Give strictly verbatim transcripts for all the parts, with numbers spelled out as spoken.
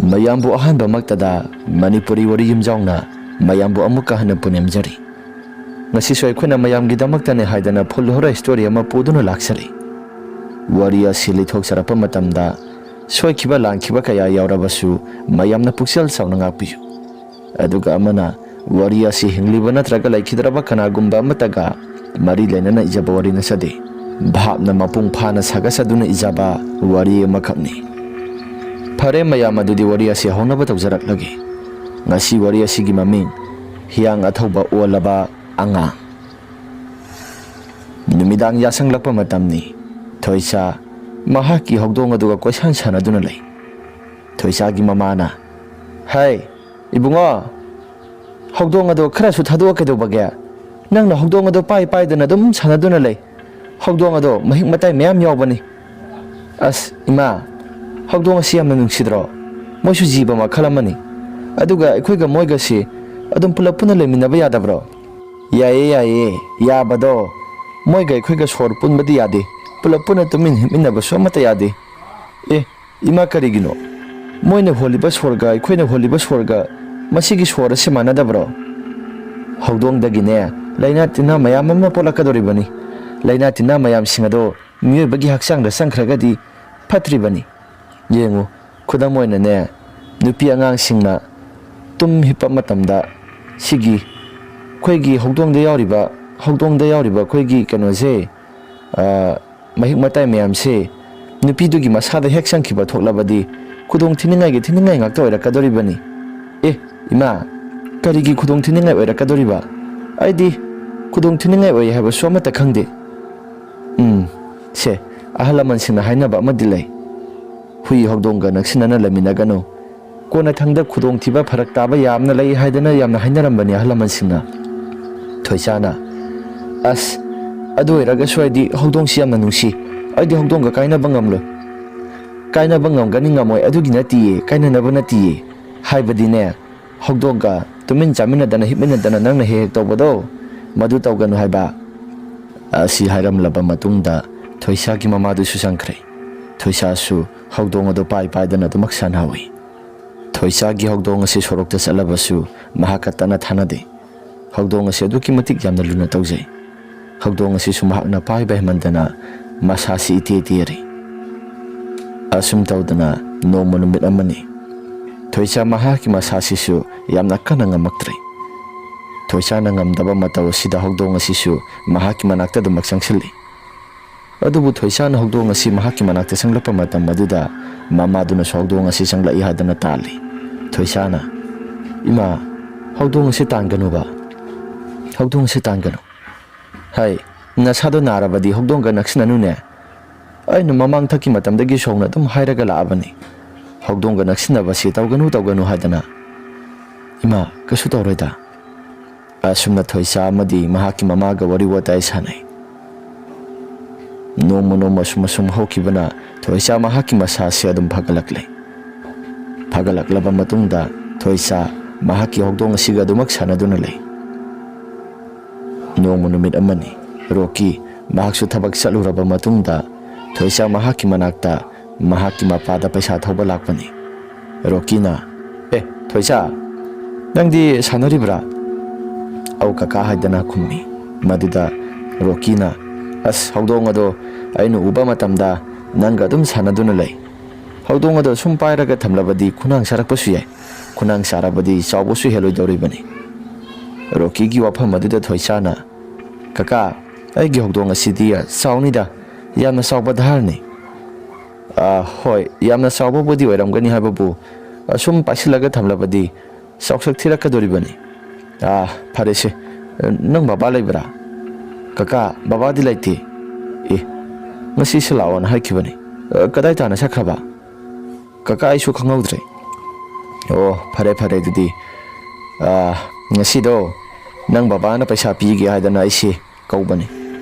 ꯃꯌꯥꯝꯕꯨ ꯑꯍꯥꯟꯕꯃꯛꯇꯗ ꯃꯅꯤꯄꯨꯔꯤ ꯋꯥꯔꯤ ꯌꯨꯝꯖꯥꯎꯅ ꯃꯌꯥꯝꯕꯨ ꯑꯃꯨꯛꯀ ꯍꯟꯅ ꯄꯨꯅꯦꯝꯖꯔꯤ꯫ ꯉꯁꯤꯁꯨ ꯑꯩꯈꯣꯏꯅ ꯃꯌꯥꯝꯒꯤꯗꯃꯛꯇꯅꯦ ꯍꯥꯏꯗꯅ full horror story ꯑꯃ ꯄꯨꯗꯨꯅ ꯂꯥꯛꯆꯔꯤ꯫ ꯋꯥꯔꯤ ꯑꯁꯤ ꯂꯤꯊꯣꯛꯆꯔꯛꯄ ꯃꯇꯝꯗ ꯁꯣꯏꯈꯤꯕ ꯂꯥꯟꯈꯤꯕ ꯀꯌꯥ ꯌꯥꯎꯔꯕꯁꯨ ꯃꯌꯥꯝꯅ ꯄꯨꯛꯆꯦꯜ ꯆꯥꯎꯅ ꯉꯥꯛꯄꯤꯌꯨ꯫ ꯑꯗꯨꯒ ꯑꯃꯅ, ꯋꯥꯔꯤ ꯑꯁꯤ ꯍꯤꯡꯂꯤꯕ ꯅꯠꯇ꯭ꯔꯒ ꯂꯩꯈꯤꯗ꯭ꯔꯕ ꯀꯅꯥꯒꯨꯝꯕ ꯑꯃꯠꯇꯒ ꯃꯔꯤ ꯂꯩꯅꯅ ꯏꯖꯕ ꯋꯥꯔꯤ ꯅꯠꯆꯗꯦ꯫ ꯚꯥꯞꯅ ꯃꯄꯨꯡ ꯐꯥꯅ ꯁꯥꯒꯠꯆꯗꯨꯅ ꯏꯖꯕ ꯋꯥꯔꯤ ꯑꯃꯈꯛꯅꯤ꯫ ꯐꯔꯦ ꯃꯌꯥꯝ, ꯑꯗꯨꯗꯤ ꯋꯥꯔꯤ ꯑꯁꯤ ꯍꯧꯅꯕ ꯇꯧꯖꯔꯛꯂꯒꯦ꯫ ꯉꯁꯤ ꯋꯥꯔꯤ ꯑꯁꯤꯒꯤ ꯃꯃꯤꯡ ꯍꯤꯌꯥꯡ ꯑꯊꯧꯕ ꯑꯣꯜꯂꯕ ꯑꯉꯥꯡ꯫ ꯅꯨꯃꯤꯗꯥꯡ ꯌꯥꯁꯪꯂꯛꯄ ꯃꯇꯝꯅꯤ꯫ ꯊꯣꯏꯁꯥ ꯃꯍꯥꯛꯀꯤ ꯍꯧꯗꯣꯡ ꯑꯗꯨꯒ ꯀꯣꯏꯁꯥꯟ ꯁꯥꯟꯅꯗꯨꯅ ꯂꯩ꯫ ꯊꯣꯏꯁꯥꯒꯤ ꯃꯃꯥꯅ, "ꯍꯩ, ꯏꯕꯨꯡꯉꯣ, ꯍꯧꯗꯣꯡ ꯑꯗꯣ ꯈꯔꯁꯨ ꯊꯥꯗꯣꯛꯑ ꯀꯩꯗꯧꯕꯒꯦ? ꯅꯪꯅ ꯍꯧꯗꯣꯡ ꯑꯗꯣ ꯄꯥꯏ ꯄꯥꯏꯗꯅ ꯑꯗꯨꯝ ꯁꯥꯟꯅꯗꯨꯅ ꯂꯩ꯫ ꯍꯧꯗꯣꯡ ꯑꯗꯣ ꯃꯍꯤꯛ ꯃꯇꯥꯏ ꯃꯌꯥꯝ ꯌꯥꯎꯕꯅꯤ꯫" "ꯑꯁ, ꯏꯃꯥ, ꯍꯧꯗꯣꯡ ꯑꯁꯤ ꯌꯥꯝꯅ ꯅꯨꯡꯁꯤꯗ꯭ꯔꯣ? ꯃꯣꯏꯁꯨ ꯖꯤꯕ ꯃꯈꯜ ꯑꯃꯅꯤ꯫ ꯑꯗꯨꯒ ꯑꯩꯈꯣꯏꯒ ꯃꯣꯏꯒꯁꯤ ꯑꯗꯨꯝ ꯄꯨꯂꯞ ꯄꯨꯟꯅ ꯂꯩꯃꯤꯟꯅꯕ ꯌꯥꯗꯕ꯭ꯔꯣ?" "ꯌꯥꯏꯌꯦ, ꯌꯥꯏꯌꯦ, ꯌꯥꯕꯗꯣ꯫ ꯃꯣꯏꯒ ꯑꯩꯈꯣꯏꯒ ꯁꯣꯔ ꯄꯨꯟꯕꯗꯤ ꯌꯥꯗꯦ꯫ ꯄꯨꯂꯞ ꯄꯨꯟꯅ ꯇꯨꯃꯤꯟ ꯍꯤꯞꯃꯤꯟꯅꯕꯁꯨ ꯑꯃꯠꯇ ꯌꯥꯗꯦ꯫" "ꯑꯦ, ꯏꯃꯥ, ꯀꯔꯤꯒꯤꯅꯣ? ꯃꯣꯏꯅ ꯍꯣꯜꯂꯤꯕ ꯁꯣꯔꯒ ꯑꯩꯈꯣꯏꯅ ꯍꯣꯜꯂꯤꯕ ꯁꯣꯔꯒ ꯃꯁꯤꯒꯤ ꯁꯣꯔ ꯑꯁꯤ ꯃꯥꯟꯅꯗꯕ꯭ꯔꯣ?" "ꯍꯧꯗꯣꯡꯗꯒꯤꯅꯦ ꯂꯥꯏꯅꯥ ꯇꯤꯟꯅꯥ ꯃꯌꯥꯝ ꯑꯃ ꯄꯣꯛꯂꯛꯀꯗꯧꯔꯤꯕꯅꯤ꯫ ꯂꯥꯏꯅꯥ ꯇꯤꯟꯅꯥ ꯃꯌꯥꯝꯁꯤꯡ ꯑꯗꯣ ꯃꯤꯑꯣꯏꯕꯒꯤ ꯍꯛꯆꯥꯡꯗ ꯆꯪꯈ꯭ꯔꯒꯗꯤ ꯐꯠꯇ꯭ꯔꯤꯕꯅꯤ꯫ ꯌꯦꯡꯉꯨ, ꯈꯨꯗꯝ ꯑꯣꯏꯅꯅꯦ, ꯅꯨꯄꯤ ꯑꯉꯥꯡꯁꯤꯡꯅ ꯇꯨꯝ ꯍꯤꯞꯄ ꯃꯇꯝꯗ ꯁꯤꯒꯤ ꯑꯩꯈꯣꯏꯒꯤ ꯍꯧꯗꯣꯡꯗ ꯌꯥꯎꯔꯤꯕ, ꯍꯧꯗꯣꯡꯗ ꯌꯥꯎꯔꯤꯕ ꯑꯩꯈꯣꯏꯒꯤ ꯀꯩꯅꯣꯁꯦ, ꯑ, ꯃꯍꯤꯛ ꯃꯇꯥꯏ ꯃꯌꯥꯝꯁꯦ ꯅꯨꯄꯤꯗꯨꯒꯤ ꯃꯁꯥꯗ ꯍꯦꯛ ꯆꯪꯈꯤꯕ ꯊꯣꯛꯂꯕꯗꯤ ꯈꯨꯗꯣꯡ ꯊꯤꯅꯤꯡꯉꯥꯏꯒꯤ ꯊꯤꯅꯤꯡꯉꯥꯏ ꯉꯥꯛꯇ ꯑꯣꯏꯔꯛꯀꯗꯧꯔꯤꯕꯅꯤ꯫" "ꯑꯦ, ꯏꯃꯥ, ꯀꯔꯤꯒꯤ ꯈꯨꯗꯣꯡ ꯊꯤꯅꯤꯡꯉꯥꯏ ꯑꯣꯏꯔꯛꯀꯗꯧꯔꯤꯕ? ꯑꯩꯗꯤ ꯈꯨꯗꯣꯡ ꯊꯤꯅꯤꯡꯉꯥꯏ ꯑꯣꯏ ꯍꯥꯏꯕꯁꯨ ꯑꯃꯠꯇ ꯈꯪꯗꯦ꯫" "ꯎꯝ, ꯁꯦ, ꯑꯍꯜ ꯂꯃꯟꯁꯤꯡꯅ ꯍꯥꯏꯅꯕ ꯑꯃꯗꯤ ꯂꯩ, ꯍꯨꯏ ꯍꯧꯗꯣꯡꯒ ꯅꯛꯁꯤꯟꯅꯅ ꯂꯩꯃꯤꯟꯅꯒꯅꯨ꯫ ꯀꯣꯟꯅꯊꯪꯗ ꯈꯨꯗꯣꯡꯊꯤꯕ ꯐꯔꯛ ꯇꯥꯕ ꯌꯥꯝꯅ ꯂꯩ ꯍꯥꯏꯗꯅ ꯌꯥꯝꯅ ꯍꯥꯏꯅꯔꯝꯕꯅꯤ ꯑꯍꯜ ꯂꯃꯟꯁꯤꯡꯅ꯫" ꯊꯣꯏꯁꯥꯅ, "ꯑꯁ, ꯑꯗꯨ ꯑꯣꯏꯔꯒꯁꯨ ꯑꯩꯗꯤ ꯍꯧꯗꯣꯡꯁꯤ ꯌꯥꯝꯅ ꯅꯨꯡꯁꯤ꯫ ꯑꯩꯗꯤ ꯍꯧꯗꯣꯡꯒ ꯀꯥꯏꯅꯕ ꯉꯝꯂꯣꯏ꯫" "ꯀꯥꯏꯅꯕ ꯉꯝꯒꯅꯤ ꯉꯝꯃꯣꯏ ꯑꯗꯨꯒꯤ ꯅꯠꯇꯤꯌꯦ, ꯀꯥꯏꯅꯅꯕ ꯅꯠꯇꯤꯌꯦ꯫ ꯍꯥꯏꯕꯗꯤꯅꯦ, ꯍꯧꯗꯣꯡꯒ ꯇꯨꯃꯤꯟ ꯆꯥꯃꯤꯟꯅꯗꯅ ꯍꯤꯞꯃꯤꯟꯅꯗꯅ ꯅꯪꯅ ꯍꯦꯛ ꯍꯦꯛ ꯇꯧꯕꯗꯣ, ꯃꯗꯨ ꯇꯧꯒꯅꯨ ꯍꯥꯏꯕ꯫" ꯑꯁꯤ ꯍꯥꯏꯔꯝꯂꯕ ꯃꯇꯨꯡꯗ ꯊꯣꯏꯁꯥꯒꯤ ꯃꯃꯥꯗꯨꯁꯨ ꯆꯪꯈ꯭ꯔꯦ꯫ ꯊꯣꯏꯁꯥꯁꯨ ꯍꯧꯗꯣꯡ ꯑꯗꯨ ꯄꯥꯏ ꯄꯥꯏꯗꯅ ꯑꯗꯨꯃꯛ ꯁꯥꯟꯅꯍꯧꯏ꯫ ꯊꯣꯏꯁꯥꯒꯤ ꯍꯧꯗꯣꯡ ꯑꯁꯤ ꯁꯣꯔꯣꯛꯇ ꯆꯠꯂꯕꯁꯨ ꯃꯍꯥꯛꯀ ꯇꯠꯅ ꯊꯥꯅꯗꯦ꯫ ꯍꯧꯗꯣꯡ ꯑꯁꯤ ꯑꯗꯨꯛꯀꯤ ꯃꯇꯤꯛ ꯌꯥꯝꯅ ꯂꯨꯅ ꯇꯧꯖꯩ꯫ ꯍꯧꯗꯣꯡ ꯑꯁꯤꯁꯨ ꯃꯍꯥꯛꯅ ꯄꯥꯏꯕ ꯍꯦꯟꯃꯟꯗꯅ ꯃꯁꯥꯁꯤ ꯏꯇꯦ ꯇꯦꯔꯤ꯫ ꯑꯁꯨꯝ ꯇꯧꯗꯅ ꯅꯣꯡꯃ ꯅꯨꯃꯤꯠ ꯑꯃꯅꯤ꯫ ꯊꯣꯏꯁꯥ ꯃꯍꯥꯛꯀꯤ ꯃꯁꯥꯁꯤꯁꯨ ꯌꯥꯝꯅ ꯀꯟꯅ ꯉꯝꯃꯛꯇ꯭ꯔꯦ꯫ ꯊꯣꯏꯁꯥꯅ ꯉꯝꯗꯕ ꯃꯇꯧ ꯑꯁꯤꯗ ꯍꯧꯗꯣꯡ ꯑꯁꯤꯁꯨ ꯃꯍꯥꯛꯀꯤ ꯃꯅꯥꯛꯇ ꯑꯗꯨꯃꯛ ꯆꯪꯁꯤꯜꯂꯤ꯫ ꯑꯗꯨꯕꯨ ꯊꯣꯏꯁꯥꯅ ꯍꯧꯗꯣꯡ ꯑꯁꯤ ꯃꯍꯥꯛꯀꯤ ꯃꯅꯥꯛꯇ ꯆꯪꯂꯛꯄ ꯃꯇꯝ ꯑꯗꯨꯗ ꯃꯃꯥꯗꯨꯅꯁꯨ ꯍꯧꯗꯣꯡ ꯑꯁꯤ ꯆꯪꯂꯛꯏ ꯍꯥꯏꯗꯅ ꯇꯥꯜꯂꯤ꯫ ꯊꯣꯏꯁꯥꯅ, "ꯏꯃꯥ, ꯍꯧꯗꯣꯡ ꯑꯁꯤ ꯇꯥꯟꯒꯅꯨꯕ꯫ ꯍꯧꯗꯣꯡ ꯑꯁꯤ ꯇꯥꯟꯒꯅꯨ꯫ ꯍꯥꯏ, ꯅꯁꯥꯗꯣ ꯅꯥꯔꯕꯗꯤ ꯍꯧꯗꯣꯡꯒ ꯅꯛꯁꯤꯟꯅꯅꯨꯅꯦ꯫ ꯑꯩꯅ ꯃꯃꯥꯡ ꯊꯛꯀꯤ ꯃꯇꯝꯗꯒꯤ ꯁꯣꯡꯅ ꯑꯗꯨꯝ ꯍꯥꯏꯔꯒ ꯂꯥꯛꯑꯕꯅꯤ꯫ ꯍꯧꯗꯣꯡꯒ ꯅꯛꯁꯤꯟꯅꯕꯁꯤ ꯇꯧꯒꯅꯨ, ꯇꯧꯒꯅꯨ ꯍꯥꯏꯗꯅ꯫ ꯏꯃꯥ, ꯀꯩꯁꯨ ꯇꯧꯔꯣꯏꯗ꯫" ꯑꯁꯨꯝꯅ ꯊꯣꯏꯁꯥ ꯑꯃꯗꯤ ꯃꯍꯥꯛꯀꯤ ꯃꯃꯥꯒ ꯋꯥꯔꯤ ꯋꯥꯇꯥꯏ ꯁꯥꯟꯅꯩ꯫ ꯅꯣꯡꯃ ꯅꯣꯡꯃ ꯁꯨꯝ ꯑꯁꯨꯝ ꯍꯧꯈꯤꯕꯅ ꯊꯣꯏꯁꯥ ꯃꯍꯥꯛꯀꯤ ꯃꯁꯥꯁꯦ ꯑꯗꯨꯝ ꯐꯒꯠꯂꯛꯂꯦ꯫ ꯐꯒꯠꯂꯛꯂꯕ ꯃꯇꯨꯡꯗ ꯊꯣꯏꯁꯥ ꯃꯍꯥꯛꯀꯤ ꯍꯧꯗꯣꯡ ꯑꯁꯤꯒ ꯑꯗꯨꯃꯛ ꯁꯥꯟꯅꯗꯨꯅ ꯂꯩ꯫ ꯅꯣꯡꯃ ꯅꯨꯃꯤꯠ ꯑꯃꯅꯤ, ꯔꯣꯀꯤ ꯃꯍꯥꯛꯁꯨ ꯊꯕꯛ ꯆꯠꯂꯨꯔꯕ ꯃꯇꯨꯡꯗ ꯊꯣꯏꯁꯥ ꯃꯍꯥꯛꯀꯤ ꯃꯅꯥꯛꯇ ꯃꯍꯥꯛꯀꯤ ꯃꯄꯥꯗ ꯄꯩꯁꯥ ꯊꯧꯕ ꯂꯥꯛꯄꯅꯤ꯫ ꯔꯣꯀꯤꯅ, "ꯑꯦ, ꯊꯣꯏꯁꯥ, ꯅꯪꯗꯤ ꯁꯥꯟꯅꯔꯤꯕ꯭ꯔꯥ?" "ꯑꯧ ꯀꯀꯥ" ꯍꯥꯏꯗꯅ ꯈꯨꯝꯃꯤ꯫ ꯃꯗꯨꯗ ꯔꯣꯀꯤꯅ, "ꯑꯁ, ꯍꯧꯗꯣꯡ ꯑꯗꯣ ꯑꯩꯅ ꯎꯕ ꯃꯇꯝꯗ ꯅꯪꯒ ꯑꯗꯨꯝ ꯁꯥꯟꯅꯗꯨꯅ ꯂꯩ꯫ ꯍꯧꯗꯣꯡ ꯑꯗꯣ ꯁꯨꯝ ꯄꯥꯏꯔꯒ ꯊꯝꯂꯕꯗꯤ ꯈꯨꯅꯥꯡ ꯁꯥꯔꯛꯄꯁꯨ ꯌꯥꯏ꯫ ꯈꯨꯅꯥꯡ ꯁꯥꯔꯕꯗꯤ ꯆꯥꯎꯕꯁꯨ ꯍꯦꯜꯂꯣꯏꯗꯧꯔꯤꯕꯅꯤ꯫" ꯔꯣꯀꯤꯒꯤ ꯋꯥꯐꯝ ꯑꯗꯨꯗ ꯊꯣꯏꯁꯥꯅ, "ꯀꯀꯥ, ꯑꯩꯒꯤ ꯍꯧꯗꯣꯡ ꯑꯁꯤꯗꯤ ꯆꯥꯎꯅꯤꯗ, ꯌꯥꯝꯅ ꯆꯥꯎꯕ ꯙꯥꯔꯅꯤ꯫" "ꯑꯥ, ꯍꯣꯏ, ꯌꯥꯝꯅ ꯆꯥꯎꯕꯕꯨꯗꯤ ꯑꯣꯏꯔꯝꯒꯅꯤ ꯍꯥꯏꯕꯕꯨ, ꯑꯁꯨꯝ ꯄꯥꯏꯁꯤꯜꯂꯒ ꯊꯝꯂꯕꯗꯤ ꯆꯥꯎꯁꯛ ꯊꯤꯔꯛꯀꯗꯣꯔꯤꯕꯅꯤ꯫ ꯑꯥ, ꯐꯔꯦꯁꯦ, ꯅꯪ ꯕꯕꯥ ꯂꯩꯕ꯭ꯔꯥ?" "ꯀꯀꯥ, ꯕꯕꯥꯗꯤ ꯂꯩꯇꯦ꯫" "ꯑꯦ, ꯉꯁꯤꯁꯨ ꯂꯥꯛꯑꯣꯅ ꯍꯥꯏꯈꯤꯕꯅꯤ꯫ ꯑ, ꯀꯗꯥꯏ ꯇꯥꯅ ꯆꯠꯈ꯭ꯔꯕ?" "ꯀꯀꯥ, ꯑꯩꯁꯨ ꯈꯪꯍꯧꯗ꯭ꯔꯦ꯫" "ꯑꯣ, ꯐꯔꯦ, ꯐꯔꯦ ꯑꯗꯨꯗꯤ꯫ ꯑꯥ, ꯉꯁꯤꯗꯣ ꯅꯪ ꯕꯕꯥꯅ ꯄꯩꯁꯥ ꯄꯤꯒꯦ ꯍꯥꯏꯗꯅ ꯑꯩꯁꯦ ꯀꯧꯕꯅꯤ꯫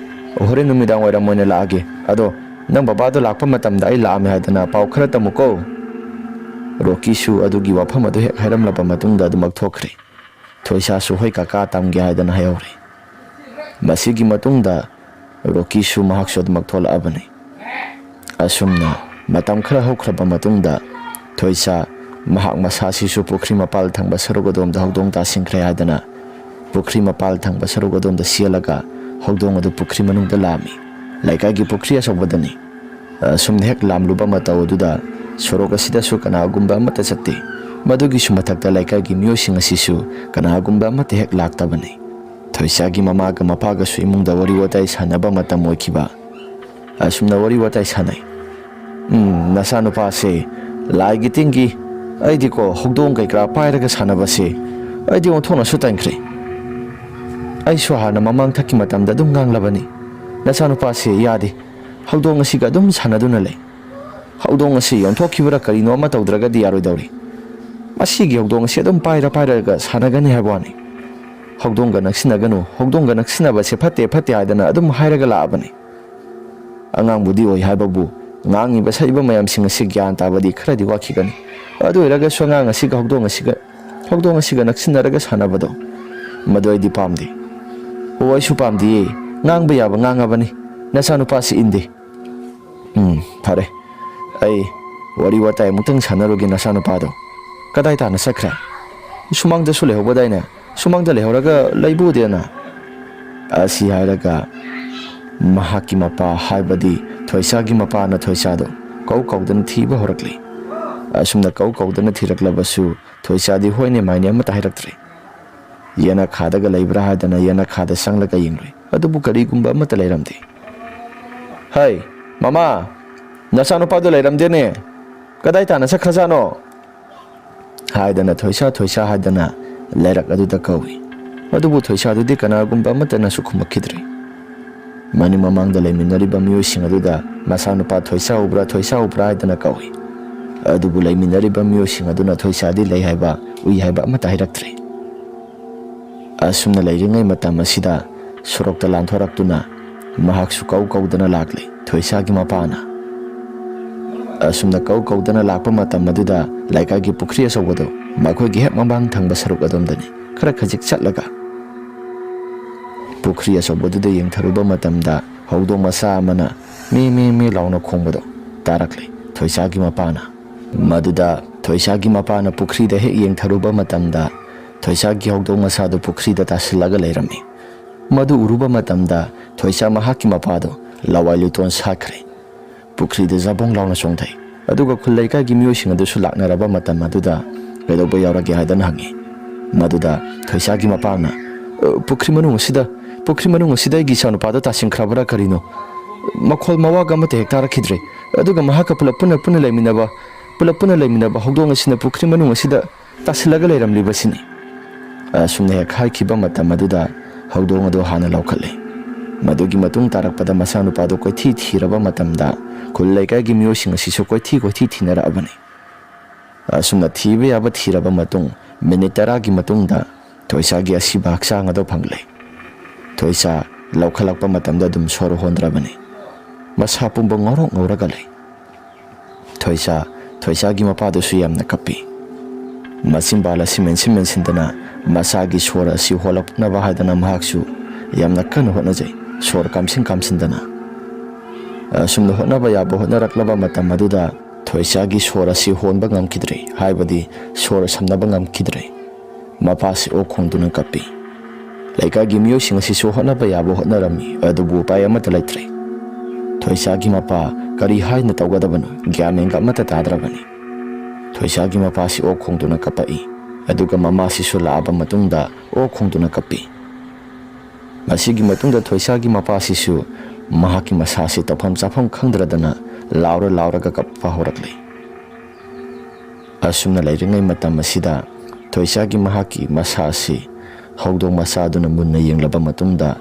ꯍꯣꯔꯦꯟ ꯅꯨꯃꯤꯗꯥꯡ ꯋꯥꯏꯔꯝ ꯑꯣꯏꯅ ꯂꯥꯛꯑꯒꯦ꯫ ꯑꯗꯣ ꯅꯪ ꯕꯕꯥꯗꯣ ꯂꯥꯛꯄ ꯃꯇꯝꯗ ꯑꯩ ꯂꯥꯛꯑꯝꯃꯦ ꯍꯥꯏꯗꯅ ꯄꯥꯎ ꯈꯔ ꯇꯝꯃꯨꯀꯣ꯫" ꯔꯣꯀꯤꯁꯨ ꯑꯗꯨꯒꯤ ꯋꯥꯐꯝ ꯑꯗꯨ ꯍꯦꯛ ꯍꯥꯏꯔꯝꯂꯕ ꯃꯇꯨꯡꯗ ꯑꯗꯨꯃꯛ ꯊꯣꯛꯈ꯭ꯔꯦ꯫ ꯊꯣꯏꯁꯥꯁꯨ "ꯍꯣꯏ ꯀꯀꯥ, ꯇꯝꯒꯦ" ꯍꯥꯏꯗꯅ ꯍꯥꯏꯍꯧꯔꯦ꯫ ꯃꯁꯤꯒꯤ ꯃꯇꯨꯡꯗ ꯔꯣꯀꯤꯁꯨ ꯃꯍꯥꯛꯁꯨ ꯑꯗꯨꯃꯛ ꯊꯣꯛꯂꯛꯑꯕꯅꯤ꯫ ꯑꯁꯨꯝꯅ ꯃꯇꯝ ꯈꯔ ꯍꯧꯈ꯭ꯔꯕ ꯃꯇꯨꯡꯗ ꯊꯣꯏꯁꯥ ꯃꯍꯥꯛ ꯃꯁꯥꯁꯤꯁꯨ ꯄꯨꯈ꯭ꯔꯤ ꯃꯄꯥꯜ ꯊꯪꯕ ꯁꯔꯨꯛ ꯑꯗꯣꯝꯗ ꯍꯧꯗꯣꯡ ꯇꯥꯁꯤꯟꯈ꯭ꯔꯦ ꯍꯥꯏꯗꯅ ꯄꯨꯈ꯭ꯔꯤ ꯃꯄꯥꯜ ꯊꯪꯕ ꯁꯔꯨꯛ ꯑꯗꯣꯝꯗ ꯆꯦꯜꯂꯒ ꯍꯧꯗꯣꯡ ꯑꯗꯨ ꯄꯨꯈ꯭ꯔꯤ ꯃꯅꯨꯡꯗ ꯂꯥꯝꯃꯤ꯫ ꯂꯩꯀꯥꯏꯒꯤ ꯄꯨꯈ꯭ꯔꯤ ꯑꯆꯧꯕꯗꯅꯤ꯫ ꯑꯁꯨꯝꯅ ꯍꯦꯛ ꯂꯥꯝꯂꯨꯕ ꯃꯇꯧ ꯑꯗꯨꯗ ꯁꯣꯔꯣꯛ ꯑꯁꯤꯗꯁꯨ ꯀꯅꯥꯒꯨꯝꯕ ꯑꯃꯠꯇ ꯆꯠꯇꯦ꯫ ꯃꯗꯨꯒꯤꯁꯨ ꯃꯊꯛꯇ ꯂꯩꯀꯥꯏꯒꯤ ꯃꯤꯑꯣꯏꯁꯤꯡ ꯑꯁꯤꯁꯨ ꯀꯅꯥꯒꯨꯝꯕ ꯑꯃꯠꯇ ꯍꯦꯛ ꯂꯥꯛꯇꯕꯅꯤ꯫ ꯊꯣꯏꯁꯥꯒꯤ ꯃꯃꯥꯒ ꯃꯄꯥꯒꯁꯨ ꯏꯃꯨꯡꯗ ꯋꯥꯔꯤ ꯋꯥꯇꯥꯏ ꯁꯥꯟꯅꯕ ꯃꯇꯝ ꯑꯣꯏꯈꯤꯕ꯫ ꯑꯁꯨꯝꯅ ꯋꯥꯔꯤ ꯋꯥꯇꯥꯏ ꯁꯥꯟꯅꯩ꯫ "ꯎꯝ, ꯅꯆꯥꯅꯨꯄꯥꯁꯦ ꯂꯥꯏꯒꯤ ꯇꯤꯟꯒꯤ, ꯑꯩꯗꯤꯀꯣ ꯍꯧꯗꯣꯡ ꯀꯩꯀꯔꯥ ꯄꯥꯏꯔꯒ ꯁꯥꯟꯅꯕꯁꯦ ꯑꯩꯗꯤ ꯑꯣꯟꯊꯣꯛꯅꯁꯨ ꯇꯟꯈ꯭ꯔꯦ꯫ ꯑꯩꯁꯨ ꯍꯥꯟꯅ ꯃꯃꯥꯡ ꯊꯛꯀꯤ ꯃꯇꯝꯗ ꯑꯗꯨꯝ ꯉꯥꯡꯂꯕꯅꯤ, ꯅꯆꯥꯅꯨꯄꯥꯁꯦ ꯌꯥꯗꯦ, ꯍꯧꯗꯣꯡ ꯑꯁꯤꯒ ꯑꯗꯨꯝ ꯁꯥꯟꯅꯗꯨꯅ ꯂꯩ꯫ ꯍꯧꯗꯣꯡ ꯑꯁꯤ ꯌꯣꯟꯊꯣꯛꯈꯤꯕ꯭ꯔꯥ ꯀꯔꯤꯅꯣ ꯑꯃ ꯇꯧꯗ꯭ꯔꯒꯗꯤ ꯌꯥꯔꯣꯏꯗꯧꯔꯤ꯫ ꯃꯁꯤꯒꯤ ꯍꯧꯗꯣꯡ ꯑꯁꯤ ꯑꯗꯨꯝ ꯄꯥꯏꯔ ꯄꯥꯏꯔꯒ ꯁꯥꯟꯅꯒꯅꯤ ꯍꯥꯏꯕ ꯋꯥꯅꯤ꯫ ꯍꯧꯗꯣꯡꯒ ꯅꯛꯁꯤꯟꯅꯒꯅꯨ, ꯍꯧꯗꯣꯡꯒ ꯅꯛꯁꯤꯟꯅꯕꯁꯦ ꯐꯠꯇꯦ ꯐꯠꯇꯦ ꯍꯥꯏꯗꯅ ꯑꯗꯨꯝ ꯍꯥꯏꯔꯒ ꯂꯥꯛꯑꯕꯅꯤ꯫ ꯑꯉꯥꯡꯕꯨꯗꯤ ꯑꯣꯏ ꯍꯥꯏꯕꯕꯨ ꯉꯥꯡꯉꯤꯕ ꯁꯛꯏꯕ ꯃꯌꯥꯝꯁꯤꯡ ꯑꯁꯤ ꯒ꯭ꯌꯥꯟ ꯇꯥꯕꯗꯤ ꯈꯔꯗꯤ ꯋꯥꯠꯈꯤꯒꯅꯤ꯫ ꯑꯗꯨ ꯑꯣꯏꯔꯒꯁꯨ ꯑꯉꯥꯡ ꯑꯁꯤꯒ ꯍꯧꯗꯣꯡ ꯑꯁꯤꯒ, ꯍꯧꯗꯣꯡ ꯑꯁꯤꯒ ꯅꯛꯁꯤꯟꯅꯔꯒ ꯁꯥꯟꯅꯕꯗꯣ, ꯃꯗꯨ ꯑꯩꯗꯤ ꯄꯥꯝꯗꯦ꯫ ꯑꯣ, ꯑꯩꯁꯨ ꯄꯥꯝꯗꯦꯌꯦ꯫ ꯉꯥꯡꯕ ꯌꯥꯕ ꯉꯥꯡꯉꯕꯅꯤ꯫ ꯅꯆꯥꯅꯨꯄꯥꯁꯤ ꯏꯟꯗꯦ꯫ ꯎꯝ, ꯐꯔꯦ꯫ ꯑꯩ ꯋꯥꯔꯤ ꯋꯥꯇꯥꯏ ꯑꯃꯨꯛꯇꯪ ꯁꯥꯟꯅꯔꯨꯒꯦ ꯅꯆꯥꯅꯨꯄꯥꯗꯣ꯫ ꯀꯗꯥꯏ ꯇꯥꯅ ꯆꯠꯈ꯭ꯔꯦ? ꯁꯨꯃꯥꯡꯗꯁꯨ ꯂꯩꯍꯧꯕꯗꯥꯏꯅꯦ? ꯁꯨꯃꯥꯡꯗ ꯂꯩꯍꯧꯔꯒ ꯂꯩꯕꯨꯗꯦꯅ?" ꯑꯁꯤ ꯍꯥꯏꯔꯒ ꯃꯍꯥꯛꯀꯤ ꯃꯄꯥ, ꯍꯥꯏꯕꯗꯤ ꯊꯣꯏꯁꯥꯒꯤ ꯃꯄꯥꯅ ꯊꯣꯏꯁꯥꯗꯣ ꯀꯧ ꯀꯧꯗꯅ ꯊꯤꯕ ꯍꯧꯔꯛꯂꯤ꯫ ꯑꯁꯨꯝꯅ ꯀꯧ ꯀꯧꯗꯅ ꯊꯤꯔꯛꯂꯕꯁꯨ ꯊꯣꯏꯁꯥꯗꯤ ꯍꯣꯏꯅꯦ ꯃꯥꯏꯅꯦ ꯑꯃꯠꯇ ꯍꯥꯏꯔꯛꯇ꯭ꯔꯦ꯫ ꯌꯦꯅꯈꯥꯗꯒ ꯂꯩꯕ꯭ꯔꯥ ꯍꯥꯏꯗꯅ ꯌꯦꯅꯈꯥꯗ ꯆꯪꯂꯒ ꯌꯦꯡꯂꯨꯏ, ꯑꯗꯨꯕꯨ ꯀꯔꯤꯒꯨꯝꯕ ꯑꯃꯠꯇ ꯂꯩꯔꯝꯗꯦ꯫ "ꯍꯩ, ꯃꯃꯥ, ꯅꯆꯥꯅꯨꯄꯥꯗꯣ ꯂꯩꯔꯝꯗꯦꯅꯦ, ꯀꯗꯥꯏ ꯇꯥꯅ ꯆꯠꯈ꯭ꯔꯖꯥꯠꯅꯣ?" ꯍꯥꯏꯗꯅ ꯊꯣꯏꯁꯥ ꯊꯣꯏꯁꯥ ꯍꯥꯏꯗꯅ ꯂꯩꯔꯛ ꯑꯗꯨꯗ ꯀꯧꯏ꯫ ꯑꯗꯨꯕꯨ ꯊꯣꯏꯁꯥꯗꯨꯗꯤ ꯀꯅꯥꯒꯨꯝꯕ ꯑꯃꯠꯇꯅꯁꯨ ꯈꯨꯝꯃꯛꯈꯤꯗ꯭ꯔꯦ꯫ ꯃꯅꯤꯡ ꯃꯃꯥꯡꯗ ꯂꯩꯃꯤꯟꯅꯔꯤꯕ ꯃꯤꯑꯣꯏꯁꯤꯡ ꯑꯗꯨꯗ ꯃꯆꯥꯅꯨꯄꯥ ꯊꯣꯏꯁꯥ ꯎꯕ꯭ꯔꯥ, ꯊꯣꯏꯁꯥ ꯎꯕ꯭ꯔꯥ ꯍꯥꯏꯗꯅ ꯀꯧꯏ꯫ ꯑꯗꯨꯕꯨ ꯂꯩꯃꯤꯟꯅꯔꯤꯕ ꯃꯤꯑꯣꯏꯁꯤꯡ ꯑꯗꯨꯅ ꯊꯣꯏꯁꯥꯗꯤ ꯂꯩ ꯍꯥꯏꯕ, ꯎꯏ ꯍꯥꯏꯕ ꯑꯃꯠꯇ ꯍꯥꯏꯔꯛꯇ꯭ꯔꯦ꯫ ꯑꯁꯨꯝꯅ ꯂꯩꯔꯤꯉꯩ ꯃꯇꯝ ꯑꯁꯤꯗ ꯁꯣꯔꯣꯛꯇ ꯂꯥꯟꯊꯣꯔꯛꯇꯨꯅ ꯃꯍꯥꯛꯁꯨ ꯀꯧ ꯀꯧꯗꯅ ꯂꯥꯛꯂꯦ, ꯊꯣꯏꯁꯥꯒꯤ ꯃꯄꯥꯅ꯫ ꯑꯁꯨꯝꯅ ꯀꯧ ꯀꯧꯗꯅ ꯂꯥꯛꯄ ꯃꯇꯝ ꯑꯗꯨꯗ ꯂꯩꯀꯥꯏꯒꯤ ꯄꯨꯈ꯭ꯔꯤ ꯑꯆꯧꯕꯗꯣ ꯃꯈꯣꯏꯒꯤ ꯍꯦꯛ ꯃꯃꯥꯡ ꯊꯪꯕ ꯁꯔꯨꯛ ꯑꯗꯣꯝꯗꯅꯤ, ꯈꯔ ꯈꯖꯤꯛ ꯆꯠꯂꯒ꯫ ꯄꯨꯈ꯭ꯔꯤ ꯑꯆꯧꯕꯗꯨꯗ ꯌꯦꯡꯊꯔꯨꯕ ꯃꯇꯝꯗ ꯍꯧꯗꯣꯡ ꯃꯆꯥ ꯑꯃꯅ ꯃꯤ ꯃꯤ ꯃꯤ ꯂꯥꯎꯅ ꯈꯣꯡꯕꯗꯣ ꯇꯥꯔꯛꯂꯦ ꯊꯣꯏꯁꯥꯒꯤ ꯃꯄꯥꯅ꯫ ꯃꯗꯨꯗ ꯊꯣꯏꯁꯥꯒꯤ ꯃꯄꯥꯅ ꯄꯨꯈ꯭ꯔꯤꯗ ꯍꯦꯛ ꯌꯦꯡꯊꯔꯨꯕ ꯃꯇꯝꯗ, ꯊꯣꯏꯁꯥꯒꯤ ꯍꯧꯗꯣꯡ ꯃꯆꯥꯗꯨ ꯄꯨꯈ꯭ꯔꯤꯗ ꯇꯥꯁꯤꯜꯂꯒ ꯂꯩꯔꯝꯃꯤ꯫ ꯃꯗꯨ ꯎꯔꯨꯕ ꯃꯇꯝꯗ, ꯊꯣꯏꯁꯥ ꯃꯍꯥꯛꯀꯤ ꯃꯄꯥꯗꯨ ꯂꯋꯥꯏ ꯂꯨꯇꯣꯟ ꯁꯥꯠꯈ꯭ꯔꯦ꯫ ꯄꯨꯈ꯭ꯔꯤꯗ ꯖꯕꯣꯡ ꯂꯥꯎꯅ ꯆꯣꯡꯊꯩ꯫ ꯑꯗꯨꯒ ꯈꯨꯜ ꯂꯩꯀꯥꯏꯒꯤ ꯃꯤꯑꯣꯏꯁꯤꯡ ꯑꯗꯨꯁꯨ ꯂꯥꯛꯅꯔꯕ ꯃꯇꯝ ꯑꯗꯨꯗ, "ꯀꯩꯗꯧꯕ ꯌꯥꯎꯔꯒꯦ?" ꯍꯥꯏꯗꯅ ꯍꯪꯉꯤ꯫ ꯃꯗꯨꯗ ꯊꯣꯏꯁꯥꯒꯤ ꯃꯄꯥꯅ, "ꯑ, ꯄꯨꯈ꯭ꯔꯤ ꯃꯅꯨꯡ ꯑꯁꯤꯗ, ꯄꯨꯈ꯭ꯔꯤ ꯃꯅꯨꯡ ꯑꯁꯤꯗ ꯑꯩꯒꯤ ꯏꯆꯥꯅꯨꯄꯥꯗꯣ ꯇꯥꯁꯤꯟꯈ꯭ꯔꯕ꯭ꯔꯥ ꯀꯔꯤꯅꯣ? ꯃꯈꯣꯜ ꯃꯋꯥꯒ ꯑꯃꯠꯇ ꯍꯦꯛ ꯇꯥꯔꯛꯈꯤꯗ꯭ꯔꯦ꯫ ꯑꯗꯨꯒ ꯃꯍꯥꯛꯀ ꯄꯨꯂꯞ ꯄꯨꯟꯅ, ꯄꯨꯟꯅ ꯂꯩꯃꯤꯟꯅꯕ, ꯄꯨꯂꯞ ꯄꯨꯟꯅ ꯂꯩꯃꯤꯟꯅꯕ ꯍꯧꯗꯣꯡ ꯑꯁꯤꯅ ꯄꯨꯈ꯭ꯔꯤ ꯃꯅꯨꯡ ꯑꯁꯤꯗ ꯇꯥꯁꯤꯜꯂꯒ ꯂꯩꯔꯝꯂꯤꯕꯁꯤꯅꯤ"꯫ ꯑꯁꯨꯝꯅ ꯍꯦꯛ ꯍꯥꯏꯈꯤꯕ ꯃꯇꯝ ꯑꯗꯨꯗ, ꯍꯧꯗꯣꯡ ꯑꯗꯨ ꯍꯥꯟꯅ ꯂꯧꯈꯠꯂꯦ꯫ ꯃꯗꯨꯒꯤ ꯃꯇꯨꯡ ꯇꯥꯔꯛꯄꯗ ꯃꯆꯥꯅꯨꯄꯥꯗꯨ ꯀꯣꯏꯊꯤ ꯊꯤꯔꯕ ꯃꯇꯝꯗ, ꯈꯨꯜ ꯂꯩꯀꯥꯏꯒꯤ ꯃꯤꯑꯣꯏꯁꯤꯡ ꯑꯁꯤꯁꯨ ꯀꯣꯏꯊꯤ ꯀꯣꯏꯊꯤ ꯊꯤꯅꯔꯛꯑꯕꯅꯤ꯫ ꯑꯁꯨꯝꯅ ꯊꯤꯕ ꯌꯥꯕ ꯊꯤꯔꯕ ꯃꯇꯨꯡ, ꯃꯤꯅꯤꯠ ꯇꯔꯥꯒꯤ ꯃꯇꯨꯡꯗ ꯊꯣꯏꯁꯥꯒꯤ ꯑꯁꯤꯕ ꯍꯛꯆꯥꯡ ꯑꯗꯨ ꯐꯪꯂꯦ꯫ ꯊꯣꯏꯁꯥ ꯂꯧꯈꯠꯂꯛꯄ ꯃꯇꯝꯗ ꯑꯗꯨꯝ ꯁꯣꯔ ꯍꯣꯟꯗ꯭ꯔꯕꯅꯤ꯫ ꯃꯁꯥ ꯄꯨꯝꯕ ꯉꯧꯔꯣꯛ ꯉꯧꯔꯒ ꯂꯩ꯫ ꯊꯣꯏꯁꯥ, ꯊꯣꯏꯁꯥꯒꯤ ꯃꯄꯥꯗꯨꯁꯨ ꯌꯥꯝꯅ ꯀꯞꯄꯤ꯫ ꯃꯆꯤꯟꯕꯥꯜ ꯑꯁꯤ ꯃꯦꯟꯁꯤꯟ ꯃꯦꯟꯁꯤꯟꯗꯅ ꯃꯆꯥꯒꯤ ꯁꯣꯔ ꯑꯁꯤ ꯍꯣꯜꯂꯛꯅꯕ ꯍꯥꯏꯗꯅ ꯃꯍꯥꯛꯁꯨ ꯌꯥꯝꯅ ꯀꯟꯅ ꯍꯣꯠꯅꯖꯩ, ꯁꯣꯔ ꯀꯥꯝꯁꯤꯟ ꯀꯥꯝꯁꯤꯟꯗꯅ꯫ ꯑꯁꯨꯝꯅ ꯍꯣꯠꯅꯕ ꯌꯥꯕ ꯍꯣꯠꯅꯔꯛꯂꯕ ꯃꯇꯝ ꯑꯗꯨꯗ ꯊꯣꯏꯁꯥꯒꯤ ꯁꯣꯔ ꯑꯁꯤ ꯍꯣꯟꯕ ꯉꯝꯈꯤꯗ꯭ꯔꯦ, ꯍꯥꯏꯕꯗꯤ ꯁꯣꯔ ꯁꯝꯅꯕ ꯉꯝꯈꯤꯗ꯭ꯔꯦ꯫ ꯃꯄꯥꯁꯤ ꯑꯣꯛ ꯈꯣꯡꯗꯨꯅ ꯀꯞꯄꯤ꯫ ꯂꯩꯀꯥꯏꯒꯤ ꯃꯤꯑꯣꯏꯁꯤꯡ ꯑꯁꯤꯁꯨ ꯍꯣꯠꯅꯕ ꯌꯥꯕ ꯍꯣꯠꯅꯔꯝꯃꯤ, ꯑꯗꯨꯕꯨ ꯎꯄꯥꯏ ꯑꯃꯠꯇ ꯂꯩꯇ꯭ꯔꯦ꯫ ꯊꯣꯏꯁꯥꯒꯤ ꯃꯄꯥ ꯀꯔꯤ ꯍꯥꯏꯅ ꯇꯧꯒꯗꯕꯅꯣ ꯒ꯭ꯌꯥꯟ ꯃꯦꯟꯒ ꯑꯃꯠꯇ ꯇꯥꯗ꯭ꯔꯕꯅꯤ꯫ ꯊꯣꯏꯁꯥꯒꯤ ꯃꯄꯥꯁꯤ ꯑꯣꯛ ꯈꯣꯡꯗꯨꯅ ꯀꯞꯄꯛꯏ, ꯑꯗꯨꯒ ꯃꯃꯥꯁꯤꯁꯨ ꯂꯥꯛꯑꯕ ꯃꯇꯨꯡꯗ ꯑꯣꯛ ꯈꯣꯡꯗꯨꯅ ꯀꯞꯄꯤ꯫ ꯃꯁꯤꯒꯤ ꯃꯇꯨꯡꯗ ꯊꯣꯏꯁꯥꯒꯤ ꯃꯄꯥꯁꯤꯁꯨ ꯃꯍꯥꯛꯀꯤ ꯃꯁꯥꯁꯤ ꯇꯧꯐꯝ ꯆꯥꯐꯝ ꯈꯪꯗ꯭ꯔꯗꯅ ꯂꯥꯎꯔ ꯂꯥꯎꯔꯒ ꯀꯞꯄ ꯍꯧꯔꯛꯂꯦ꯫ ꯑꯁꯨꯝꯅ ꯂꯩꯔꯤꯉꯩ ꯃꯇꯝ ꯑꯁꯤꯗ ꯊꯣꯏꯁꯥꯒꯤ ꯃꯍꯥꯛꯀꯤ ꯃꯁꯥ ꯑꯁꯤ ꯍꯧꯗꯣꯡ ꯃꯆꯥ ꯑꯗꯨꯅ ꯃꯨꯟꯅ ꯌꯦꯡꯂꯕ ꯃꯇꯨꯡꯗ,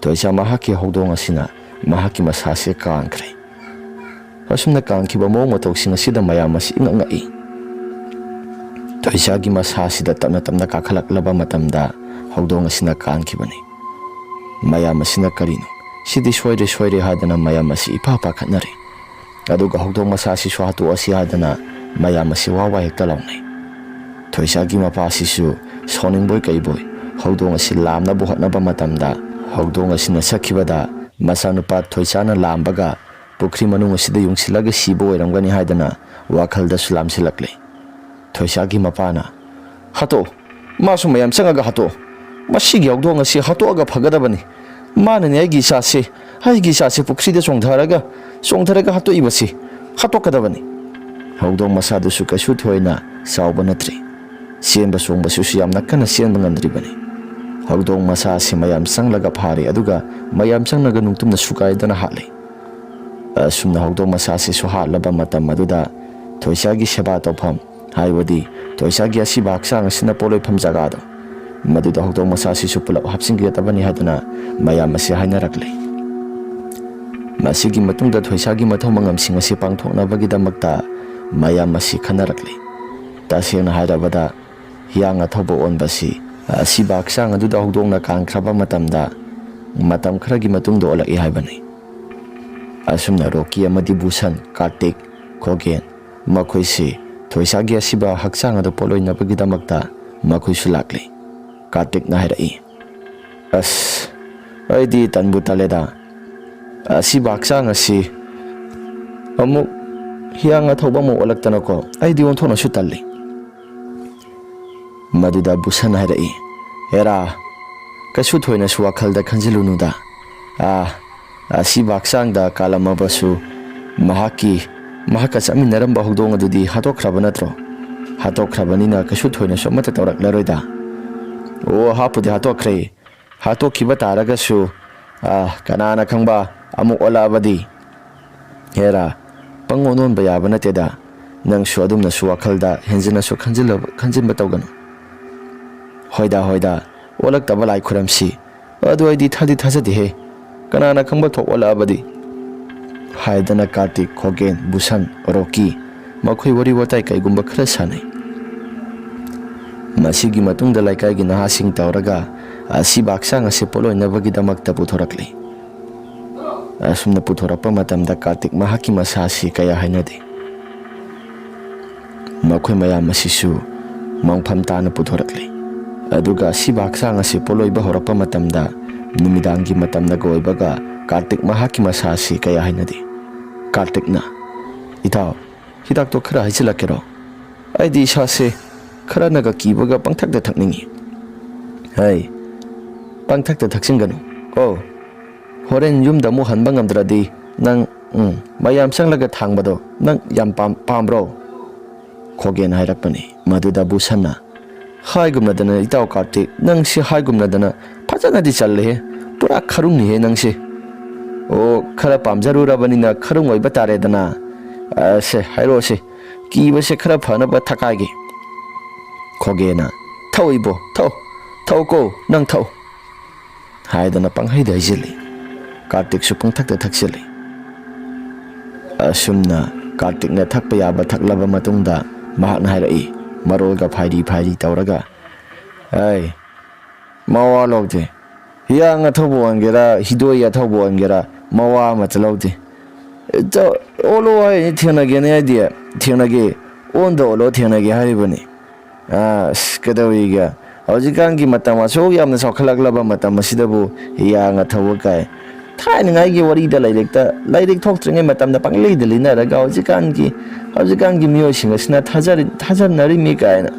ꯊꯣꯏꯁꯥ ꯃꯍꯥꯛꯀꯤ ꯍꯧꯗꯣꯡ ꯑꯁꯤꯅ ꯃꯍꯥꯛꯀꯤ ꯃꯁꯥ ꯑꯁꯤ ꯀꯥꯟꯈ꯭ꯔꯦ꯫ ꯑꯁꯨꯝꯅ ꯀꯥꯟꯈꯤꯕ ꯃꯑꯣꯡ ꯃꯇꯧꯁꯤꯡ ꯑꯁꯤꯗ ꯃꯌꯥꯝ ꯑꯁꯤ ꯏꯉꯛ ꯉꯛꯏ꯫ ꯊꯣꯏꯁꯥꯒꯤ ꯃꯁꯥ ꯑꯁꯤꯗ ꯇꯞꯅ ꯇꯞꯅ ꯀꯥꯈꯠꯂꯛꯂꯕ ꯃꯇꯝꯗ ꯍꯧꯗꯣꯡ ꯑꯁꯤꯅ ꯀꯥꯟꯈꯤꯕꯅꯤ꯫ ꯃꯌꯥꯝ ꯑꯁꯤꯅ "ꯀꯔꯤꯅꯣ? ꯁꯤꯗꯤ ꯁꯣꯏꯔꯦ, ꯁꯣꯏꯔꯦ" ꯍꯥꯏꯗꯅ ꯃꯌꯥꯝ ꯑꯁꯤ ꯏꯄꯥ ꯄꯥꯈꯠꯅꯔꯦ꯫ ꯑꯗꯨꯒ ꯍꯧꯗꯣꯡ ꯃꯆꯥ ꯑꯁꯤꯁꯨ ꯍꯥꯠꯇꯣꯛꯑꯁꯤ ꯍꯥꯏꯗꯅ ꯃꯌꯥꯝ ꯑꯁꯤ ꯋꯥ ꯋꯥ ꯍꯦꯛꯇ ꯂꯥꯎꯅꯩ꯫ ꯊꯣꯏꯁꯥꯒꯤ ꯃꯄꯥ ꯑꯁꯤꯁꯨ ꯁꯥꯎꯅꯤꯡꯕꯣꯏ ꯀꯩꯕꯣꯏ ꯍꯧꯗꯣꯡ ꯑꯁꯤ ꯂꯥꯝꯅꯕ ꯍꯣꯠꯅꯕ ꯃꯇꯝꯗ, ꯍꯧꯗꯣꯡ ꯑꯁꯤꯅ ꯁꯛꯈꯤꯕꯗ ꯃꯆꯥꯅꯨꯄꯥ ꯊꯣꯏꯁꯥꯅ ꯂꯥꯝꯕꯒ ꯄꯨꯈ꯭ꯔꯤ ꯃꯅꯨꯡ ꯑꯁꯤꯗ ꯌꯨꯡꯁꯤꯜꯂꯒ ꯁꯤꯕ ꯑꯣꯏꯔꯝꯒꯅꯤ ꯍꯥꯏꯗꯅ ꯋꯥꯈꯜꯗꯁꯨ ꯂꯥꯝꯁꯤꯜꯂꯛꯂꯦ꯫ ꯊꯣꯏꯁꯥꯒꯤ ꯃꯄꯥꯅ, "ꯍꯥꯠꯇꯣꯛꯑꯣ, ꯃꯥꯁꯨ ꯃꯌꯥꯝ ꯆꯪꯉꯒ ꯍꯥꯠꯇꯣꯛꯑꯣ꯫ ꯃꯁꯤꯒꯤ ꯍꯧꯗꯣꯡ ꯑꯁꯤ ꯍꯥꯠꯇꯣꯛꯑꯒ ꯐꯒꯗꯕꯅꯤ꯫ ꯃꯥꯅꯅꯦ ꯑꯩꯒꯤ ꯏꯆꯥꯁꯦ, ꯑꯩꯒꯤ ꯏꯆꯥꯁꯦ ꯄꯨꯈ꯭ꯔꯤꯗ ꯆꯣꯡꯊꯔꯒ, ꯆꯣꯡꯊꯔꯒ ꯍꯥꯠꯇꯣꯛꯏꯕꯁꯤ꯫ ꯍꯥꯠꯇꯣꯛꯀꯗꯕꯅꯤ꯫" ꯍꯧꯗꯣꯡ ꯃꯆꯥꯗꯨꯁꯨ ꯀꯩꯁꯨ ꯊꯣꯏꯅ ꯆꯥꯎꯕ ꯅꯠꯇ꯭ꯔꯤ꯫ ꯆꯦꯟꯕ ꯆꯣꯡꯕꯁꯤꯁꯨ ꯌꯥꯝꯅ ꯀꯟꯅ ꯆꯦꯟꯕ ꯉꯝꯗ꯭ꯔꯤꯕꯅꯤ꯫ ꯍꯧꯗꯣꯡ ꯃꯆꯥ ꯑꯁꯤ ꯃꯌꯥꯝ ꯆꯪꯂꯒ ꯐꯥꯔꯦ, ꯑꯗꯨꯒ ꯃꯌꯥꯝ ꯆꯪꯂꯒ ꯅꯨꯡꯇꯨꯝꯅ ꯁꯨꯒꯥꯏꯗꯨꯅ ꯍꯥꯠꯂꯦ꯫ ꯑꯁꯨꯝꯅ ꯍꯧꯗꯣꯡ ꯃꯆꯥ ꯑꯁꯤꯁꯨ ꯍꯥꯠꯂꯕ ꯃꯇꯝ ꯑꯗꯨꯗ ꯊꯣꯏꯁꯥꯒꯤ ꯁꯦꯕꯥ ꯇꯧꯐꯝ, ꯍꯥꯏꯕꯗꯤ ꯊꯣꯏꯁꯥꯒꯤ ꯑꯁꯤꯕ ꯍꯛꯆꯥꯡ ꯑꯁꯤꯅ ꯄꯣꯠꯂꯣꯏꯐꯝ ꯖꯒꯥꯗꯣ, ꯃꯗꯨꯗ ꯍꯧꯗꯣꯡ ꯃꯆꯥ ꯑꯁꯤꯁꯨ ꯄꯨꯂꯞ ꯍꯥꯞꯆꯤꯟꯒꯗꯕꯅꯤ ꯍꯥꯏꯗꯨꯅ ꯃꯌꯥꯝ ꯑꯁꯤ ꯍꯥꯏꯅꯔꯛꯂꯦ꯫ ꯃꯁꯤꯒꯤ ꯃꯇꯨꯡꯗ ꯊꯣꯏꯁꯥꯒꯤ ꯃꯊꯧ ꯃꯉꯝꯁꯤꯡ ꯑꯁꯤ ꯄꯥꯡꯊꯣꯛꯅꯕꯒꯤꯗꯃꯛꯇ ꯃꯌꯥꯝ ꯑꯁꯤ ꯈꯟꯅꯔꯛꯂꯦ꯫ ꯇꯁꯦꯡꯅ ꯍꯥꯏꯔꯕꯗ, ꯍꯤꯌꯥꯡ ꯑꯊꯧꯕ ꯑꯣꯟꯕꯁꯤ ꯑꯁꯤꯕ ꯍꯛꯆꯥꯡ ꯑꯗꯨꯗ ꯍꯧꯗꯣꯡꯅ ꯀꯥꯟꯈ꯭ꯔꯕ ꯃꯇꯝꯗ ꯃꯇꯝ ꯈꯔꯒꯤ ꯃꯇꯨꯡꯗ ꯑꯣꯜꯂꯛꯏ ꯍꯥꯏꯕꯅꯤ꯫ ꯑꯁꯨꯝꯅ ꯔꯣꯀꯤ ꯑꯃꯗꯤ ꯕꯨꯁꯟ, ꯀꯥꯔꯇꯤꯛ, ꯈꯣꯒꯦꯟ, ꯃꯈꯣꯏꯁꯤ ꯊꯣꯏꯁꯥꯒꯤ ꯑꯁꯤꯕ ꯍꯛꯆꯥꯡ ꯑꯗꯨ ꯄꯣꯠꯂꯣꯏꯅꯕꯒꯤꯗꯃꯛꯇ ꯃꯈꯣꯏꯁꯨ ꯂꯥꯛꯂꯤ꯫ ꯀꯥꯔꯇꯤꯛꯅ ꯍꯥꯏꯔꯛꯏ, "ꯑꯁ, ꯑꯩꯗꯤ ꯇꯟꯕꯨ ꯇꯜꯂꯦꯗ꯫ ꯑꯁꯤꯕ ꯍꯛꯆꯥꯡ ꯑꯁꯤ ꯑꯃꯨꯛ ꯍꯤꯌꯥꯡ ꯑꯊꯧꯕ ꯑꯃꯨꯛ ꯑꯣꯜꯂꯛꯇꯅꯀꯣ, ꯑꯩꯗꯤ ꯑꯣꯟꯊꯣꯛꯅꯁꯨ ꯇꯜꯂꯤ꯫" ꯃꯗꯨꯗ ꯕꯨꯁꯟ ꯍꯥꯏꯔꯛꯏ, "ꯍꯦꯔꯥ, ꯀꯩꯁꯨ ꯊꯣꯏꯅꯁꯨ ꯋꯥꯈꯜꯗ ꯈꯟꯖꯤꯜꯂꯨꯅꯨꯗ꯫ ꯑꯥ, ꯑꯁꯤꯕ ꯍꯛꯆꯥꯡꯗ ꯀꯥꯜꯂꯝꯃꯕꯁꯨ ꯃꯍꯥꯛꯀꯤ, ꯃꯍꯥꯛꯀ ꯆꯠꯃꯤꯟꯅꯔꯝꯕ ꯍꯧꯗꯣꯡ ꯑꯗꯨꯗꯤ ꯍꯥꯠꯇꯣꯛꯈ꯭ꯔꯕ ꯅꯠꯇ꯭ꯔꯣ? ꯍꯥꯠꯇꯣꯛꯈ꯭ꯔꯕꯅꯤꯅ ꯀꯩꯁꯨ ꯊꯣꯏꯅꯁꯨ ꯑꯃꯠꯇ ꯇꯧꯔꯛꯂꯔꯣꯏꯗ꯫" "ꯑꯣ, ꯍꯥꯠꯄꯨꯗꯤ ꯍꯥꯠꯇꯣꯛꯈ꯭ꯔꯦ꯫ ꯍꯥꯠꯇꯣꯛꯈꯤꯕ ꯇꯥꯔꯒꯁꯨ, ꯑꯥ, ꯀꯅꯥꯅ ꯈꯪꯕ ꯑꯃꯨꯛ ꯑꯣꯜꯂꯛꯑꯕꯗꯤ? ꯍꯦꯔꯥ, ꯄꯪꯑꯣꯟ ꯑꯣꯟꯕ ꯌꯥꯕ ꯅꯠꯇꯦꯗ꯫ ꯅꯪꯁꯨ ꯑꯗꯨꯝꯅꯁꯨ ꯋꯥꯈꯜꯗ ꯍꯦꯟꯖꯤꯟꯅꯁꯨ ꯈꯟꯖꯤꯜꯂꯕ-, ꯈꯟꯖꯤꯟꯕ ꯇꯧꯒꯅꯨ꯫" "ꯍꯣꯏꯗ, ꯍꯣꯏꯗ, ꯑꯣꯜꯂꯛꯇꯕ ꯂꯥꯏ ꯈꯨꯔꯝꯁꯤ꯫ ꯑꯗꯨ ꯑꯩꯗꯤ ꯊꯥꯗꯤ ꯊꯥꯖꯗꯦꯍꯦ꯫ ꯀꯅꯥꯅ ꯈꯪꯕ ꯊꯣꯛ ꯑꯣꯜꯂꯛꯑꯕꯗꯤ?" ꯍꯥꯏꯗꯅ ꯀꯥꯔꯇꯤꯛ, ꯈꯣꯒꯦꯟ, ꯕꯨꯁꯟ, ꯔꯣꯀꯤ ꯃꯈꯣꯏ ꯋꯥꯔꯤ ꯋꯥꯇꯥꯏ ꯀꯩꯒꯨꯝꯕ ꯈꯔ ꯁꯥꯟꯅꯩ꯫ ꯃꯁꯤꯒꯤ ꯃꯇꯨꯡꯗ ꯂꯩꯀꯥꯏꯒꯤ ꯅꯍꯥꯁꯤꯡ ꯇꯧꯔꯒ ꯑꯁꯤꯕ ꯍꯛꯆꯥꯡ ꯑꯁꯤ ꯄꯣꯠꯂꯣꯏꯅꯕꯒꯤꯗꯃꯛꯇ ꯄꯨꯊꯣꯔꯛꯂꯤ꯫ ꯑꯁꯨꯝꯅ ꯄꯨꯊꯣꯔꯛꯄ ꯃꯇꯝꯗ ꯀꯥꯔꯇꯤꯛ ꯃꯍꯥꯛꯀꯤ ꯃꯁꯥ ꯑꯁꯤ ꯀꯌꯥ ꯍꯩꯅꯗꯦ꯫ ꯃꯈꯣꯏ ꯃꯌꯥꯝ ꯑꯁꯤꯁꯨ ꯃꯪꯐꯝ ꯇꯥꯅ ꯄꯨꯊꯣꯔꯛꯂꯤ꯫ ꯑꯗꯨꯒ ꯑꯁꯤꯕ ꯍꯛꯆꯥꯡ ꯑꯁꯤ ꯄꯣꯠꯂꯣꯏꯕ ꯍꯧꯔꯛꯄ ꯃꯇꯝꯗ ꯅꯨꯃꯤꯗꯥꯡꯒꯤ ꯃꯇꯝꯅꯒ ꯑꯣꯏꯕꯒ ꯀꯥꯔꯇꯤꯛ ꯃꯍꯥꯛꯀꯤ ꯃꯁꯥ ꯑꯁꯤ ꯀꯌꯥ ꯍꯩꯅꯗꯦ꯫ ꯀꯥꯔꯇꯤꯛꯅ, "ꯏꯇꯥꯎ, ꯍꯤꯗꯥꯛꯇꯣ ꯈꯔ ꯍꯩꯖꯤꯜꯂꯛꯀꯦꯔꯣ?" ꯑꯩꯗꯤ ꯏꯁꯥꯁꯦ ꯈꯔꯅꯒ ꯀꯤꯕꯒ ꯄꯪꯊꯛꯇ ꯊꯛꯅꯤꯡꯉꯤ꯫ ꯍꯩ, ꯄꯪꯊꯛꯇ ꯊꯛꯆꯤꯟꯒꯅꯨ ꯀꯣ꯫ ꯍꯣꯔꯦꯟ ꯌꯨꯝꯗ ꯑꯃꯨꯛ ꯍꯟꯕ ꯉꯝꯗ꯭ꯔꯗꯤ ꯅꯪ, ꯎꯝ, ꯃꯌꯥꯝ ꯆꯪꯂꯒ ꯊꯥꯡꯕꯗꯣ ꯅꯪ ꯌꯥꯝ ꯄꯥꯝ-, ꯄꯥꯝꯕ꯭ꯔꯣ? ꯈꯣꯒꯦꯟ ꯍꯥꯏꯔꯛꯄꯅꯤ꯫ ꯃꯗꯨꯗ ꯕꯨꯁꯟꯅ, "ꯍꯥꯏꯒꯨꯝꯅꯗꯅ ꯏꯇꯥꯎ ꯀꯥꯔꯇꯤꯛ, ꯅꯪꯁꯤ ꯍꯥꯏꯒꯨꯝꯅꯗꯅ ꯐꯖꯅꯗꯤ ꯆꯜꯂꯦꯍꯦ꯫ ꯄꯨꯔꯥ ꯈꯔꯨꯡꯅꯤꯍꯦ ꯅꯪꯁꯦ꯫ ꯑꯣ, ꯈꯔ ꯄꯥꯝꯖꯔꯨꯔꯕꯅꯤꯅ ꯈꯔꯨꯡ ꯑꯣꯏꯕ ꯇꯥꯔꯦꯗꯅ꯫ ꯑ, ꯁꯦ, ꯍꯥꯏꯔꯛꯑꯣꯁꯦ꯫ ꯀꯤꯕꯁꯦ ꯈꯔ ꯐꯅꯕ ꯊꯛꯀꯥꯏꯒꯦ꯫" ꯈꯣꯒꯦꯅ, "ꯊꯛꯎ ꯏꯕꯣ, ꯊꯛꯎ꯫ ꯊꯛꯎꯀꯣ, ꯅꯪ ꯊꯛꯎ꯫" ꯍꯥꯏꯗꯅ ꯄꯪꯍꯩꯗ ꯍꯩꯖꯤꯜꯂꯤ꯫ ꯀꯥꯔꯇꯤꯛꯁꯨ ꯄꯪꯊꯛꯇ ꯊꯛꯆꯤꯜꯂꯤ꯫ ꯑꯁꯨꯝꯅ ꯀꯥꯔꯇꯤꯛꯅ ꯊꯛꯄ ꯌꯥꯕ ꯊꯛꯂꯕ ꯃꯇꯨꯡꯗ ꯃꯍꯥꯛꯅ ꯍꯥꯏꯔꯛꯏ, ꯃꯔꯣꯜꯒ ꯐꯥꯏꯔꯤ ꯐꯥꯏꯔꯤ ꯇꯧꯔꯒ, "ꯑꯩ, ꯃꯋꯥ ꯂꯧꯗꯦ꯫ ꯍꯤꯌꯥꯡ ꯑꯊꯧꯕ ꯑꯣꯟꯒꯦꯔꯥ, ꯍꯤꯗꯣꯏ ꯑꯊꯧꯕ ꯑꯣꯟꯒꯦꯔꯥ, ꯃꯋꯥ ꯑꯃꯠꯇ ꯂꯧꯗꯦ꯫ ꯆ-, ꯑꯣꯜꯂꯣ ꯍꯥꯏꯅꯤ, ꯊꯦꯡꯅꯒꯦꯅꯦ ꯍꯥꯏꯗꯤ, ꯊꯦꯡꯅꯒꯦ꯫ ꯑꯣꯟꯗ ꯑꯣꯜꯂꯣ, ꯊꯦꯡꯅꯒꯦ ꯍꯥꯏꯔꯤꯕꯅꯤ꯫" ꯑꯁ, ꯀꯩꯗꯧꯔꯤꯒꯦ? ꯍꯧꯖꯤꯛꯀꯥꯟꯒꯤ ꯃꯇꯝ ꯑꯁꯨꯛ ꯌꯥꯝꯅ ꯆꯥꯎꯈꯠꯂꯛꯂꯕ ꯃꯇꯝ ꯑꯁꯤꯗꯕꯨ ꯍꯤꯌꯥꯡ ꯑꯊꯧꯕ ꯀꯥꯏ꯫ ꯊꯥꯏꯅꯉꯥꯏꯒꯤ ꯋꯥꯔꯤꯗ, ꯂꯥꯏꯔꯤꯛꯇ, ꯂꯥꯏꯔꯤꯛ ꯊꯣꯛꯇ꯭ꯔꯤꯉꯩ ꯃꯇꯝꯗ ꯄꯪꯂꯩꯗ ꯂꯩꯅꯔꯒ ꯍꯧꯖꯤꯛꯀꯥꯟꯒꯤ, ꯍꯧꯖꯤꯛꯀꯥꯟꯒꯤ ꯃꯤꯑꯣꯏꯁꯤꯡ ꯑꯁꯤꯅ ꯊꯥꯖꯔꯤ-, ꯊꯥꯖꯅꯔꯤꯃꯤ ꯀꯥꯏꯅ꯫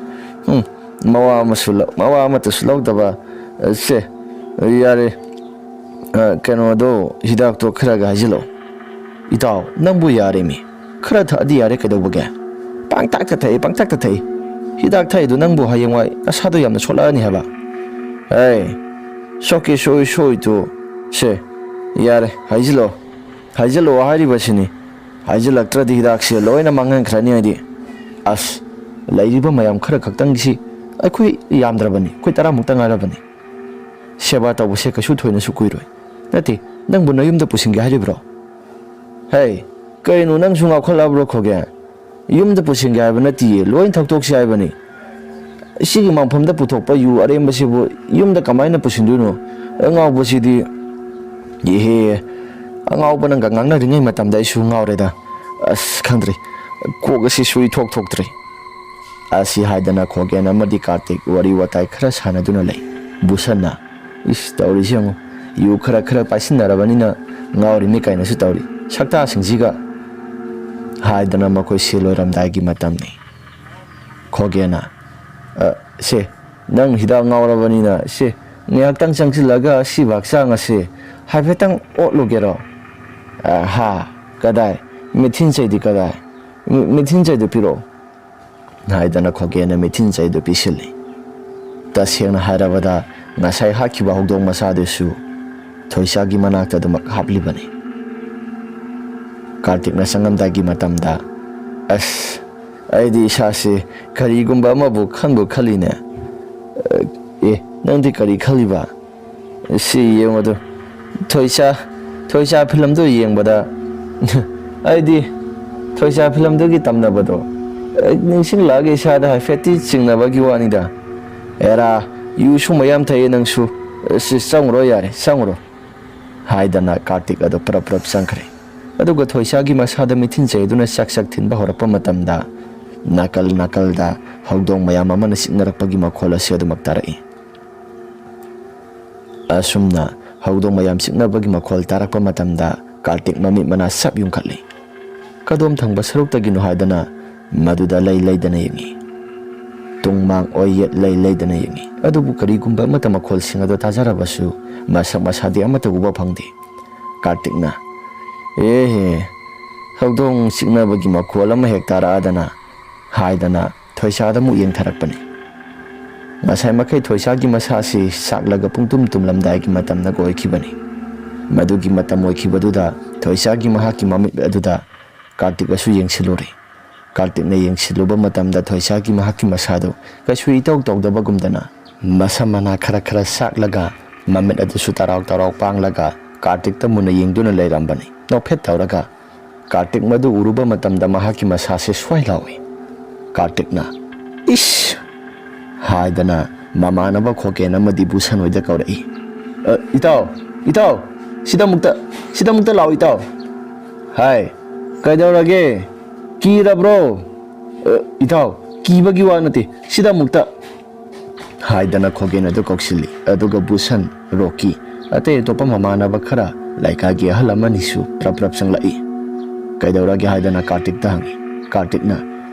ꯎꯝ, ꯃꯋꯥ ꯑꯃꯁꯨ ꯂꯧ-, ꯃꯋꯥ ꯑꯃꯠꯇꯁꯨ ꯂꯧꯗꯕ, ꯑ, ꯁꯦ, ꯌꯥꯔꯦ꯫ ꯑ, ꯀꯩꯅꯣꯗꯣ, ꯍꯤꯗꯥꯛꯇꯣ ꯈꯔꯒ ꯍꯥꯏꯖꯤꯜꯂꯣ꯫ ꯏꯇꯥꯎ, ꯅꯪꯕꯨ ꯌꯥꯔꯦꯃꯤ꯫ ꯈꯔ ꯊꯛꯑꯗꯤ ꯌꯥꯔꯦ, ꯀꯩꯗꯧꯕꯒꯦ? ꯄꯪꯊꯛꯇ ꯊꯛꯏ, ꯄꯪꯊꯛꯇ ꯊꯛꯏ꯫ ꯍꯤꯗꯥꯛ ꯊꯛꯏꯗꯣ ꯅꯪꯕꯨ ꯍꯌꯦꯡꯋꯥꯏ ꯅꯁꯥꯗꯣ ꯌꯥꯝꯅ ꯁꯣꯛꯂꯛꯑꯅꯤ ꯍꯥꯏꯕ꯫ ꯑꯦ, ꯁꯣꯛꯀꯦ ꯁꯣꯏ ꯁꯣꯏꯇꯨ꯫ ꯁꯦ, ꯌꯥꯔꯦ, ꯍꯥꯏꯖꯤꯜꯂꯣ꯫ ꯍꯥꯏꯖꯤꯜꯂꯣ ꯍꯥꯏꯔꯤꯕꯁꯤꯅꯤ꯫ ꯍꯥꯏꯖꯤꯜꯂꯛꯇ꯭ꯔꯗꯤ ꯍꯤꯗꯥꯛꯁꯦ ꯂꯣꯏꯅ ꯃꯥꯡꯍꯟꯈ꯭ꯔꯅꯤ ꯍꯥꯏꯗꯤ꯫ ꯑꯁ, ꯂꯩꯔꯤꯕ ꯃꯌꯥꯝ ꯈꯔ ꯈꯛꯇꯪꯒꯤꯁꯤ ꯑꯩꯈꯣꯏ ꯌꯥꯝꯗ꯭ꯔꯕꯅꯤ, ꯑꯩꯈꯣꯏ ꯇꯔꯥꯃꯨꯛꯇ ꯉꯥꯏꯔꯕꯅꯤ꯫ ꯁꯦꯕꯥ ꯇꯧꯕꯁꯦ ꯀꯩꯁꯨ ꯊꯣꯏꯅꯁꯨ ꯀꯨꯏꯔꯣꯏ꯫ ꯅꯠꯇꯦ, ꯅꯪꯕꯨ ꯅꯌꯨꯝꯗ ꯄꯨꯁꯤꯟꯒꯦ ꯍꯥꯏꯔꯤꯕ꯭ꯔꯣ? ꯍꯦ, ꯀꯩꯅꯣ ꯅꯪꯁꯨ ꯉꯥꯎꯈꯠꯂꯛꯑꯕ꯭ꯔꯣ ꯈꯣꯒꯦ? ꯌꯨꯝꯗ ꯄꯨꯁꯤꯟꯒꯦ ꯍꯥꯏꯕ ꯅꯠꯇꯤꯌꯦ, ꯂꯣꯏ ꯊꯛꯇꯣꯛꯁꯤ ꯍꯥꯏꯕꯅꯤ꯫ ꯁꯤꯒꯤ ꯃꯐꯝꯗ ꯄꯨꯊꯣꯛꯄ ꯌꯨ ꯑꯔꯦꯝꯕꯁꯤꯕꯨ ꯌꯨꯝꯗ ꯀꯃꯥꯏꯅ ꯄꯨꯁꯤꯟꯗꯣꯏꯅꯣ? ꯑꯉꯥꯎꯕꯁꯤꯗꯤ, ꯏꯍꯦ, ꯑꯉꯥꯎꯕ ꯅꯪꯒ ꯉꯥꯡꯅꯔꯤꯉꯩ ꯃꯇꯝꯗ ꯑꯩꯁꯨ ꯉꯥꯎꯔꯦꯗ꯫ ꯑꯁ, ꯈꯪꯗ꯭ꯔꯦ, ꯀꯣꯛ ꯑꯁꯤꯁꯨ ꯏꯊꯣꯛ ꯊꯣꯛꯇ꯭ꯔꯦ꯫ ꯑꯁꯤ ꯍꯥꯏꯗꯅ ꯈꯣꯒꯦꯟ ꯑꯃꯗꯤ ꯀꯥꯔꯇꯤꯛ ꯋꯥꯔꯤ ꯋꯥꯇꯥꯏ ꯈꯔ ꯁꯥꯟꯅꯗꯨꯅ ꯂꯩ꯫ ꯕꯨꯁꯟꯅ, "ꯏꯁ, ꯇꯧꯔꯤꯁꯤ ꯌꯦꯡꯉꯨ, ꯌꯨ ꯈꯔ ꯈꯔ ꯄꯥꯏꯁꯤꯟꯅꯔꯕꯅꯤꯅ ꯉꯥꯎꯔꯤꯅꯤ ꯀꯥꯏꯅꯁꯨ ꯇꯧꯔꯤ, ꯁꯛꯇꯥꯁꯤꯡꯁꯤꯒ" ꯍꯥꯏꯗꯅ ꯃꯈꯣꯏꯁꯤ ꯂꯣꯏꯔꯝꯗꯥꯏꯒꯤ ꯃꯇꯝꯅꯤ꯫ ꯈꯣꯒꯦꯅ, "ꯑ, ꯁꯦ, ꯅꯪ ꯍꯤꯗꯥꯛ ꯉꯥꯎꯔꯕꯅꯤꯅ, ꯁꯦ, ꯉꯥꯏꯍꯥꯛꯇꯪ ꯆꯪꯁꯤꯜꯂꯒ ꯑꯁꯤꯕ ꯍꯛꯆꯥꯡ ꯑꯁꯦ ꯍꯥꯏꯐꯦꯠꯇꯪ ꯑꯣꯠꯂꯨꯒꯦꯔꯣ?" "ꯑ, ꯍꯥ? ꯀꯗꯥꯏ? ꯃꯤꯊꯤꯟ ꯆꯩꯗꯤ ꯀꯗꯥꯏ? ꯃꯤ-, ꯃꯤꯊꯤꯟ ꯆꯩꯗꯨ ꯄꯤꯔꯛꯑꯣ," ꯍꯥꯏꯗꯅ ꯈꯣꯒꯦꯅ ꯃꯤꯊꯤꯟ ꯆꯩꯗꯨ ꯄꯤꯁꯤꯜꯂꯤ꯫ ꯇꯁꯦꯡꯅ ꯍꯥꯏꯔꯕꯗ, ꯉꯁꯥꯏ ꯍꯥꯠꯈꯤꯕ ꯍꯧꯗꯣꯡ ꯃꯆꯥꯗꯨꯁꯨ ꯊꯣꯏꯁꯥꯒꯤ ꯃꯅꯥꯛꯇ ꯑꯗꯨꯃꯛ ꯍꯥꯞꯂꯤꯕꯅꯤ꯫ ꯀꯥꯔꯇꯤꯛꯅ ꯆꯪꯉꯝꯗꯥꯏꯒꯤ ꯃꯇꯝꯗ, "ꯑꯁ, ꯑꯩꯗꯤ ꯏꯁꯥꯁꯦ ꯀꯔꯤꯒꯨꯝꯕ ꯑꯃꯕꯨ ꯈꯟꯕꯨ ꯈꯜꯂꯤꯅꯦ꯫" "ꯑꯦ, ꯅꯪꯗꯤ ꯀꯔꯤ ꯈꯜꯂꯤꯕ?" "ꯁꯤ ꯌꯦꯡꯉꯨꯗꯨ, ꯊꯣꯏꯁꯥ, ꯊꯣꯏꯁꯥ ꯐꯤꯂꯝꯗꯨ ꯌꯦꯡꯕꯗ ꯑꯩꯗꯤ ꯊꯣꯏꯁꯥ ꯐꯤꯂꯝꯗꯨꯒꯤ ꯇꯝꯅꯕꯗꯣ ꯅꯤꯡꯁꯤꯡꯂꯛꯑꯒ ꯏꯁꯥꯗ ꯍꯥꯏꯐꯦꯠꯇꯤ ꯆꯤꯡꯅꯕꯒꯤ ꯋꯥꯅꯤꯗ꯫ ꯑꯦꯔꯥ, ꯌꯨꯁꯨ ꯃꯌꯥꯝ ꯊꯛꯑꯦ ꯅꯪꯁꯨ꯫ ꯁꯤ ꯆꯪꯉꯨꯔꯣ ꯌꯥꯔꯦ, ꯆꯪꯉꯨꯔꯣ," ꯍꯥꯏꯗꯅ ꯀꯥꯔꯇꯤꯛ ꯑꯗꯨ ꯄ꯭ꯔꯞ ꯄ꯭ꯔꯞ ꯆꯪꯈ꯭ꯔꯦ꯫ ꯑꯗꯨꯒ ꯊꯣꯏꯁꯥꯒꯤ ꯃꯁꯥꯗ ꯃꯤꯊꯤꯟ ꯆꯩꯗꯨꯅ ꯆꯥꯛ ꯆꯥꯛ ꯊꯤꯟꯕ ꯍꯧꯔꯛꯄ ꯃꯇꯝꯗ, ꯅꯥꯀꯜ ꯅꯥꯀꯜꯗ ꯍꯧꯗꯣꯡ ꯃꯌꯥꯝ ꯑꯃꯅ ꯆꯤꯛꯅꯔꯛꯄꯒꯤ ꯃꯈꯣꯜ ꯑꯁꯤ ꯑꯗꯨꯃꯛ ꯇꯥꯔꯛꯏ꯫ ꯑꯁꯨꯝꯅ ꯍꯧꯗꯣꯡ ꯃꯌꯥꯝ ꯆꯤꯛꯅꯕꯒꯤ ꯃꯈꯣꯜ ꯇꯥꯔꯛꯄ ꯃꯇꯝꯗ, ꯀꯥꯔꯇꯤꯛ ꯃꯃꯤꯠ ꯃꯅꯥ ꯁꯞ ꯌꯨꯡꯈꯠꯂꯤ꯫ ꯀꯗꯣꯝ ꯊꯪꯕ ꯁꯔꯨꯛꯇꯒꯤꯅꯣ ꯍꯥꯏꯗꯅ ꯃꯗꯨꯗ ꯂꯩ ꯂꯩꯗꯅ ꯌꯦꯡꯉꯤ꯫ ꯇꯨꯡ ꯃꯥꯡ ꯑꯣꯏ ꯌꯦꯠ ꯂꯩ ꯂꯩꯗꯅ ꯌꯦꯡꯉꯤ꯫ ꯑꯗꯨꯕꯨ ꯀꯔꯤꯒꯨꯝꯕ ꯑꯃꯠꯇ ꯃꯈꯣꯜꯁꯤꯡ ꯑꯗꯨ ꯇꯥꯖꯔꯕꯁꯨ, ꯃꯁꯛ ꯃꯁꯥꯗꯤ ꯑꯃꯠꯇ ꯎꯕ ꯐꯪꯗꯦ꯫ ꯀꯥꯔꯇꯤꯛꯅ, "ꯑꯦꯍꯦ, ꯍꯧꯗꯣꯡ ꯆꯤꯛꯅꯕꯒꯤ ꯃꯈꯣꯜ ꯑꯃ ꯍꯦꯛ ꯇꯥꯔꯛꯑꯗꯅ," ꯍꯥꯏꯗꯅ ꯊꯣꯏꯁꯥꯗ ꯑꯃꯨꯛ ꯌꯦꯡꯊꯔꯛꯄꯅꯤ꯫ ꯉꯁꯥꯏ ꯃꯈꯩ ꯊꯣꯏꯁꯥꯒꯤ ꯃꯁꯥꯁꯤ ꯁꯥꯛꯂꯒ ꯄꯨꯡꯇꯨꯝ ꯇꯨꯝꯂꯝꯗꯥꯏꯒꯤ ꯃꯇꯝꯅ ꯑꯣꯏꯈꯤꯕꯅꯤ꯫ ꯃꯗꯨꯒꯤ ꯃꯇꯝ ꯑꯣꯏꯈꯤꯕꯗꯨꯗ ꯊꯣꯏꯁꯥꯒꯤ ꯃꯍꯥꯛꯀꯤ ꯃꯃꯤꯠ ꯑꯗꯨꯗ ꯀꯥꯔꯇꯤꯛ ꯑꯁꯨ ꯌꯦꯡꯁꯤꯜꯂꯨꯔꯦ꯫ ꯀꯥꯔꯇꯤꯛꯅ ꯌꯦꯡꯁꯤꯜꯂꯨꯕ ꯃꯇꯝꯗ ꯊꯣꯏꯁꯥꯒꯤ ꯃꯍꯥꯛꯀꯤ ꯃꯁꯥꯗꯨ ꯀꯩꯁꯨ ꯏꯇꯧ ꯇꯧꯗꯕꯒꯨꯝꯗꯅ ꯃꯁꯝ ꯃꯅꯥ ꯈꯔ ꯈꯔ ꯁꯥꯛꯂꯒ, ꯃꯃꯤꯠ ꯑꯗꯨꯁꯨ ꯇꯔꯥꯎ ꯇꯔꯥꯎ ꯄꯥꯡꯂꯒ ꯀꯥꯔꯇꯤꯛꯇ ꯃꯨꯟꯅ ꯌꯦꯡꯗꯨꯅ ꯂꯩꯔꯝꯕꯅꯤ꯫ ꯅꯣꯛꯐꯦꯠ ꯇꯧꯔꯒ ꯀꯥꯔꯇꯤꯛ ꯃꯗꯨ ꯎꯔꯨꯕ ꯃꯇꯝꯗ ꯃꯍꯥꯛꯀꯤ ꯃꯁꯥꯁꯦ ꯁ꯭ꯋꯥꯏ ꯂꯥꯎꯏ꯫ ꯀꯥꯔꯇꯤꯛꯅ, "ꯏꯁ!" ꯍꯥꯏꯗꯅ ꯃꯃꯥꯟꯅꯕ ꯈꯣꯀꯦꯟ ꯑꯃꯗꯤ ꯕꯨꯁꯟ ꯍꯣꯏꯗ ꯀꯧꯔꯛꯏ꯫ "ꯑ, ꯏꯇꯥꯎ, ꯏꯇꯥꯎ, ꯁꯤꯗ ꯑꯃꯨꯛꯇ, ꯁꯤꯗ ꯑꯃꯨꯛꯇ ꯂꯥꯛꯑꯣ ꯏꯇꯥꯎ꯫ ꯍꯥꯏ, ꯀꯩꯗꯧꯔꯒꯦ? ꯀꯤꯔꯕ꯭ꯔꯣ?" "ꯑ, ꯏꯇꯥꯎ, ꯀꯤꯕꯒꯤ ꯋꯥ ꯅꯠꯇꯦ, ꯁꯤꯗ ꯑꯃꯨꯛꯇ," ꯍꯥꯏꯗꯅ ꯈꯣꯒꯦꯟ ꯑꯗꯨ ꯀꯧꯁꯤꯜꯂꯤ꯫ ꯑꯗꯨꯒ ꯕꯨꯁꯟ, ꯔꯣꯀꯤ, ꯑꯇꯩ ꯑꯇꯣꯞꯄ ꯃꯃꯥꯟꯅꯕ ꯈꯔ, ꯂꯩꯀꯥꯏꯒꯤ ꯑꯍꯜ ꯑꯃꯅꯤꯁꯨ ꯄ꯭ꯔꯞ ꯄ꯭ꯔꯞ ꯆꯪꯂꯛꯏ꯫ "ꯀꯩꯗꯧꯔꯒꯦ?" ꯍꯥꯏꯗꯅ ꯀꯥꯔꯇꯤꯛꯇ ꯍꯪꯉꯤ꯫ ꯀꯥꯔꯇꯤꯛꯅ,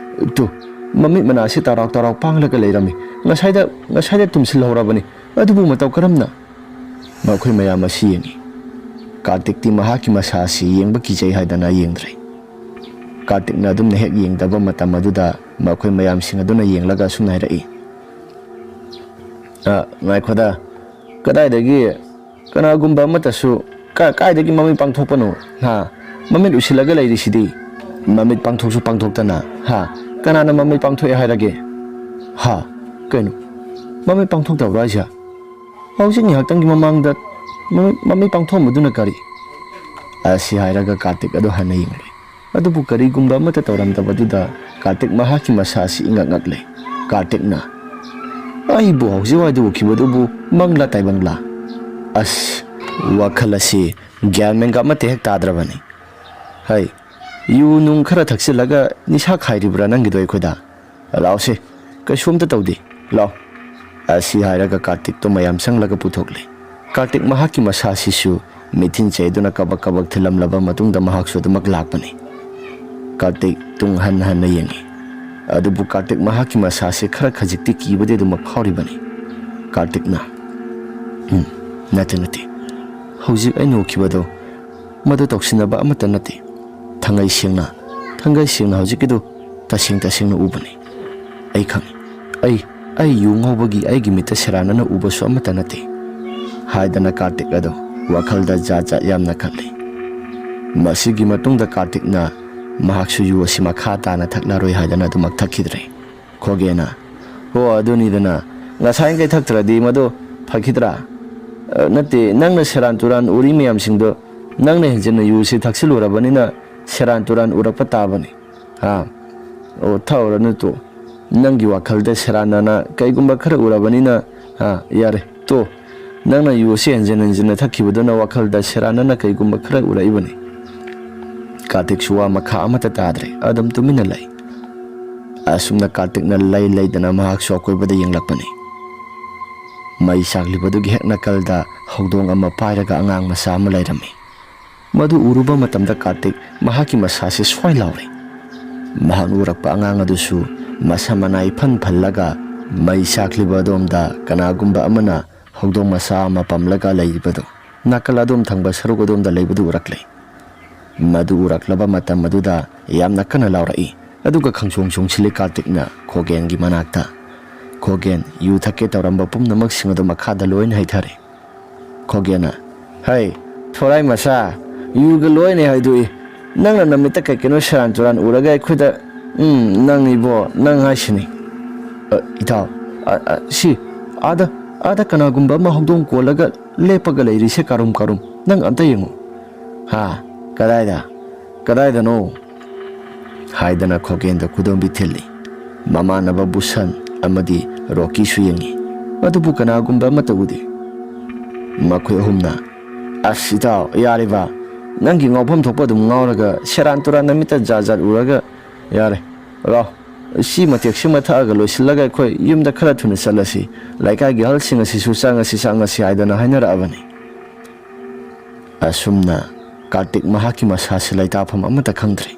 "ꯇꯨ, ꯃꯃꯤꯠ ꯃꯅꯥꯁꯤ ꯇꯔꯥꯎ ꯇꯔꯥꯎ ꯄꯥꯡꯂꯒ ꯂꯩꯔꯝꯃꯤ꯫ "ꯉꯁꯥꯏꯗ, ꯉꯁꯥꯏꯗ ꯇꯨꯝꯁꯤꯜꯍꯧꯔꯕꯅꯤ, ꯑꯗꯨꯕꯨ ꯃꯇꯧ ꯀꯔꯝꯅ?" ꯃꯈꯣꯏ ꯃꯌꯥꯝ ꯑꯁꯤ ꯌꯦꯡꯉꯤ꯫ ꯀꯥꯔꯇꯤꯛꯇꯤ ꯃꯍꯥꯛꯀꯤ ꯃꯁꯥ ꯑꯁꯤ ꯌꯦꯡꯕ ꯀꯤꯖꯩ ꯍꯥꯏꯗꯅ ꯌꯦꯡꯗ꯭ꯔꯦ꯫ ꯀꯥꯔꯇꯤꯛꯅ ꯑꯗꯨꯝꯅ ꯍꯦꯛ ꯌꯦꯡꯗꯕ ꯃꯇꯝ ꯑꯗꯨꯗ ꯃꯈꯣꯏ ꯃꯌꯥꯝꯁꯤꯡ ꯑꯗꯨꯅ ꯌꯦꯡꯂꯒ ꯑꯁꯨꯝꯅ ꯍꯥꯏꯔꯛꯏ, "ꯑ, ꯉꯥꯏꯈꯣꯗ, ꯀꯗꯥꯏꯗꯒꯤ ꯀꯅꯥꯒꯨꯝꯕ ꯑꯃꯠꯇꯁꯨ ꯀ-, ꯀꯥꯏꯗꯒꯤ ꯃꯃꯤꯠ ꯄꯥꯡꯊꯣꯛꯄꯅꯣ? ꯍꯥ? ꯃꯃꯤꯠ ꯎꯏꯁꯤꯜꯂꯒ ꯂꯩꯔꯤꯁꯤꯗꯤ꯫ ꯃꯃꯤꯠ ꯄꯥꯡꯊꯣꯛꯁꯨ ꯄꯥꯡꯊꯣꯛꯇꯅ, ꯍꯥ? ꯀꯅꯥꯅ ꯃꯃꯤꯠ ꯄꯥꯡꯊꯣꯛꯑꯦ ꯍꯥꯏꯔꯒꯦ? ꯍꯥ? ꯀꯩꯅꯣ? ꯃꯃꯤꯠ ꯄꯥꯡꯊꯣꯛꯇꯕ꯭ꯔꯣ ꯍꯥꯏꯁꯦ? ꯍꯧꯖꯤꯛ ꯉꯥꯏꯍꯥꯛꯇꯪꯒꯤ ꯃꯃꯥꯡꯗ ꯃꯃꯤꯠ, ꯃꯃꯤꯠ ꯄꯥꯡꯊꯣꯛꯑꯝꯕꯗꯨꯅ ꯀꯔꯤ?" ꯑꯁꯤ ꯍꯥꯏꯔꯒ ꯀꯥꯔꯇꯤꯛ ꯑꯗꯨ ꯍꯟꯅ ꯌꯦꯡꯂꯨꯏ꯫ ꯑꯗꯨꯕꯨ ꯀꯔꯤꯒꯨꯝꯕ ꯑꯃꯠꯇ ꯇꯧꯔꯝꯗꯕꯗꯨꯗ ꯀꯥꯔꯇꯤꯛ ꯃꯍꯥꯛꯀꯤ ꯃꯁꯥ ꯑꯁꯤ ꯏꯉꯛ ꯉꯛꯂꯦ꯫ ꯀꯥꯔꯇꯤꯛꯅ, "ꯑꯩꯕꯨ ꯍꯧꯖꯤꯛꯋꯥꯏꯗ ꯎꯈꯤꯕꯗꯨꯕꯨ ꯃꯪꯂꯥ ꯇꯥꯏꯕꯪꯂꯥ? ꯑꯁ, ꯋꯥꯈꯜ ꯑꯁꯤ ꯒ꯭ꯌꯥꯟ ꯃꯦꯟꯒ ꯑꯃꯠꯇ ꯍꯦꯛ ꯇꯥꯗ꯭ꯔꯕꯅꯤ꯫ ꯍꯩ, ꯌꯨ ꯅꯨꯡ ꯈꯔ ꯊꯛꯆꯤꯜꯂꯒ ꯅꯤꯁꯥ ꯈꯥꯏꯔꯤꯕ꯭ꯔꯥ ꯅꯪꯒꯤꯗꯣ ꯑꯩꯈꯣꯏꯗ? ꯂꯥꯛꯑꯣꯁꯦ, ꯀꯩꯁꯨꯝꯇ ꯇꯧꯗꯦ, ꯂꯥꯛꯑꯣ꯫" ꯑꯁꯤ ꯍꯥꯏꯔꯒ ꯀꯥꯔꯇꯤꯛꯇꯣ ꯃꯌꯥꯝ ꯆꯪꯂꯒ ꯄꯨꯊꯣꯛꯂꯦ꯫ ꯀꯥꯔꯇꯤꯛ ꯃꯍꯥꯛꯀꯤ ꯃꯁꯥꯁꯤꯁꯨ ꯃꯤꯊꯤꯟ ꯆꯩꯗꯨꯅ ꯀꯕꯛ ꯀꯕꯛ ꯊꯤꯜꯂꯝꯂꯕ ꯃꯇꯨꯡꯗ ꯃꯍꯥꯛꯁꯨ ꯑꯗꯨꯃꯛ ꯂꯥꯛꯄꯅꯤ꯫ ꯀꯥꯔꯇꯤꯛ ꯇꯨꯡ ꯍꯟꯅ ꯍꯟꯅ ꯌꯦꯡꯉꯤ꯫ ꯑꯗꯨꯕꯨ ꯀꯥꯔꯇꯤꯛ ꯃꯍꯥꯛꯀꯤ ꯃꯁꯥꯁꯤ ꯈꯔ ꯈꯖꯤꯛꯇꯤ ꯀꯤꯕꯗꯤ ꯑꯗꯨꯃꯛ ꯐꯥꯎꯔꯤꯕꯅꯤ꯫ ꯀꯥꯔꯇꯤꯛꯅ, "ꯎꯝ, ꯅꯠꯇꯦ, ꯅꯠꯇꯦ꯫ ꯍꯧꯖꯤꯛ ꯑꯩꯅ ꯎꯈꯤꯕꯗꯣ ꯃꯗꯨ ꯇꯧꯁꯤꯟꯅꯕ ꯑꯃꯠꯇ ꯅꯠꯇꯦ꯫ ꯊꯥꯡꯒꯩ ꯁꯦꯡꯅ, ꯊꯥꯡꯒꯩ ꯁꯦꯡꯅ ꯍꯧꯖꯤꯛꯀꯤꯗꯨ ꯇꯁꯦꯡ ꯇꯁꯦꯡꯅ ꯎꯕꯅꯤ꯫ ꯑꯩ ꯈꯪꯏ꯫ ꯑꯩ, ꯑꯩ ꯌꯨ ꯉꯥꯎꯕꯒꯤ ꯑꯩꯒꯤ ꯃꯤꯠꯇ ꯁꯦꯔꯥꯟꯅꯅ ꯎꯕꯁꯨ ꯑꯃꯠꯇ ꯅꯠꯇꯦ," ꯍꯥꯏꯗꯅ ꯀꯥꯔꯇꯤꯛ ꯑꯗꯣ ꯋꯥꯈꯜꯗ ꯖꯥꯠ ꯖꯥꯠ ꯌꯥꯝꯅ ꯈꯜꯂꯤ꯫ ꯃꯁꯤꯒꯤ ꯃꯇꯨꯡꯗ ꯀꯥꯔꯇꯤꯛꯅ ꯃꯍꯥꯛꯁꯨ ꯌꯨ ꯑꯁꯤ ꯃꯈꯥ ꯇꯥꯅ ꯊꯛꯂꯔꯣꯏ ꯍꯥꯏꯗꯅ ꯑꯗꯨꯃꯛ ꯊꯛꯈꯤꯗ꯭ꯔꯦ꯫ ꯈꯣꯒꯦꯅ, "ꯍꯣ, ꯑꯗꯨꯅꯤꯗꯅ, ꯉꯁꯥꯏꯈꯩ ꯊꯛꯇ꯭ꯔꯗꯤ ꯃꯗꯨ ꯐꯈꯤꯗ꯭ꯔꯥ? ꯑ, ꯅꯠꯇꯦ, ꯅꯪꯅ ꯁꯦꯔꯥꯟ ꯇꯨꯔꯥꯟ ꯎꯔꯤ ꯃꯌꯥꯝꯁꯤꯡꯗꯣ ꯅꯪꯅ ꯍꯦꯟꯖꯤꯟꯅ ꯌꯨꯁꯤ ꯊꯛꯆꯤꯜꯂꯨꯔꯕꯅꯤꯅ ꯁꯦꯔꯥꯟ ꯇꯨꯔꯥꯟ ꯎꯔꯛꯄ ꯇꯥꯕꯅꯤ꯫ ꯍꯥ? ꯑꯣ, ꯊꯛꯎꯔꯅꯨ ꯇꯣ꯫ ꯅꯪꯒꯤ ꯋꯥꯈꯜꯗ ꯁꯦꯔꯥꯟꯅꯅ ꯀꯩꯒꯨꯝꯕ ꯈꯔ ꯎꯔꯕꯅꯤꯅ, ꯍꯥ, ꯌꯥꯔꯦ, ꯇꯣ꯫ ꯅꯪꯅ ꯌꯨ ꯑꯁꯤ ꯍꯦꯟꯖꯤꯟ ꯍꯦꯟꯖꯤꯟꯅ ꯊꯛꯈꯤꯕꯗꯨꯅ ꯋꯥꯈꯜꯗ ꯁꯦꯔꯥꯟꯅꯅ ꯀꯩꯒꯨꯝꯕ ꯈꯔ ꯎꯔꯛꯏꯕꯅꯤ꯫" ꯀꯥꯔꯇꯤꯛꯁꯨ ꯋꯥ ꯃꯈꯥ ꯑꯃꯠꯇ ꯇꯥꯗ꯭ꯔꯦ, ꯑꯗꯨꯝ ꯇꯨꯃꯤꯟꯅ ꯂꯩ꯫ ꯑꯁꯨꯝꯅ ꯀꯥꯔꯇꯤꯛꯅ ꯂꯩ ꯂꯩꯗꯅ ꯃꯍꯥꯛꯁꯨ ꯑꯀꯣꯏꯕꯗ ꯌꯦꯡꯂꯛꯄꯅꯤ꯫ ꯃꯩ ꯆꯥꯛꯂꯤꯕꯗꯨꯒꯤ ꯍꯦꯛ ꯅꯥꯀꯜꯗ ꯍꯧꯗꯣꯡ ꯑꯃ ꯄꯥꯏꯔꯒ ꯑꯉꯥꯡ ꯃꯆꯥ ꯑꯃ ꯂꯩꯔꯝꯃꯤ꯫ ꯃꯗꯨ ꯎꯔꯨꯕ ꯃꯇꯝꯗ ꯀꯥꯔꯇꯤꯛ ꯃꯍꯥꯛꯀꯤ ꯃꯁꯥꯁꯤ ꯁ꯭ꯋꯥꯏ ꯂꯥꯎꯔꯦ꯫ ꯃꯍꯥꯛꯅ ꯎꯔꯛꯄ ꯑꯉꯥꯡ ꯑꯗꯨꯁꯨ ꯃꯁꯝ ꯃꯅꯥ ꯏꯐꯟ ꯐꯜꯂꯒ ꯃꯩ ꯆꯥꯛꯂꯤꯕ ꯑꯗꯣꯝꯗ ꯀꯅꯥꯒꯨꯝꯕ ꯑꯃꯅ ꯍꯧꯗꯣꯡ ꯃꯆꯥ ꯑꯃ ꯄꯝꯂꯒ ꯂꯩꯔꯤꯕꯗꯨ ꯅꯥꯀꯜ ꯑꯗꯣꯝ ꯊꯪꯕ ꯁꯔꯨꯛ ꯑꯗꯣꯝꯗ ꯂꯩꯕꯗꯨ ꯎꯔꯛꯂꯦ꯫ ꯃꯗꯨ ꯎꯔꯛꯂꯕ ꯃꯇꯝ ꯑꯗꯨꯗ ꯌꯥꯝꯅ ꯀꯟꯅ ꯂꯥꯎꯔꯛꯏ꯫ ꯑꯗꯨꯒ ꯈꯪꯆꯣꯡ ꯆꯣꯡꯁꯤꯜꯂꯤ ꯀꯥꯔꯇꯤꯛꯅ ꯈꯣꯒꯦꯟꯒꯤ ꯃꯅꯥꯛꯇ꯫ ꯈꯣꯒꯦꯟ ꯌꯨ ꯊꯛꯀꯦ ꯇꯧꯔꯝꯕ ꯄꯨꯝꯅꯃꯛꯁꯤꯡ ꯑꯗꯨ ꯃꯈꯥꯗ ꯂꯣꯏꯅ ꯍꯩꯊꯔꯦ꯫ ꯈꯣꯒꯦꯟꯅ, "ꯍꯩ, ꯊꯣꯔꯥꯏ ꯃꯆꯥ, ꯌꯨꯒ ꯂꯣꯏꯅ ꯍꯩꯗꯣꯛꯏ꯫ ꯅꯪꯅ ꯅꯃꯤꯠꯇ ꯀꯩ ꯀꯩꯅꯣ ꯁꯦꯔꯥꯟ ꯇꯨꯔꯥꯟ ꯎꯔꯒ ꯑꯩꯈꯣꯏꯗ, ꯎꯝ, ꯅꯪ ꯏꯕꯣ, ꯅꯪ ꯍꯥꯏꯁꯤꯅꯤ꯫" "ꯑ, ꯏꯇꯥꯎ, ꯑ, ꯑ, ꯁꯤ, ꯑꯥꯗ, ꯑꯥꯗ ꯀꯅꯥꯒꯨꯝꯕ ꯑꯃ ꯍꯧꯗꯣꯡ ꯀꯣꯜꯂꯒ ꯂꯦꯞꯄꯒ ꯂꯩꯔꯤꯁꯦ ꯀꯥꯔꯨꯝ ꯀꯥꯔꯨꯝ꯫ ꯅꯪ ꯑꯝꯇ ꯌꯦꯡꯉꯨ꯫" "ꯍꯥ? ꯀꯗꯥꯏꯗ? ꯀꯗꯥꯏꯗꯅꯣ?" ꯍꯥꯏꯗꯅ ꯈꯣꯒꯦꯟꯗ ꯈꯨꯗꯣꯝꯕꯤ ꯊꯤꯜꯂꯤ꯫ ꯃꯃꯥꯟꯅꯕ ꯕꯨꯁꯟ ꯑꯃꯗꯤ ꯔꯣꯀꯤꯁꯨ ꯌꯦꯡꯉꯤ꯫ ꯑꯗꯨꯕꯨ ꯀꯅꯥꯒꯨꯝꯕ ꯑꯃꯠꯇ ꯎꯗꯦ꯫ ꯃꯈꯣꯏ ꯑꯍꯨꯝꯅ, "ꯑꯁ ꯏꯇꯥꯎ, ꯌꯥꯔꯤꯕ? ꯅꯪꯒꯤ ꯉꯥꯎꯐꯝ ꯊꯣꯛꯄ ꯑꯗꯨꯝ ꯉꯥꯎꯔꯒ ꯁꯦꯔꯥꯟ ꯇꯨꯔꯥꯟ ꯅꯃꯤꯠꯇ ꯖꯥꯠ ꯖꯥꯠ ꯎꯔꯒ ꯌꯥꯔꯦ꯫ ꯂꯥꯎ, ꯁꯤ ꯃꯇꯦꯛꯁꯤꯃ ꯊꯛꯑꯒ ꯂꯣꯏꯁꯤꯜꯂꯒ ꯑꯩꯈꯣꯏ ꯌꯨꯝꯗ ꯈꯔ ꯊꯨꯅ ꯆꯠꯂꯁꯤ꯫ ꯂꯩꯀꯥꯏꯒꯤ ꯑꯍꯜꯁꯤꯡ ꯑꯁꯤꯁꯨ ꯆꯪꯉꯁꯤ, ꯆꯪꯉꯁꯤ ꯍꯥꯏꯗꯅ ꯍꯥꯏꯅꯔꯛꯑꯕꯅꯤ꯫" ꯑꯁꯨꯝꯅ ꯀꯥꯔꯇꯤꯛ ꯃꯍꯥꯛꯀꯤ ꯃꯁꯥꯁꯤ ꯂꯩꯇꯥꯐꯝ ꯑꯃꯠꯇ ꯈꯪꯗ꯭ꯔꯦ꯫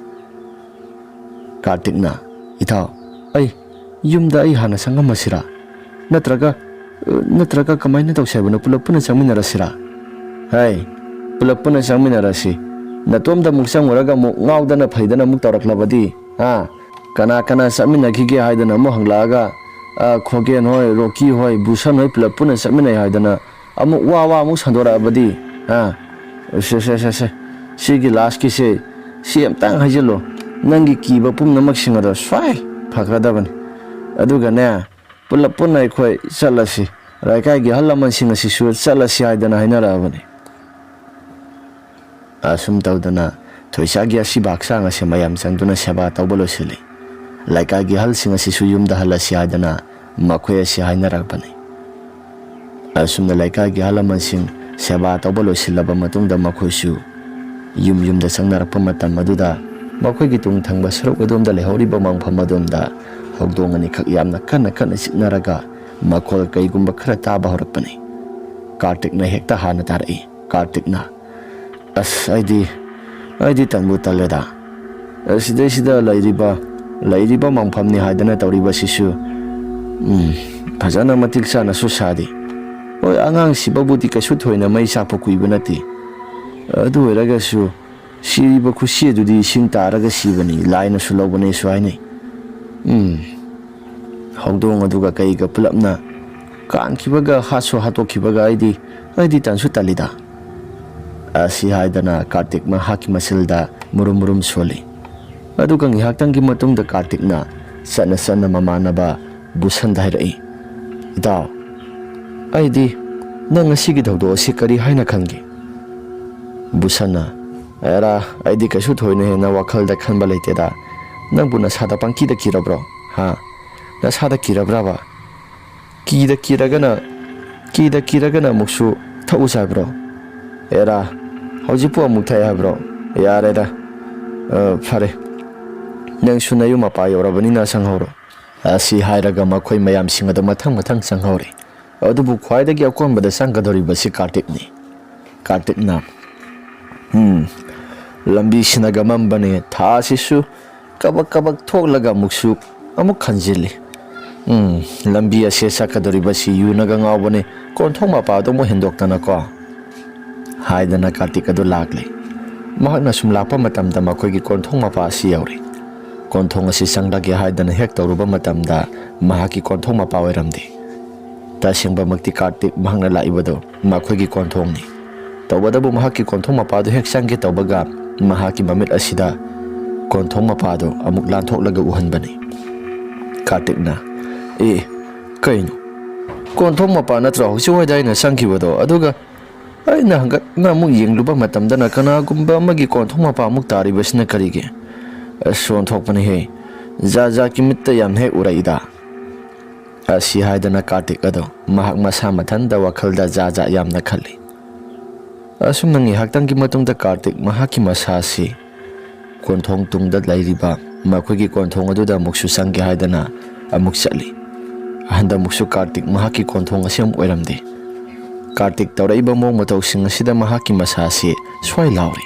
ꯀꯥꯔꯇꯤꯛꯅ, "ꯏꯇꯥꯎ, ꯑꯩ ꯌꯨꯝꯗ ꯑꯩ ꯍꯥꯟꯅ ꯆꯪꯉꯝꯃꯁꯤꯔꯥ? ꯅꯠꯇ꯭ꯔꯒ, ꯅꯠꯇ꯭ꯔꯒ ꯀꯃꯥꯏꯅ ꯇꯧꯁꯦ ꯍꯥꯏꯕꯅꯣ? ꯄꯨꯂꯞ ꯄꯨꯟꯅ ꯆꯪꯃꯤꯟꯅꯔꯁꯤꯔꯥ?" "ꯍꯩ, ꯄꯨꯂꯞ ꯄꯨꯟꯅ ꯆꯪꯃꯤꯟꯅꯔꯁꯤ꯫ ꯅꯇꯣꯝꯗ ꯑꯃꯨꯛ ꯆꯪꯉꯨꯔꯒ ꯑꯃꯨꯛ ꯉꯥꯎꯗꯅ ꯐꯩꯗꯅ ꯑꯃꯨꯛ ꯇꯧꯔꯛꯂꯕꯗꯤ, ꯍꯥ? ꯀꯅꯥ ꯀꯅꯥ ꯆꯠꯃꯤꯟꯅꯈꯤꯒꯦ ꯍꯥꯏꯗꯅ ꯑꯃꯨꯛ ꯍꯪꯂꯛꯑꯒ, ꯑ, ꯈꯣꯒꯦꯟ ꯍꯣꯏ, ꯔꯣꯀꯤ ꯍꯣꯏ, ꯕꯨꯁꯟ ꯍꯣꯏ ꯄꯨꯂꯞ ꯄꯨꯟꯅ ꯆꯠꯃꯤꯟꯅꯩ ꯍꯥꯏꯗꯅ ꯑꯃꯨꯛ ꯋꯥ ꯋꯥ ꯑꯃꯨꯛ ꯁꯟꯗꯣꯔꯛꯑꯕꯗꯤ, ꯍꯥ? ꯁꯦ, ꯁꯦ, ꯁꯦ, ꯁꯦ꯫ ꯁꯤꯒꯤ ꯂꯥꯁꯀꯤꯁꯦ, ꯁꯤ ꯑꯝꯇꯪ ꯍꯥꯏꯖꯤꯜꯂꯣ꯫ ꯅꯪꯒꯤ ꯀꯤꯕ ꯄꯨꯝꯅꯃꯛꯁꯤꯡ ꯑꯗꯣ ꯁ꯭ꯋꯥꯏ ꯐꯈ꯭ꯔꯗꯕꯅꯤ꯫ ꯑꯗꯨꯒꯅꯦ, ꯄꯨꯂꯞ ꯄꯨꯟꯅ ꯑꯩꯈꯣꯏ ꯆꯠꯂꯁꯤ꯫ ꯂꯩꯀꯥꯏꯒꯤ ꯑꯍꯜ ꯂꯃꯟꯁꯤꯡ ꯑꯁꯤꯁꯨ ꯆꯠꯂꯁꯤ ꯍꯥꯏꯗꯅ ꯍꯥꯏꯅꯔꯛꯑꯕꯅꯤ꯫" ꯑꯁꯨꯝ ꯇꯧꯗꯅ ꯊꯣꯏꯁꯥꯒꯤ ꯑꯁꯤꯕ ꯍꯛꯆꯥꯡ ꯑꯁꯤ ꯃꯌꯥꯝ ꯆꯪꯗꯨꯅ ꯁꯦꯕꯥ ꯇꯧꯕ ꯂꯣꯏꯁꯤꯜꯂꯤ꯫ ꯂꯩꯀꯥꯏꯒꯤ ꯑꯍꯜꯁꯤꯡ ꯑꯁꯤꯁꯨ ꯌꯨꯝꯗ ꯍꯜꯂꯁꯤ ꯍꯥꯏꯗꯅ ꯃꯈꯣꯏ ꯑꯁꯤ ꯍꯥꯏꯅꯔꯛꯄꯅꯤ꯫ ꯑꯁꯨꯝꯅ ꯂꯩꯀꯥꯏꯒꯤ ꯑꯍꯜ ꯂꯃꯟꯁꯤꯡ ꯁꯦꯕꯥ ꯇꯧꯕ ꯂꯣꯏꯁꯤꯜꯂꯕ ꯃꯇꯨꯡꯗ ꯃꯈꯣꯏꯁꯨ ꯌꯨꯝ ꯌꯨꯝꯗ ꯆꯪꯅꯔꯛꯄ ꯃꯇꯝ ꯑꯗꯨꯗ ꯃꯈꯣꯏꯒꯤ ꯇꯨꯡ ꯊꯪꯕ ꯁꯔꯨꯛ ꯑꯗꯣꯝꯗ ꯂꯩꯍꯧꯔꯤꯕ ꯃꯪꯐꯝ ꯑꯗꯣꯝꯗ ꯍꯧꯗꯣꯡ ꯑꯅꯤꯈꯛ ꯌꯥꯝꯅ ꯀꯟꯅ ꯀꯟꯅ ꯆꯤꯛꯅꯔꯒ ꯃꯈꯣꯜ ꯀꯩꯒꯨꯝꯕ ꯈꯔ ꯇꯥꯕ ꯍꯧꯔꯛꯄꯅꯤ꯫ ꯀꯥꯔꯇꯤꯛꯅ ꯍꯦꯛꯇ ꯍꯥꯟꯅ ꯇꯥꯔꯛꯏ꯫ ꯀꯥꯔꯇꯤꯛꯅ, "ꯑꯁ, ꯑꯩꯗꯤ, ꯑꯩꯗꯤ ꯇꯟꯕꯨ ꯇꯜꯂꯦꯗ꯫ ꯑꯁꯤꯗꯩꯁꯤꯗ ꯂꯩꯔꯤꯕ ꯂꯩꯔꯤꯕ ꯃꯐꯝꯅꯤ ꯍꯥꯏꯗꯅ ꯇꯧꯔꯤꯕꯁꯤꯁꯨ, ꯎꯝ, ꯐꯖꯅ ꯃꯇꯤꯛ ꯆꯥꯅꯁꯨ ꯁꯥꯗꯦ꯫ ꯍꯣꯏ, ꯑꯉꯥꯡꯁꯤꯕꯕꯨꯗꯤ ꯀꯩꯁꯨ ꯊꯣꯏꯅ ꯃꯩ ꯆꯥꯛꯄ ꯀꯨꯏꯕ ꯅꯠꯇꯦ꯫ ꯑꯗꯨ ꯑꯣꯏꯔꯒꯁꯨ ꯁꯤꯔꯤꯕ ꯈꯨꯁꯤ ꯑꯗꯨꯗꯤ ꯏꯁꯤꯡ ꯇꯥꯔꯒ ꯁꯤꯕꯅꯤ, ꯂꯥꯏꯅꯁꯨ ꯂꯧꯕꯅꯦꯁꯨ ꯍꯥꯏꯅꯩ꯫ ꯎꯝ, ꯍꯧꯗꯣꯡ ꯑꯗꯨꯒ ꯀꯩꯒ ꯄꯨꯂꯞꯅ ꯀꯥꯟꯈꯤꯕꯒ ꯍꯥꯠꯁꯨ ꯍꯥꯠꯇꯣꯛꯈꯤꯕꯒ ꯑꯩꯗꯤ, ꯑꯩꯗꯤ ꯇꯟꯁꯨ ꯇꯜꯂꯤꯗ꯫ ꯑꯁꯤ ꯍꯥꯏꯗꯅ ꯀꯥꯔꯇꯤꯛ ꯃꯍꯥꯛꯀꯤ ꯃꯆꯤꯜꯗ ꯃꯨꯔꯨꯝ ꯃꯨꯔꯨꯝ ꯁꯣꯜꯂꯤ꯫ ꯑꯗꯨꯒ ꯉꯥꯏꯍꯥꯛꯇꯪꯒꯤ ꯃꯇꯨꯡꯗ ꯀꯥꯔꯇꯤꯛꯅ ꯆꯠꯅ ꯆꯠꯅ ꯃꯃꯥꯟꯅꯕ ꯕꯨꯁꯟꯗ ꯍꯥꯏꯔꯛꯏ, "ꯏꯇꯥꯎ, ꯑꯩꯗꯤ ꯅꯪ ꯉꯁꯤꯒꯤ ꯊꯧꯗꯣꯛ ꯑꯁꯤ ꯀꯔꯤ ꯍꯥꯏꯅ ꯈꯟꯒꯦ?" ꯕꯨꯁꯟꯅ, "ꯑꯦꯔꯥ, ꯑꯩꯗꯤ ꯀꯩꯁꯨ ꯊꯣꯏꯅ ꯍꯦꯟꯅ ꯋꯥꯈꯜꯗ ꯈꯟꯕ ꯂꯩꯇꯦꯗ꯫ ꯅꯪꯕꯨ ꯅꯁꯥꯗ ꯄꯪꯀꯤꯗ ꯀꯤꯔꯕ꯭ꯔꯣ? ꯍꯥ? ꯅꯁꯥꯗ ꯀꯤꯔꯕ꯭ꯔꯕ? ꯀꯤꯗ ꯀꯤꯔꯒꯅ, ꯀꯤꯗ ꯀꯤꯔꯒꯅ ꯑꯃꯨꯛꯁꯨ ꯊꯛꯎꯁꯦ ꯍꯥꯏꯕ꯭ꯔꯣ? ꯑꯦꯔꯥ, ꯍꯧꯖꯤꯛꯄꯨ ꯑꯃꯨꯛ ꯊꯛꯑꯦ ꯍꯥꯏꯕ꯭ꯔꯣ? ꯌꯥꯔꯦꯗ꯫ ꯑ, ꯐꯔꯦ꯫ ꯅꯪꯁꯨ ꯅꯌꯨꯝ ꯃꯄꯥ ꯌꯧꯔꯕꯅꯤꯅ ꯆꯪꯍꯧꯔꯣ꯫" ꯑꯁꯤ ꯍꯥꯏꯔꯒ ꯃꯈꯣꯏ ꯃꯌꯥꯝꯁꯤꯡ ꯑꯗꯨ ꯃꯊꯪ ꯃꯊꯪ ꯆꯪꯍꯧꯔꯦ꯫ ꯑꯗꯨꯕꯨ ꯈ꯭ꯋꯥꯏꯗꯒꯤ ꯑꯀꯣꯟꯕꯗ ꯆꯪꯒꯗꯧꯔꯤꯕꯁꯤ ꯀꯥꯔꯇꯤꯛꯅꯤ꯫ ꯀꯥꯔꯇꯤꯛꯅ, ꯎꯝ, ꯂꯝꯕꯤꯁꯤꯅꯒ ꯃꯝꯕꯅꯦ, ꯊꯥꯁꯤꯁꯨ ꯀꯕꯛ ꯀꯕꯛ ꯊꯣꯛꯂꯒ ꯑꯃꯨꯛꯁꯨ ꯑꯃꯨꯛ ꯈꯟꯖꯤꯜꯂꯤ꯫ ꯎꯝ, ꯂꯝꯕꯤ ꯑꯁꯦ ꯆꯠꯀꯗꯧꯔꯤꯕꯁꯤ ꯌꯨꯅꯒ ꯉꯥꯎꯕꯅꯦ, ꯀꯣꯟꯊꯣꯡ ꯃꯄꯥꯗꯣ ꯑꯃꯨꯛ ꯍꯦꯟꯗꯣꯛꯇꯅꯀꯣ꯫ ꯍꯥꯏꯗꯅ ꯀꯥꯔꯇꯤꯛ ꯑꯗꯨ ꯂꯥꯛꯂꯦ꯫ ꯃꯍꯥꯛꯅ ꯁꯨꯝ ꯂꯥꯛꯄ ꯃꯇꯝꯗ ꯃꯈꯣꯏꯒꯤ ꯀꯣꯟꯊꯣꯡ ꯃꯄꯥ ꯑꯁꯤ ꯌꯧꯔꯦ꯫ ꯀꯣꯟꯊꯣꯡ ꯑꯁꯤ ꯆꯪꯂꯒꯦ ꯍꯥꯏꯗꯅ ꯍꯦꯛ ꯇꯧꯔꯨꯕ ꯃꯇꯝꯗ ꯃꯍꯥꯛꯀꯤ ꯀꯣꯟꯊꯣꯡ ꯃꯄꯥ ꯑꯣꯏꯔꯝꯗꯦ꯫ ꯇꯁꯦꯡꯕꯃꯛꯇꯤ ꯀꯥꯔꯇꯤꯛ ꯃꯍꯥꯛꯅ ꯂꯥꯛꯏꯕꯗꯣ ꯃꯈꯣꯏꯒꯤ ꯀꯣꯟꯊꯣꯡꯅꯤ꯫ ꯇꯧꯕꯇꯕꯨ ꯃꯍꯥꯛꯀꯤ ꯀꯣꯟꯊꯣꯡ ꯃꯄꯥꯗꯨ ꯍꯦꯛ ꯆꯪꯒꯦ ꯇꯧꯕꯒ ꯃꯍꯥꯛꯀꯤ ꯃꯃꯤꯠ ꯑꯁꯤꯗ ꯀꯣꯟꯊꯣꯡ ꯃꯄꯥꯗꯨ ꯑꯃꯨꯛ ꯂꯥꯟꯊꯣꯛꯂꯒ ꯎꯍꯟꯕꯅꯤ꯫ ꯀꯥꯔꯇꯤꯛꯅ, "ꯑꯦ, ꯀꯩꯅꯣ? ꯀꯣꯟꯊꯣꯡ ꯃꯄꯥ ꯅꯠꯇ꯭ꯔꯣ ꯍꯧꯖꯤꯛ ꯋꯥꯏꯗ ꯑꯩꯅ ꯆꯪꯈꯤꯕꯗꯣ? ꯑꯗꯨꯒ ꯑꯩꯅ ꯍꯪꯒꯠꯅ ꯑꯃꯨꯛ ꯌꯦꯡꯂꯨꯕ ꯃꯇꯝꯗꯅ ꯀꯅꯥꯒꯨꯝꯕ ꯑꯃꯒꯤ ꯀꯣꯟꯊꯣꯡ ꯃꯄꯥ ꯑꯃꯨꯛ ꯇꯥꯔꯤꯕꯁꯤꯅ ꯀꯔꯤꯒꯤ? ꯑꯁ, ꯑꯣꯟꯊꯣꯛꯄꯅꯤꯍꯦ꯫ ꯖꯥꯠ ꯖꯥꯠꯀꯤ ꯃꯤꯠꯇ ꯌꯥꯝ ꯍꯦꯛ ꯎꯔꯛꯏꯗ꯫" ꯑꯁꯤ ꯍꯥꯏꯗꯅ ꯀꯥꯔꯇꯤꯛ ꯑꯗꯣ ꯃꯍꯥꯛ ꯃꯁꯥ ꯃꯊꯟꯇ ꯋꯥꯈꯜꯗ ꯖꯥꯠ ꯖꯥꯠ ꯌꯥꯝꯅ ꯈꯜꯂꯤ꯫ ꯑꯁꯨꯝꯅ ꯉꯥꯏꯍꯥꯛꯇꯪꯒꯤ ꯃꯇꯨꯡꯗ ꯀꯥꯔꯇꯤꯛ ꯃꯍꯥꯛꯀꯤ ꯃꯁꯥ ꯑꯁꯤ ꯀꯣꯟꯊꯣꯡ ꯇꯨꯡꯗ ꯂꯩꯔꯤꯕ ꯃꯈꯣꯏꯒꯤ ꯀꯣꯟꯊꯣꯡ ꯑꯗꯨꯗ ꯑꯃꯨꯛꯁꯨ ꯆꯪꯒꯦ ꯍꯥꯏꯗꯅ ꯑꯃꯨꯛ ꯆꯠꯂꯤ꯫ ꯍꯟꯗꯛꯃꯨꯛꯁꯨ ꯀꯥꯔꯇꯤꯛ ꯃꯍꯥꯛꯀꯤ ꯀꯣꯟꯊꯣꯡ ꯑꯁꯤ ꯑꯃꯨꯛ ꯑꯣꯏꯔꯝꯗꯦ꯫ ꯀꯥꯔꯇꯤꯛ ꯇꯧꯔꯛꯏꯕ ꯃꯑꯣꯡ ꯃꯇꯧꯁꯤꯡ ꯑꯁꯤꯗ ꯃꯍꯥꯛꯀꯤ ꯃꯁꯥ ꯑꯁꯤ ꯁ꯭ꯋꯥꯏ ꯂꯥꯎꯔꯤ꯫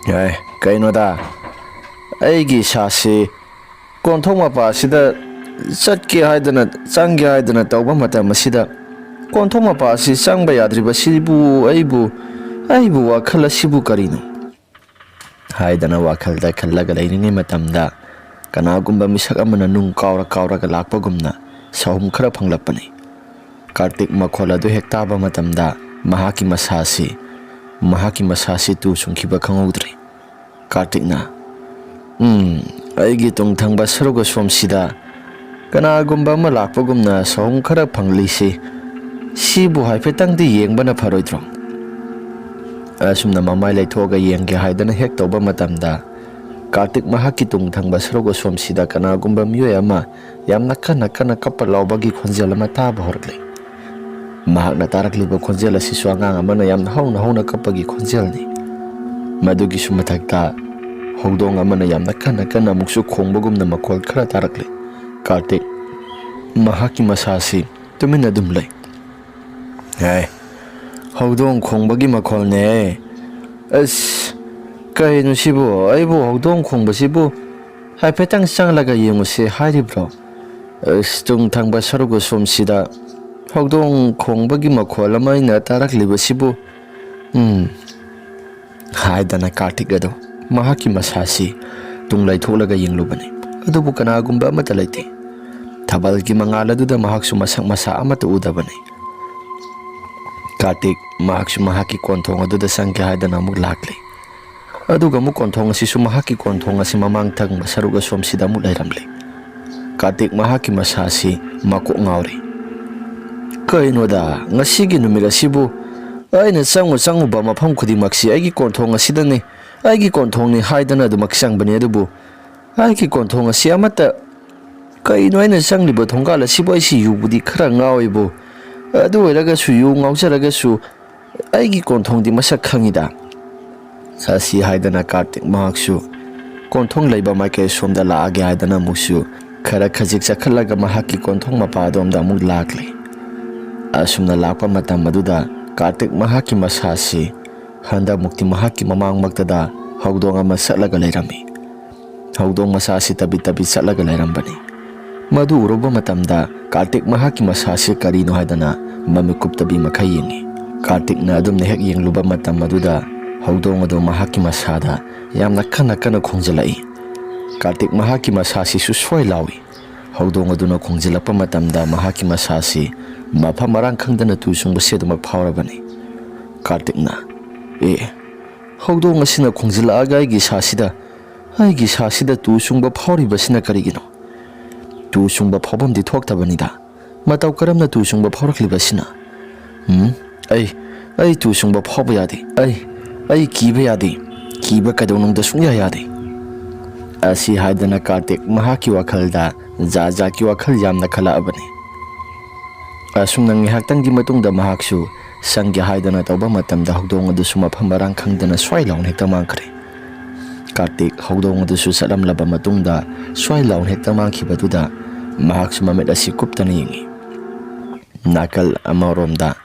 "ꯑꯦ, ꯀꯩꯅꯣꯗ? ꯑꯩꯒꯤ ꯏꯁꯥꯁꯤ ꯀꯣꯟꯊꯣꯡ ꯃꯄꯥ ꯑꯁꯤꯗ ꯆꯠꯀꯦ ꯍꯥꯏꯗꯅ, ꯆꯪꯒꯦ ꯍꯥꯏꯗꯅ ꯇꯧꯕ ꯃꯇꯝ ꯑꯁꯤꯗ, ꯀꯣꯟꯊꯣꯡ ꯃꯄꯥ ꯑꯁꯤ ꯆꯪꯕ ꯌꯥꯗ꯭ꯔꯤꯕꯁꯤꯕꯨ ꯑꯩꯕꯨ, ꯑꯩꯕꯨ ꯋꯥꯈꯜ ꯑꯁꯤꯕꯨ ꯀꯔꯤꯅꯣ?" ꯍꯥꯏꯗꯅ ꯋꯥꯈꯜꯗ ꯈꯜꯂꯒ ꯂꯩꯔꯤꯉꯩ ꯃꯇꯝꯗ, ꯀꯅꯥꯒꯨꯝꯕ ꯃꯤꯁꯛ ꯑꯃꯅ ꯅꯨꯡ ꯀꯥꯎꯔ ꯀꯥꯎꯔꯒ ꯂꯥꯛꯄꯒꯨꯝꯅ ꯁꯍꯨꯝ ꯈꯔ ꯐꯪꯂꯛꯄꯅꯤ꯫ ꯀꯥꯔꯇꯤꯛ ꯃꯈꯣꯜ ꯑꯗꯨ ꯍꯦꯛ ꯇꯥꯕ ꯃꯇꯝꯗ, ꯃꯍꯥꯛꯀꯤ ꯃꯁꯥꯁꯤ, ꯃꯍꯥꯛꯀꯤ ꯃꯁꯥꯁꯤ ꯇꯨ ꯆꯨꯡꯈꯤꯕ ꯈꯪꯍꯧꯗ꯭ꯔꯦ꯫ ꯀꯥꯔꯇꯤꯛꯅ, "ꯎꯝ, ꯑꯩꯒꯤ ꯇꯨꯡ ꯊꯪꯕ ꯁꯔꯨꯛ ꯑꯁꯣꯝꯁꯤꯗ ꯀꯅꯥꯒꯨꯝꯕ ꯑꯃ ꯂꯥꯛꯄꯒꯨꯝꯅ ꯁꯍꯨꯝ ꯈꯔ ꯐꯪꯂꯤꯁꯤ, ꯁꯤꯕꯨ ꯍꯥꯏꯐꯦꯠꯇꯪꯗꯤ ꯌꯦꯡꯕꯅ ꯐꯔꯣꯏꯗ꯭ꯔꯣ?" ꯑꯁꯨꯝꯅ ꯃꯃꯥꯏ ꯂꯩꯊꯣꯛꯑꯒ ꯌꯦꯡꯒꯦ ꯍꯥꯏꯗꯅ ꯍꯦꯛ ꯇꯧꯕ ꯃꯇꯝꯗ, ꯀꯥꯔꯇꯤꯛ ꯃꯍꯥꯛꯀꯤ ꯇꯨꯡ ꯊꯪꯕ ꯁꯔꯨꯛ ꯑꯁꯣꯝꯁꯤꯗ ꯀꯅꯥꯒꯨꯝꯕ ꯃꯤꯑꯣꯏ ꯑꯃ ꯌꯥꯝꯅ ꯀꯟꯅ ꯀꯟꯅ ꯀꯞꯄ ꯂꯥꯎꯕꯒꯤ ꯈꯣꯟꯖꯦꯜ ꯑꯃ ꯇꯥꯕ ꯍꯧꯔꯛꯂꯦ꯫ ꯃꯍꯥꯛꯅ ꯇꯥꯔꯛꯂꯤꯕ ꯈꯣꯟꯖꯦꯜ ꯑꯁꯤꯁꯨ ꯑꯉꯥꯡ ꯑꯃꯅ ꯌꯥꯝꯅ ꯍꯧꯅ ꯍꯧꯅ ꯀꯞꯄꯒꯤ ꯈꯣꯟꯖꯦꯜꯅꯤ꯫ ꯃꯗꯨꯒꯤꯁꯨ ꯃꯊꯛꯇ ꯍꯧꯗꯣꯡ ꯑꯃꯅ ꯌꯥꯝꯅ ꯀꯟꯅ ꯀꯟꯅ ꯑꯃꯨꯛꯁꯨ ꯈꯣꯡꯕꯒꯨꯝꯅ ꯃꯈꯣꯜ ꯈꯔ ꯇꯥꯔꯛꯂꯦ꯫ ꯀꯥꯔꯇꯤꯛ ꯃꯍꯥꯛꯀꯤ ꯃꯁꯥꯁꯤ ꯇꯨꯃꯤꯟꯅ ꯑꯗꯨꯝ ꯂꯩ꯫ "ꯑꯦ, ꯍꯧꯗꯣꯡ ꯈꯣꯡꯕꯒꯤ ꯃꯈꯣꯜꯅꯦ꯫ ꯑꯁ, ꯀꯩꯅꯣ ꯁꯤꯕꯨ? ꯑꯩꯕꯨ ꯍꯧꯗꯣꯡ ꯈꯣꯡꯕꯁꯤꯕꯨ ꯍꯥꯏꯐꯦꯠꯇꯪ ꯆꯪꯂꯒ ꯌꯦꯡꯉꯨꯁꯦ ꯍꯥꯏꯔꯤꯕ꯭ꯔꯣ? ꯑꯁ, ꯇꯨꯡ ꯊꯪꯕ ꯁꯔꯨꯛ ꯑꯁꯣꯝꯁꯤꯗ ꯍꯧꯗꯣꯡ ꯈꯣꯡꯕꯒꯤ ꯃꯈꯣꯜ ꯑꯃ ꯑꯩꯅ ꯇꯥꯔꯛꯂꯤꯕꯁꯤꯕꯨ, ꯎꯝ," ꯍꯥꯏꯗꯅ ꯀꯥꯔꯇꯤꯛ ꯑꯗꯨ ꯃꯍꯥꯛꯀꯤ ꯃꯁꯥꯁꯤ ꯇꯨꯡ ꯂꯩꯊꯣꯛꯂꯒ ꯌꯦꯡꯂꯨꯕꯅꯤ꯫ ꯑꯗꯨꯕꯨ ꯀꯅꯥꯒꯨꯝꯕ ꯑꯃꯠꯇ ꯂꯩꯇꯦ꯫ ꯊꯥꯕꯜꯒꯤ ꯃꯉꯥꯜ ꯑꯗꯨꯗ ꯃꯍꯥꯛꯁꯨ ꯃꯁꯛ ꯃꯁꯥ ꯑꯃꯠꯇ ꯎꯗꯕꯅꯤ꯫ ꯀꯥꯔꯇꯤꯛ ꯃꯍꯥꯛꯁꯨ ꯃꯍꯥꯛꯀꯤ ꯀꯣꯟꯊꯣꯡ ꯑꯗꯨꯗ ꯆꯪꯒꯦ ꯍꯥꯏꯗꯅ ꯑꯃꯨꯛ ꯂꯥꯛꯂꯦ꯫ ꯑꯗꯨꯒ ꯑꯃꯨꯛ ꯀꯣꯟꯊꯣꯡ ꯑꯁꯤꯁꯨ ꯃꯍꯥꯛꯀꯤ ꯀꯣꯟꯊꯣꯡ ꯑꯁꯤ ꯃꯃꯥꯡ ꯊꯪꯕ ꯁꯔꯨꯛ ꯑꯁꯣꯝꯁꯤꯗ ꯑꯃꯨꯛ ꯂꯩꯔꯝꯂꯦ꯫ ꯀꯥꯔꯇꯤꯛ ꯃꯍꯥꯛꯀꯤ ꯃꯁꯥ ꯑꯁꯤ ꯃꯀꯣꯛ ꯉꯥꯎꯔꯦ꯫ "ꯀꯩꯅꯣꯗ, ꯉꯁꯤꯒꯤ ꯅꯨꯃꯤꯠ ꯑꯁꯤꯕꯨ ꯑꯩꯅ ꯆꯪꯉꯨ ꯆꯪꯉꯨꯕ ꯃꯐꯝ ꯈꯨꯗꯤꯡꯃꯛꯁꯤ ꯑꯩꯒꯤ ꯀꯣꯟꯊꯣꯡ ꯑꯁꯤꯗꯅꯤ, ꯑꯩꯒꯤ ꯀꯣꯟꯊꯣꯡꯅꯤ" ꯍꯥꯏꯗꯅ ꯑꯗꯨꯃꯛ ꯆꯪꯕꯅꯤ꯫ ꯑꯗꯨꯕꯨ ꯑꯩꯒꯤ ꯀꯣꯟꯊꯣꯡ ꯑꯁꯤ ꯑꯃꯠꯇ, ꯀꯩꯅꯣ ꯑꯩꯅ ꯆꯪꯂꯤꯕ ꯊꯣꯡꯒꯥꯜ ꯑꯁꯤꯕꯨ? ꯑꯩꯁꯤ ꯌꯨꯕꯨꯗꯤ ꯈꯔ ꯉꯥꯎꯋꯦꯕꯨ, ꯑꯗꯨ ꯑꯣꯏꯔꯒꯁꯨ, ꯌꯨ ꯉꯥꯎꯖꯔꯒꯁꯨ ꯑꯩꯒꯤ ꯀꯣꯟꯊꯣꯡꯗꯤ ꯃꯁꯛ ꯈꯪꯉꯤꯗ꯫ ꯑꯁꯤ ꯍꯥꯏꯗꯅ ꯀꯥꯔꯇꯤꯛ ꯃꯍꯥꯛꯁꯨ ꯀꯣꯟꯊꯣꯡ ꯂꯩꯕ ꯃꯥꯏꯀꯩ ꯁꯣꯝꯗ ꯂꯥꯛꯑꯒꯦ ꯍꯥꯏꯗꯅ ꯑꯃꯨꯛꯁꯨ ꯈꯔ ꯈꯖꯤꯛ ꯆꯠꯈꯠꯂꯒ ꯃꯍꯥꯛꯀꯤ ꯀꯣꯟꯊꯣꯡ ꯃꯄꯥ ꯑꯗꯣꯝꯗ ꯑꯃꯨꯛ ꯂꯥꯛꯂꯦ꯫ ꯑꯁꯨꯝꯅ ꯂꯥꯛꯄ ꯃꯇꯝ ꯑꯗꯨꯗ ꯀꯥꯔꯇꯤꯛ ꯃꯍꯥꯛꯀꯤ ꯃꯁꯥꯁꯤ ꯍꯟꯗꯛꯃꯨꯛꯇꯤ ꯃꯍꯥꯛꯀꯤ ꯃꯃꯥꯡꯃꯛꯇꯗ ꯍꯧꯗꯣꯡ ꯑꯃ ꯆꯠꯂꯒ ꯂꯩꯔꯝꯃꯤ꯫ ꯍꯧꯗꯣꯡ ꯃꯁꯥ ꯑꯁꯤ ꯇꯕꯤ ꯇꯕꯤ ꯆꯠꯂꯒ ꯂꯩꯔꯝꯕꯅꯤ꯫ ꯃꯗꯨ ꯎꯔꯨꯕ ꯃꯇꯝꯗ ꯀꯥꯔꯇꯤꯛ ꯃꯍꯥꯛꯀꯤ ꯃꯁꯥ ꯑꯁꯤ ꯀꯔꯤꯅꯣ ꯍꯥꯏꯗꯅ ꯃꯃꯤꯠ ꯀꯨꯞꯇꯕꯤ ꯃꯈꯩ ꯌꯦꯡꯉꯤ꯫ ꯀꯥꯔꯇꯤꯛꯅ ꯑꯗꯨꯝꯅ ꯍꯦꯛ ꯌꯦꯡꯂꯨꯕ ꯃꯇꯝ ꯑꯗꯨꯗ ꯍꯧꯗꯣꯡ ꯑꯗꯨ ꯃꯍꯥꯛꯀꯤ ꯃꯁꯥꯗ ꯌꯥꯝꯅ ꯀꯟꯅ ꯀꯟꯅ ꯈꯣꯡꯖꯤꯜꯂꯛꯏ꯫ ꯀꯥꯔꯇꯤꯛ ꯃꯍꯥꯛꯀꯤ ꯃꯁꯥꯁꯤꯁꯨ ꯁ꯭ꯋꯥꯏ ꯂꯥꯎꯏ꯫ ꯍꯧꯗꯣꯡ ꯑꯗꯨꯅ ꯈꯣꯡꯖꯤꯜꯂꯛꯄ ꯃꯇꯝꯗ ꯃꯍꯥꯛꯀꯤ ꯃꯁꯥꯁꯤ ꯃꯐꯝ ꯃꯔꯥꯡ ꯈꯪꯗꯅ ꯇꯨ ꯆꯨꯡꯕꯁꯦ ꯑꯗꯨꯃꯛ ꯐꯥꯎꯔꯕꯅꯤ꯫ ꯀꯥꯔꯇꯤꯛꯅ, "ꯑꯦ, ꯍꯧꯗꯣꯡ ꯑꯁꯤꯅ ꯈꯣꯡꯖꯤꯜꯂꯛꯑꯒ ꯑꯩꯒꯤ ꯏꯁꯥꯁꯤꯗ, ꯑꯩꯒꯤ ꯏꯁꯥꯁꯤꯗ ꯇꯨ ꯆꯨꯡꯕ ꯐꯥꯎꯔꯤꯕꯁꯤꯅ ꯀꯔꯤꯒꯤꯅꯣ? ꯇꯨ ꯆꯨꯡꯕ ꯐꯥꯎꯐꯝꯗꯤ ꯊꯣꯛꯇꯕꯅꯤꯗ꯫ ꯃꯇꯧ ꯀꯔꯝꯅ ꯇꯨ ꯆꯨꯡꯕ ꯐꯥꯎꯔꯛꯂꯤꯕꯁꯤꯅ? ꯎꯝ, ꯑꯩ, ꯑꯩ ꯇꯨ ꯆꯨꯡꯕ ꯐꯥꯎꯕ ꯌꯥꯗꯦ꯫ ꯑꯩ, ꯑꯩ ꯀꯤꯕ ꯌꯥꯗꯦ꯫ ꯀꯤꯕ ꯀꯩꯗꯧꯅꯨꯡꯗ ꯁꯨꯡꯌꯥ ꯌꯥꯗꯦ"꯫ ꯑꯁꯤ ꯍꯥꯏꯗꯅ ꯀꯥꯔꯇꯤꯛ ꯃꯍꯥꯛꯀꯤ ꯋꯥꯈꯜꯗ ꯖꯥꯠ ꯖꯥꯠꯀꯤ ꯋꯥꯈꯜ ꯌꯥꯝꯅ ꯈꯜꯂꯛꯑꯕꯅꯤ꯫ ꯑꯁꯨꯝꯅ ꯉꯥꯏꯍꯥꯛꯇꯪꯒꯤ ꯃꯇꯨꯡꯗ ꯃꯍꯥꯛꯁꯨ ꯆꯪꯒꯦ ꯍꯥꯏꯗꯅ ꯇꯧꯕ ꯃꯇꯝꯗ ꯍꯧꯗꯣꯡ ꯑꯗꯨꯁꯨ ꯃꯐꯝ ꯃꯔꯥꯡ ꯈꯪꯗꯅ ꯁ꯭ꯋꯥꯏ ꯂꯥꯎꯅ ꯍꯦꯛꯇ ꯃꯥꯡꯈ꯭ꯔꯦ꯫ ꯀꯥꯔꯇꯤꯛ ꯍꯧꯗꯣꯡ ꯑꯗꯨꯁꯨ ꯆꯠꯂꯝꯂꯕ ꯃꯇꯨꯡꯗ ꯁ꯭ꯋꯥꯏ ꯂꯥꯎꯅ ꯍꯦꯛꯇ ꯃꯥꯡꯈꯤꯕꯗꯨꯗ ꯃꯍꯥꯛꯁꯨ ꯃꯃꯤꯠ ꯑꯁꯤ ꯀꯨꯞꯇꯅ ꯌꯦꯡꯉꯤ꯫ ꯅꯥꯀꯜ ꯑꯃꯔꯣꯝꯗ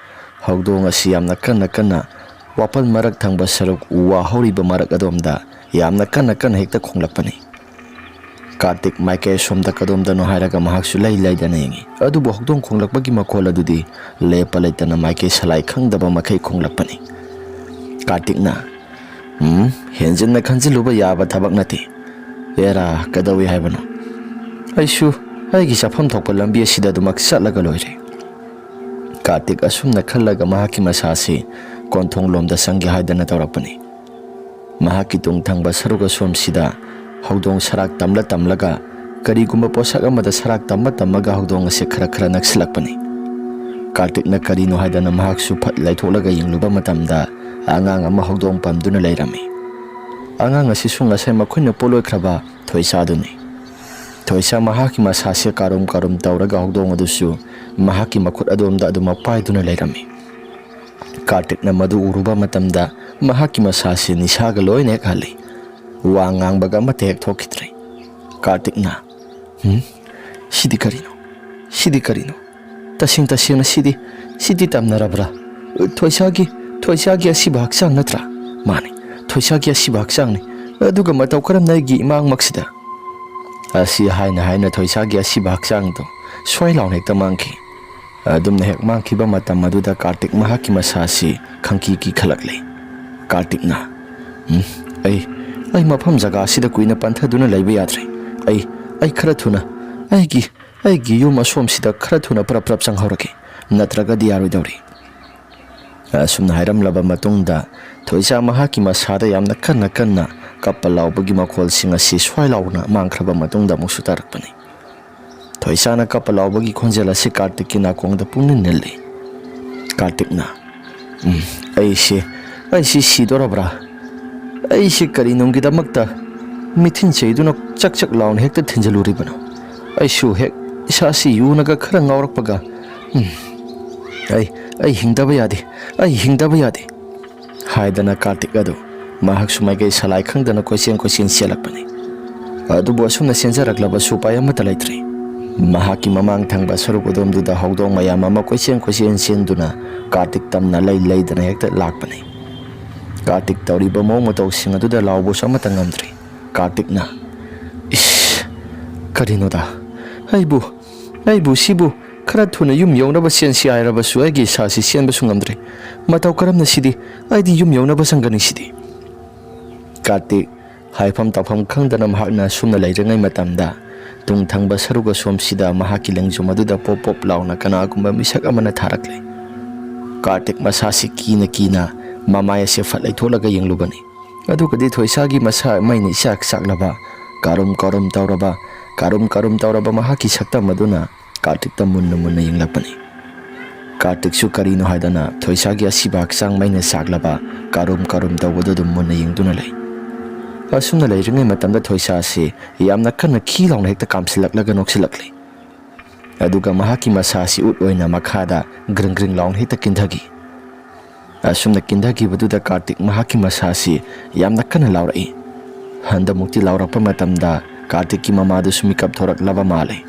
ꯍꯧꯗꯣꯡ ꯑꯁꯤ ꯌꯥꯝꯅ ꯀꯟꯅ ꯀꯟꯅ ꯋꯥꯄꯜ ꯃꯔꯛ ꯊꯪꯕ ꯁꯔꯨꯛ ꯎ ꯋꯥ ꯍꯧꯔꯤꯕ ꯃꯔꯛ ꯑꯗꯣꯝꯗ ꯌꯥꯝꯅ ꯀꯟꯅ ꯀꯟꯅ ꯍꯦꯛꯇ ꯈꯣꯡꯂꯛꯄꯅꯤ꯫ ꯀꯥꯔꯇꯤꯛ ꯃꯥꯏꯀꯩ ꯑꯁꯣꯝꯗ ꯀꯗꯣꯝꯗꯅꯣ ꯍꯥꯏꯔꯒ ꯃꯍꯥꯛꯁꯨ ꯂꯩ ꯂꯩꯗꯅ ꯌꯦꯡꯉꯤ꯫ ꯑꯗꯨꯕꯨ ꯍꯧꯗꯣꯡ ꯈꯣꯡꯂꯛꯄꯒꯤ ꯃꯈꯣꯜ ꯑꯗꯨꯗꯤ ꯂꯦꯞꯄ ꯂꯩꯇꯅ ꯃꯥꯏꯀꯩ ꯁꯂꯥꯏ ꯈꯪꯗꯕ ꯃꯈꯩ ꯈꯣꯡꯂꯛꯄꯅꯤ꯫ ꯀꯥꯔꯇꯤꯛꯅ, "ꯎꯝ, ꯍꯦꯟꯖꯤꯟꯅ ꯈꯟꯖꯤꯜꯂꯨꯕ ꯌꯥꯕ ꯊꯕꯛ ꯅꯠꯇꯦ꯫ ꯑꯦꯔꯥ, ꯀꯩꯗꯧꯏ ꯍꯥꯏꯕꯅꯣ? ꯑꯩꯁꯨ ꯑꯩꯒꯤ ꯆꯠꯐꯝ ꯊꯣꯛꯄ ꯂꯝꯕꯤ ꯑꯁꯤꯗ ꯑꯗꯨꯃꯛ ꯆꯠꯂꯒ ꯂꯣꯏꯔꯦ"꯫ ꯀꯥꯔꯇꯤꯛ ꯑꯁꯨꯝꯅ ꯈꯜꯂꯒ ꯃꯍꯥꯛꯀꯤ ꯃꯁꯥꯁꯤ ꯀꯣꯟꯊꯣꯡꯂꯣꯝꯗ ꯆꯪꯒꯦ ꯍꯥꯏꯗꯅ ꯇꯧꯔꯛꯄꯅꯤ꯫ ꯃꯍꯥꯛꯀꯤ ꯇꯨꯡ ꯊꯪꯕ ꯁꯔꯨꯛ ꯑꯁꯣꯝꯁꯤꯗ ꯍꯧꯗꯣꯡ ꯁꯔꯥꯛ ꯇꯝꯂ ꯇꯝꯂꯒ ꯀꯔꯤꯒꯨꯝꯕ ꯄꯣꯠꯁꯛ ꯑꯃꯗ ꯁꯔꯥꯛ ꯇꯝꯃ ꯇꯝꯃꯒ ꯍꯧꯗꯣꯡ ꯑꯁꯤ ꯈꯔ ꯈꯔ ꯅꯛꯁꯤꯜꯂꯛꯄꯅꯤ꯫ ꯀꯥꯔꯇꯤꯛꯅ ꯀꯔꯤꯅꯣ ꯍꯥꯏꯗꯅ ꯃꯍꯥꯛꯁꯨ ꯐꯠ ꯂꯩꯊꯣꯛꯂꯒ ꯌꯦꯡꯂꯨꯕ ꯃꯇꯝꯗ ꯑꯉꯥꯡ ꯑꯃ ꯍꯧꯗꯣꯡ ꯄꯝꯗꯨꯅ ꯂꯩꯔꯝꯃꯤ꯫ ꯑꯉꯥꯡ ꯑꯁꯤꯁꯨ ꯉꯁꯥꯏ ꯃꯈꯣꯏꯅ ꯄꯣꯠꯂꯣꯏꯈ꯭ꯔꯕ ꯊꯣꯏꯁꯥꯗꯨꯅꯤ꯫ ꯊꯣꯏꯁꯥ ꯃꯍꯥꯛꯀꯤ ꯃꯁꯥꯁꯦ ꯀꯥꯔꯨꯝ ꯀꯥꯔꯨꯝ ꯇꯧꯔꯒ ꯍꯧꯗꯣꯡ ꯑꯗꯨꯁꯨ ꯃꯍꯥꯛꯀꯤ ꯃꯈꯨꯠ ꯑꯗꯣꯝꯗ ꯑꯗꯨꯃꯛ ꯄꯥꯏꯗꯨꯅ ꯂꯩꯔꯝꯃꯤ꯫ ꯀꯥꯔꯇꯤꯛꯅ ꯃꯗꯨ ꯎꯔꯨꯕ ꯃꯇꯝꯗ ꯃꯍꯥꯛꯀꯤ ꯃꯁꯥꯁꯤ ꯅꯤꯁꯥꯒ ꯂꯣꯏꯅ ꯍꯦꯛ ꯍꯜꯂꯤ꯫ ꯋꯥ ꯉꯥꯡꯕꯒ ꯑꯃꯠꯇ ꯍꯦꯛ ꯊꯣꯛꯈꯤꯗ꯭ꯔꯦ꯫ ꯀꯥꯔꯇꯤꯛꯅ, "ꯍꯨꯝ? ꯁꯤꯗꯤ ꯀꯔꯤꯅꯣ? ꯁꯤꯗꯤ ꯀꯔꯤꯅꯣ? ꯇꯁꯦꯡ ꯇꯁꯦꯡꯅ ꯁꯤꯗꯤ, ꯁꯤꯗꯤ ꯇꯝꯅꯔꯕ꯭ꯔꯥ? ꯊꯣꯏꯁꯥꯒꯤ, ꯊꯣꯏꯁꯥꯒꯤ ꯑꯁꯤꯕ ꯍꯛꯆꯥꯡ ꯅꯠꯇ꯭ꯔꯥ?" "ꯃꯥꯅꯤ, ꯊꯣꯏꯁꯥꯒꯤ ꯑꯁꯤꯕ ꯍꯛꯆꯥꯡꯅꯤ꯫ ꯑꯗꯨꯒ ꯃꯇꯧ ꯀꯔꯝꯅ ꯑꯩꯒꯤ ꯏꯃꯥꯡꯃꯛꯁꯤꯗ?" ꯑꯁꯤ ꯍꯥꯏꯅ ꯍꯥꯏꯅ ꯊꯣꯏꯁꯥꯒꯤ ꯑꯁꯤꯕ ꯍꯛꯆꯥꯡꯗꯣ ꯁ꯭ꯋꯥꯏ ꯂꯥꯎꯅ ꯍꯦꯛꯇ ꯃꯥꯡꯈꯤ꯫ ꯑꯗꯨꯝꯅ ꯍꯦꯛ ꯃꯥꯡꯈꯤꯕ ꯃꯇꯝ ꯑꯗꯨꯗ ꯀꯥꯔꯇꯤꯛ ꯃꯍꯥꯛꯀꯤ ꯃꯁꯥ ꯑꯁꯤ ꯈꯪꯀꯤ ꯀꯤꯈꯠꯂꯛꯂꯦ꯫ ꯀꯥꯔꯇꯤꯛꯅ, "ꯎꯝ, ꯑꯩ, ꯑꯩ ꯃꯐꯝ ꯖꯒꯥ ꯑꯁꯤꯗ ꯀꯨꯏꯅ ꯄꯟꯊꯗꯨꯅ ꯂꯩꯕ ꯌꯥꯗ꯭ꯔꯦ꯫ ꯑꯩ, ꯑꯩ ꯈꯔ ꯊꯨꯅ ꯑꯩꯒꯤ, ꯑꯩꯒꯤ ꯌꯨꯝ ꯑꯁꯣꯝꯁꯤꯗ ꯈꯔ ꯊꯨꯅ ꯄ꯭ꯔꯞ ꯄ꯭ꯔꯞ ꯆꯪꯍꯧꯔꯒꯦ, ꯅꯠꯇ꯭ꯔꯒꯗꯤ ꯌꯥꯔꯣꯏꯗꯧꯔꯤ"꯫ ꯑꯁꯨꯝꯅ ꯍꯥꯏꯔꯝꯂꯕ ꯃꯇꯨꯡꯗ ꯊꯣꯏꯁꯥ ꯃꯍꯥꯛꯀꯤ ꯃꯁꯥꯗ ꯌꯥꯝꯅ ꯀꯟꯅ ꯀꯟꯅ ꯀꯞꯄ ꯂꯥꯎꯕꯒꯤ ꯃꯈꯣꯜꯁꯤꯡ ꯑꯁꯤ ꯁ꯭ꯋꯥꯏ ꯂꯥꯎꯅ ꯃꯥꯡꯈ꯭ꯔꯕ ꯃꯇꯨꯡꯗ ꯑꯃꯨꯛꯁꯨ ꯇꯥꯔꯛꯄꯅꯤ꯫ ꯊꯣꯏꯁꯥꯅ ꯀꯞꯄ ꯂꯥꯎꯕꯒꯤ ꯈꯣꯟꯖꯦꯜ ꯑꯁꯤ ꯀꯥꯔꯇꯤꯛꯀꯤ ꯅꯥꯀꯣꯡꯗ ꯄꯨꯡꯅꯤꯜ ꯅꯤꯜꯂꯤ꯫ ꯀꯥꯔꯇꯤꯛꯅ, "ꯎꯝ, ꯑꯩꯁꯦ, ꯑꯩꯁꯤ ꯁꯤꯗꯣꯔꯕ꯭ꯔꯥ? ꯑꯩꯁꯤ ꯀꯔꯤꯅꯨꯡꯒꯤꯗꯃꯛꯇ ꯃꯤꯊꯤꯟ ꯆꯩꯗꯨꯅ ꯆꯛ ꯆꯛ ꯂꯥꯎꯅ ꯍꯦꯛꯇ ꯊꯤꯟꯖꯜꯂꯨꯔꯤꯕꯅꯣ? ꯑꯩꯁꯨ ꯍꯦꯛ ꯏꯁꯥꯁꯤ ꯌꯨꯅꯒ ꯈꯔ ꯉꯥꯎꯔꯛꯄꯒ, ꯎꯝ, ꯑꯩ, ꯑꯩ ꯍꯤꯡꯗꯕ ꯌꯥꯗꯦ, ꯑꯩ ꯍꯤꯡꯗꯕ ꯌꯥꯗꯦ" ꯍꯥꯏꯗꯅ ꯀꯥꯔꯇꯤꯛ ꯑꯗꯨ ꯃꯍꯥꯛꯁꯨ ꯃꯥꯏꯀꯩ ꯁꯂꯥꯏ ꯈꯪꯗꯅ ꯀꯣꯏꯆꯦꯟ ꯀꯣꯏꯆꯦꯟ ꯆꯦꯜꯂꯛꯄꯅꯤ꯫ ꯑꯗꯨꯕꯨ ꯑꯁꯨꯝꯅ ꯆꯦꯟꯖꯔꯛꯂꯕꯁꯨ ꯎꯄꯥꯏ ꯑꯃꯠꯇ ꯂꯩꯇ꯭ꯔꯦ꯫ ꯃꯍꯥꯛꯀꯤ ꯃꯃꯥꯡ ꯊꯪꯕ ꯁꯔꯨꯛ ꯑꯗꯣꯝꯗꯨꯗ ꯍꯧꯗꯣꯡ ꯃꯌꯥꯝ ꯑꯃ ꯀꯣꯏꯆꯦꯟ ꯀꯣꯏꯆꯦꯟ ꯆꯦꯟꯗꯨꯅ ꯀꯥꯔꯇꯤꯛ ꯇꯝꯅ ꯂꯩ ꯂꯩꯗꯅ ꯍꯦꯛꯇ ꯂꯥꯛꯄꯅꯤ꯫ ꯀꯥꯔꯇꯤꯛ ꯇꯧꯔꯤꯕ ꯃꯑꯣꯡ ꯃꯇꯧꯁꯤꯡ ꯑꯗꯨꯗ ꯂꯥꯎꯕꯁꯨ ꯑꯃꯠꯇ ꯉꯝꯗ꯭ꯔꯤ꯫ ꯀꯥꯔꯇꯤꯛꯅ, "ꯏꯁ, ꯀꯔꯤꯅꯣꯗ? ꯑꯩꯕꯨ, ꯑꯩꯕꯨ ꯁꯤꯕꯨ ꯈꯔ ꯊꯨꯅ ꯌꯨꯝ ꯌꯧꯅꯕ ꯆꯦꯟꯁꯤ ꯍꯥꯏꯔꯕꯁꯨ ꯑꯩꯒꯤ ꯏꯁꯥꯁꯤ ꯆꯦꯟꯕꯁꯨ ꯉꯝꯗ꯭ꯔꯦ꯫ ꯃꯇꯧ ꯀꯔꯝꯅ ꯁꯤꯗꯤ? ꯑꯩꯗꯤ ꯌꯨꯝ ꯌꯧꯅꯕ ꯆꯪꯒꯅꯤ ꯁꯤꯗꯤ"꯫ ꯀꯥꯔꯇꯤꯛ ꯍꯥꯏꯐꯝ ꯇꯧꯐꯝ ꯈꯪꯗꯅ ꯃꯍꯥꯛꯅ ꯑꯁꯨꯝꯅ ꯂꯩꯔꯤꯉꯩ ꯃꯇꯝꯗ, ꯇꯨꯡ ꯊꯪꯕ ꯁꯔꯨꯛ ꯑꯁꯣꯝꯁꯤꯗ ꯃꯍꯥꯛꯀꯤ ꯂꯦꯡꯖꯨꯝ ꯑꯗꯨꯗ ꯄꯣꯞ ꯄꯣꯞ ꯂꯥꯎꯅ ꯀꯅꯥꯒꯨꯝꯕ ꯃꯤꯁꯛ ꯑꯃꯅ ꯊꯥꯔꯛꯂꯦ꯫ ꯀꯥꯔꯇꯤꯛ ꯃꯁꯥꯁꯤ ꯀꯤꯅ ꯀꯤꯅ ꯃꯃꯥꯏ ꯑꯁꯤ ꯐꯠ ꯂꯩꯊꯣꯛꯂꯒ ꯌꯦꯡꯂꯨꯕꯅꯤ꯫ ꯑꯗꯨꯒꯗꯤ ꯊꯣꯏꯁꯥꯒꯤ ꯃꯁꯥ ꯃꯩꯅ ꯏꯆꯥꯛ ꯆꯥꯛꯂꯕ, ꯀꯥꯔꯨꯝ ꯀꯥꯔꯨꯝ ꯇꯧꯔꯕ, ꯀꯥꯔꯨꯝ ꯀꯥꯔꯨꯝ ꯇꯧꯔꯕ ꯃꯍꯥꯛꯀꯤ ꯁꯛꯇꯝ ꯑꯗꯨꯅ ꯀꯥꯔꯇꯤꯛꯇ ꯃꯨꯟꯅ ꯃꯨꯟꯅ ꯌꯦꯡꯂꯛꯄꯅꯤ꯫ ꯀꯥꯔꯇꯤꯛꯁꯨ ꯀꯔꯤꯅꯣ ꯍꯥꯏꯗꯅ ꯊꯣꯏꯁꯥꯒꯤ ꯑꯁꯤꯕ ꯍꯛꯆꯥꯡ ꯃꯩꯅ ꯆꯥꯛꯂꯕ, ꯀꯥꯔꯨꯝ ꯀꯥꯔꯨꯝ ꯇꯧꯕꯗꯨ ꯑꯗꯨꯝ ꯃꯨꯟꯅ ꯌꯦꯡꯗꯨꯅ ꯂꯩ꯫ ꯑꯁꯨꯝꯅ ꯂꯩꯔꯤꯉꯩ ꯃꯇꯝꯗ ꯊꯣꯏꯁꯥ ꯑꯁꯤ ꯌꯥꯝꯅ ꯀꯟꯅ ꯈꯤ ꯂꯥꯎꯅ ꯍꯦꯛꯇ ꯀꯥꯝꯁꯤꯜꯂꯛꯂꯒ ꯅꯣꯛꯁꯤꯜꯂꯛꯂꯤ꯫ ꯑꯗꯨꯒ ꯃꯍꯥꯛꯀꯤ ꯃꯁꯥ ꯑꯁꯤ ꯎꯠ ꯑꯣꯏꯅ ꯃꯈꯥꯗ ꯒ꯭ꯔꯤꯡ ꯒ꯭ꯔꯤꯡ ꯂꯥꯎꯅ ꯍꯦꯛꯇ ꯀꯤꯟꯊꯈꯤ꯫ ꯑꯁꯨꯝꯅ ꯀꯤꯟꯊꯈꯤꯕꯗꯨꯗ ꯀꯥꯔꯇꯤꯛ ꯃꯍꯥꯛꯀꯤ ꯃꯁꯥ ꯑꯁꯤ ꯌꯥꯝꯅ ꯀꯟꯅ ꯂꯥꯎꯔꯛꯏ꯫ ꯍꯟꯗꯃꯨꯛꯇꯤ ꯂꯥꯎꯔꯛꯄ ꯃꯇꯝꯗ ꯀꯥꯔꯇꯤꯛꯀꯤ ꯃꯃꯥꯗꯨꯁꯨ ꯃꯤꯀꯞ ꯊꯣꯔꯛꯂꯕ ꯃꯥꯜꯂꯦ꯫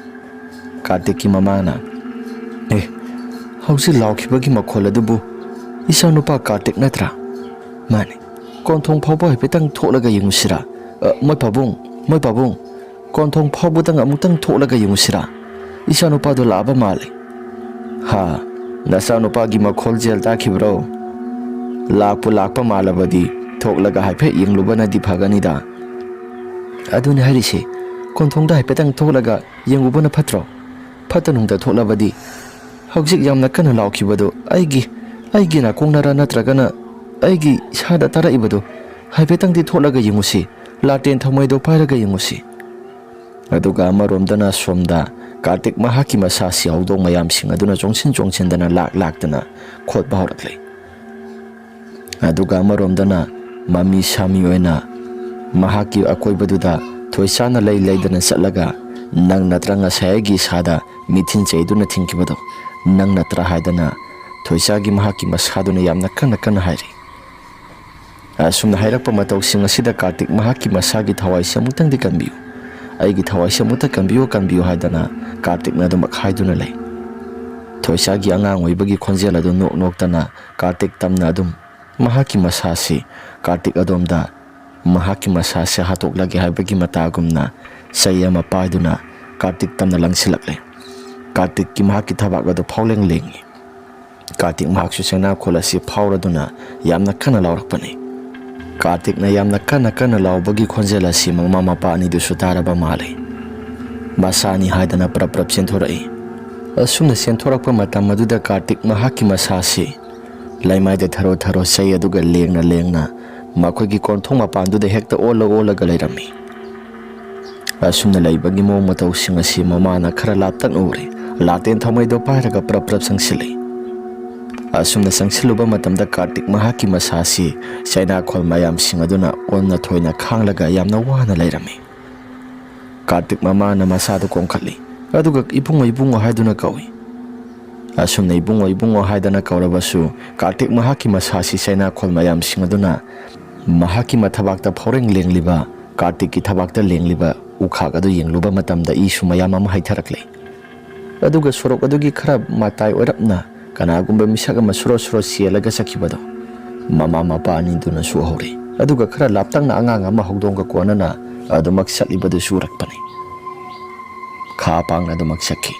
ꯀꯥꯔꯇꯤꯛꯀꯤ ꯃꯃꯥꯅ, "ꯑꯦ, ꯍꯧꯖꯤꯛ ꯂꯥꯎꯈꯤꯕꯒꯤ ꯃꯈꯣꯜ ꯑꯗꯨꯕꯨ ꯏꯆꯥꯅꯨꯄꯥ ꯀꯥꯔꯇꯤꯛ ꯅꯠꯇ꯭ꯔꯥ?" "ꯃꯥꯅꯤ"꯫ ꯀꯣꯟꯊꯣꯡ ꯐꯥꯎꯕ ꯍꯥꯏꯐꯦꯠꯇꯪ ꯊꯣꯛꯂꯒ ꯌꯦꯡꯉꯨꯁꯤꯔꯥ? ꯑ, ꯃꯣꯏ ꯄꯥꯕꯨꯡ, ꯃꯣꯏ ꯄꯥꯕꯨꯡ, ꯀꯣꯟꯊꯣꯡ ꯐꯥꯎꯕꯗꯪ ꯑꯃꯨꯛꯇꯪ ꯊꯣꯛꯂꯒ ꯌꯦꯡꯉꯨꯁꯤꯔꯥ? ꯏꯆꯥꯅꯨꯄꯥꯗꯣ ꯂꯥꯛꯑꯕ ꯃꯥꯜꯂꯦ꯫ ꯍꯥ? ꯅꯆꯥꯅꯨꯄꯥꯒꯤ ꯃꯈꯣꯜꯖꯦꯜ ꯇꯥꯈꯤꯕ꯭ꯔꯣ? ꯂꯥꯛꯄꯨ ꯂꯥꯛꯄ ꯃꯥꯜꯂꯕꯗꯤ ꯊꯣꯛꯂꯒ ꯍꯥꯏꯐꯦꯠ ꯌꯦꯡꯂꯨꯕꯅꯗꯤ ꯐꯒꯅꯤꯗ꯫ ꯑꯗꯨꯅꯤ ꯍꯥꯏꯔꯤꯁꯦ, ꯀꯣꯟꯊꯣꯡꯗ ꯍꯥꯏꯐꯦꯠꯇꯪ ꯊꯣꯛꯂꯒ ꯌꯦꯡꯉꯨꯕꯅ ꯐꯠꯇ꯭ꯔꯣ? ꯐꯠꯇ ꯅꯨꯡꯗ ꯊꯣꯛꯂꯕꯗꯤ ꯍꯧꯖꯤꯛ ꯌꯥꯝꯅ ꯀꯟꯅ ꯂꯥꯎꯈꯤꯕꯗꯨ ꯑꯩꯒꯤ, ꯑꯩꯒꯤ ꯅꯥꯀꯣꯡꯅꯔ ꯅꯠꯇ꯭ꯔꯒꯅ ꯑꯩꯒꯤ ꯏꯁꯥꯗ ꯇꯥꯔꯛꯏꯕꯗꯨ ꯍꯥꯏꯐꯦꯠꯇꯪꯗꯤ ꯊꯣꯛꯂꯒ ꯌꯦꯡꯉꯨꯁꯤ, ꯂꯥꯇꯦꯟ ꯊꯥꯎꯃꯩꯗꯣ ꯄꯥꯏꯔꯒ ꯌꯦꯡꯉꯨꯁꯤ꯫ ꯑꯗꯨꯒ ꯑꯃꯔꯣꯝꯗꯅ ꯁꯣꯝꯗ ꯀꯥꯔꯇꯤꯛ ꯃꯍꯥꯛꯀꯤ ꯃꯁꯥꯁꯤ ꯍꯧꯗꯣꯡ ꯃꯌꯥꯝꯁꯤꯡ ꯑꯗꯨꯅ ꯆꯣꯡꯁꯤꯟ ꯆꯣꯡꯁꯤꯟꯗꯅ ꯂꯥꯛ ꯂꯥꯛꯇꯅ ꯈꯣꯠꯄ ꯍꯧꯔꯛꯂꯦ꯫ ꯑꯗꯨꯒ ꯑꯃꯔꯣꯝꯗꯅ ꯃꯃꯤ ꯁꯥꯃꯤ ꯑꯣꯏꯅ ꯃꯍꯥꯛꯀꯤ ꯑꯀꯣꯏꯕꯗꯨꯗ ꯊꯣꯏꯁꯥꯅ ꯂꯩ ꯂꯩꯗꯅ ꯆꯠꯂꯒ, "ꯅꯪ ꯅꯠꯇ꯭ꯔ ꯉꯁꯥꯏ ꯑꯩꯒꯤ ꯏꯁꯥꯗ ꯃꯤꯊꯤꯟ ꯆꯩꯗꯨꯅ ꯊꯤꯟꯈꯤꯕꯗꯣ? ꯅꯪ ꯅꯠꯇ꯭ꯔ?" ꯍꯥꯏꯗꯅ ꯊꯣꯏꯁꯥꯒꯤ ꯃꯍꯥꯛꯀꯤ ꯃꯁꯥꯗꯨꯅ ꯌꯥꯝꯅ ꯀꯟꯅ ꯀꯟꯅ ꯍꯥꯏꯔꯤ꯫ ꯑꯁꯨꯝꯅ ꯍꯥꯏꯔꯛꯄ ꯃꯇꯧꯁꯤꯡ ꯑꯁꯤꯗ ꯀꯥꯔꯇꯤꯛ ꯃꯍꯥꯛꯀꯤ ꯃꯁꯥꯒꯤ ꯊꯋꯥꯏꯁꯤ ꯑꯃꯨꯛꯇꯪꯗꯤ ꯀꯟꯕꯤꯌꯨ, ꯑꯩꯒꯤ ꯊꯋꯥꯏꯁꯤ ꯑꯃꯨꯛꯇ ꯀꯟꯕꯤꯌꯨ, ꯀꯟꯕꯤꯌꯨ ꯍꯥꯏꯗꯅ ꯀꯥꯔꯇꯤꯛꯅ ꯑꯗꯨꯃꯛ ꯍꯥꯏꯗꯨꯅ ꯂꯩ꯫ ꯊꯣꯏꯁꯥꯒꯤ ꯑꯉꯥꯡ ꯑꯣꯏꯕꯒꯤ ꯈꯣꯟꯖꯦꯜ ꯑꯗꯨ ꯅꯣꯛ ꯅꯣꯛꯇꯅ ꯀꯥꯔꯇꯤꯛ ꯇꯝꯅ ꯑꯗꯨꯝ ꯃꯍꯥꯛꯀꯤ ꯃꯁꯥꯁꯤ ꯀꯥꯔꯇꯤꯛ ꯑꯗꯣꯝꯗ ꯃꯍꯥꯛꯀꯤ ꯃꯁꯥꯁꯤ ꯍꯥꯠꯇꯣꯛꯂꯒꯦ ꯍꯥꯏꯕꯒꯤ ꯃꯇꯥꯒꯨꯝꯅ ꯆꯩ ꯑꯃ ꯄꯥꯏꯗꯨꯅ ꯀꯥꯔꯇꯤꯛ ꯇꯝꯅ ꯂꯪꯁꯤꯜꯂꯛꯂꯦ꯫ ꯀꯥꯔꯇꯤꯛꯀꯤ ꯃꯍꯥꯛꯀꯤ ꯊꯕꯥꯛ ꯑꯗꯨ ꯐꯥꯎꯂꯦꯡ ꯂꯦꯡꯉꯤ꯫ ꯀꯥꯔꯇꯤꯛ ꯃꯍꯥꯛꯁꯨ ꯆꯩꯅꯥꯈꯣꯜ ꯑꯁꯤ ꯐꯥꯎꯔꯗꯨꯅ ꯌꯥꯝꯅ ꯀꯟꯅ ꯂꯥꯎꯔꯛꯄꯅꯤ꯫ ꯀꯥꯔꯇꯤꯛꯅ ꯌꯥꯝꯅ ꯀꯟꯅ ꯀꯟꯅ ꯂꯥꯎꯕꯒꯤ ꯈꯣꯟꯖꯦꯜ ꯑꯁꯤ ꯃꯃꯥ ꯃꯄꯥ ꯑꯅꯤꯗꯨꯁꯨ ꯇꯥꯔꯕ ꯃꯥꯜꯂꯤ꯫ ꯃꯁꯥꯅꯤ ꯍꯥꯏꯗꯅ ꯄ꯭ꯔꯞ ꯄ꯭ꯔꯞ ꯆꯦꯟꯊꯣꯔꯛꯏ꯫ ꯑꯁꯨꯝꯅ ꯆꯦꯟꯊꯣꯔꯛꯄ ꯃꯇꯝ ꯑꯗꯨꯗ ꯀꯥꯔꯇꯤꯛ ꯃꯍꯥꯛꯀꯤ ꯃꯁꯥꯁꯤ ꯂꯩꯃꯥꯏꯗ ꯊꯔꯣ ꯊꯔꯣ ꯆꯩ ꯑꯗꯨꯒ ꯂꯦꯡꯅ ꯂꯦꯡꯅ ꯃꯈꯣꯏꯒꯤ ꯀꯣꯟꯊꯣꯡ ꯃꯄꯥꯟꯗꯨꯗ ꯍꯦꯛꯇ ꯑꯣꯜꯂ ꯑꯣꯜꯂꯒ ꯂꯩꯔꯝꯃꯤ꯫ ꯑꯁꯨꯝꯅ ꯂꯩꯕꯒꯤ ꯃꯑꯣꯡ ꯃꯇꯧꯁꯤꯡ ꯑꯁꯤ ꯃꯃꯥꯅ ꯈꯔ ꯂꯥꯞꯇꯛꯅ ꯎꯔꯦ꯫ ꯂꯥꯇꯦꯟ ꯊꯥꯎꯃꯩꯗꯣ ꯄꯥꯏꯔꯒ ꯄ꯭ꯔꯞ ꯄ꯭ꯔꯞ ꯆꯪꯁꯤꯜꯂꯤ꯫ ꯑꯁꯨꯝꯅ ꯆꯪꯁꯤꯜꯂꯨꯕ ꯃꯇꯝꯗ ꯀꯥꯔꯇꯤꯛ ꯃꯍꯥꯛꯀꯤ ꯃꯁꯥꯁꯤ ꯆꯩꯅꯥꯈꯣꯜ ꯃꯌꯥꯝꯁꯤꯡ ꯑꯗꯨꯅ ꯑꯣꯟꯅ ꯊꯣꯏꯅ ꯈꯥꯡꯂꯒ ꯌꯥꯝꯅ ꯋꯥꯅ ꯂꯩꯔꯝꯃꯤ꯫ ꯀꯥꯔꯇꯤꯛ ꯃꯃꯥꯅ ꯃꯁꯥꯗꯨ ꯀꯣꯟꯈꯠꯂꯤ, ꯑꯗꯨꯒ "ꯏꯕꯨꯡꯉꯣ, ꯏꯕꯨꯡꯉꯣ" ꯍꯥꯏꯗꯨꯅ ꯀꯧꯏ꯫ ꯑꯁꯨꯝꯅ "ꯏꯕꯨꯡꯉꯣ, ꯏꯕꯨꯡꯉꯣ" ꯍꯥꯏꯗꯅ ꯀꯧꯔꯕꯁꯨ ꯀꯥꯔꯇꯤꯛ ꯃꯍꯥꯛꯀꯤ ꯃꯁꯥꯁꯤ ꯆꯩꯅꯥꯈꯣꯜ ꯃꯌꯥꯝꯁꯤꯡ ꯑꯗꯨꯅ ꯃꯍꯥꯛꯀꯤ ꯃꯊꯕꯥꯛꯇ ꯐꯥꯎꯔꯦꯡ ꯂꯦꯡꯂꯤꯕ, ꯀꯥꯔꯇꯤꯛꯀꯤ ꯊꯕꯥꯛꯇ ꯂꯦꯡꯂꯤꯕ ꯎꯈꯥꯛ ꯑꯗꯨ ꯌꯦꯡꯂꯨꯕ ꯃꯇꯝꯗ ꯏꯁꯨ ꯃꯌꯥꯝ ꯑꯃ ꯍꯩꯊꯔꯛꯂꯦ꯫ ꯑꯗꯨꯒ ꯁꯣꯔꯣꯛ ꯑꯗꯨꯒꯤ ꯈꯔ ꯃꯇꯥꯏ ꯑꯣꯏꯔꯞꯅ ꯀꯅꯥꯒꯨꯝꯕ ꯃꯤꯁꯛ ꯑꯃ ꯁꯨꯔꯣ ꯁꯨꯔꯣ ꯆꯦꯜꯂꯒ ꯆꯠꯈꯤꯕꯗꯣ, ꯃꯃꯥ ꯃꯄꯥ ꯑꯅꯤꯗꯨꯅꯁꯨ ꯎꯍꯧꯔꯦ꯫ ꯑꯗꯨꯒ ꯈꯔ ꯂꯥꯞꯇꯛꯅ ꯑꯉꯥꯡ ꯑꯃ ꯍꯧꯗꯣꯡꯒ ꯀꯣꯟꯅꯅ ꯑꯗꯨꯃꯛ ꯆꯠꯂꯤꯕꯗꯨꯁꯨ ꯎꯔꯛꯄꯅꯤ꯫ ꯈꯥ ꯄꯥꯡꯅ ꯑꯗꯨꯃꯛ ꯆꯠꯈꯤ꯫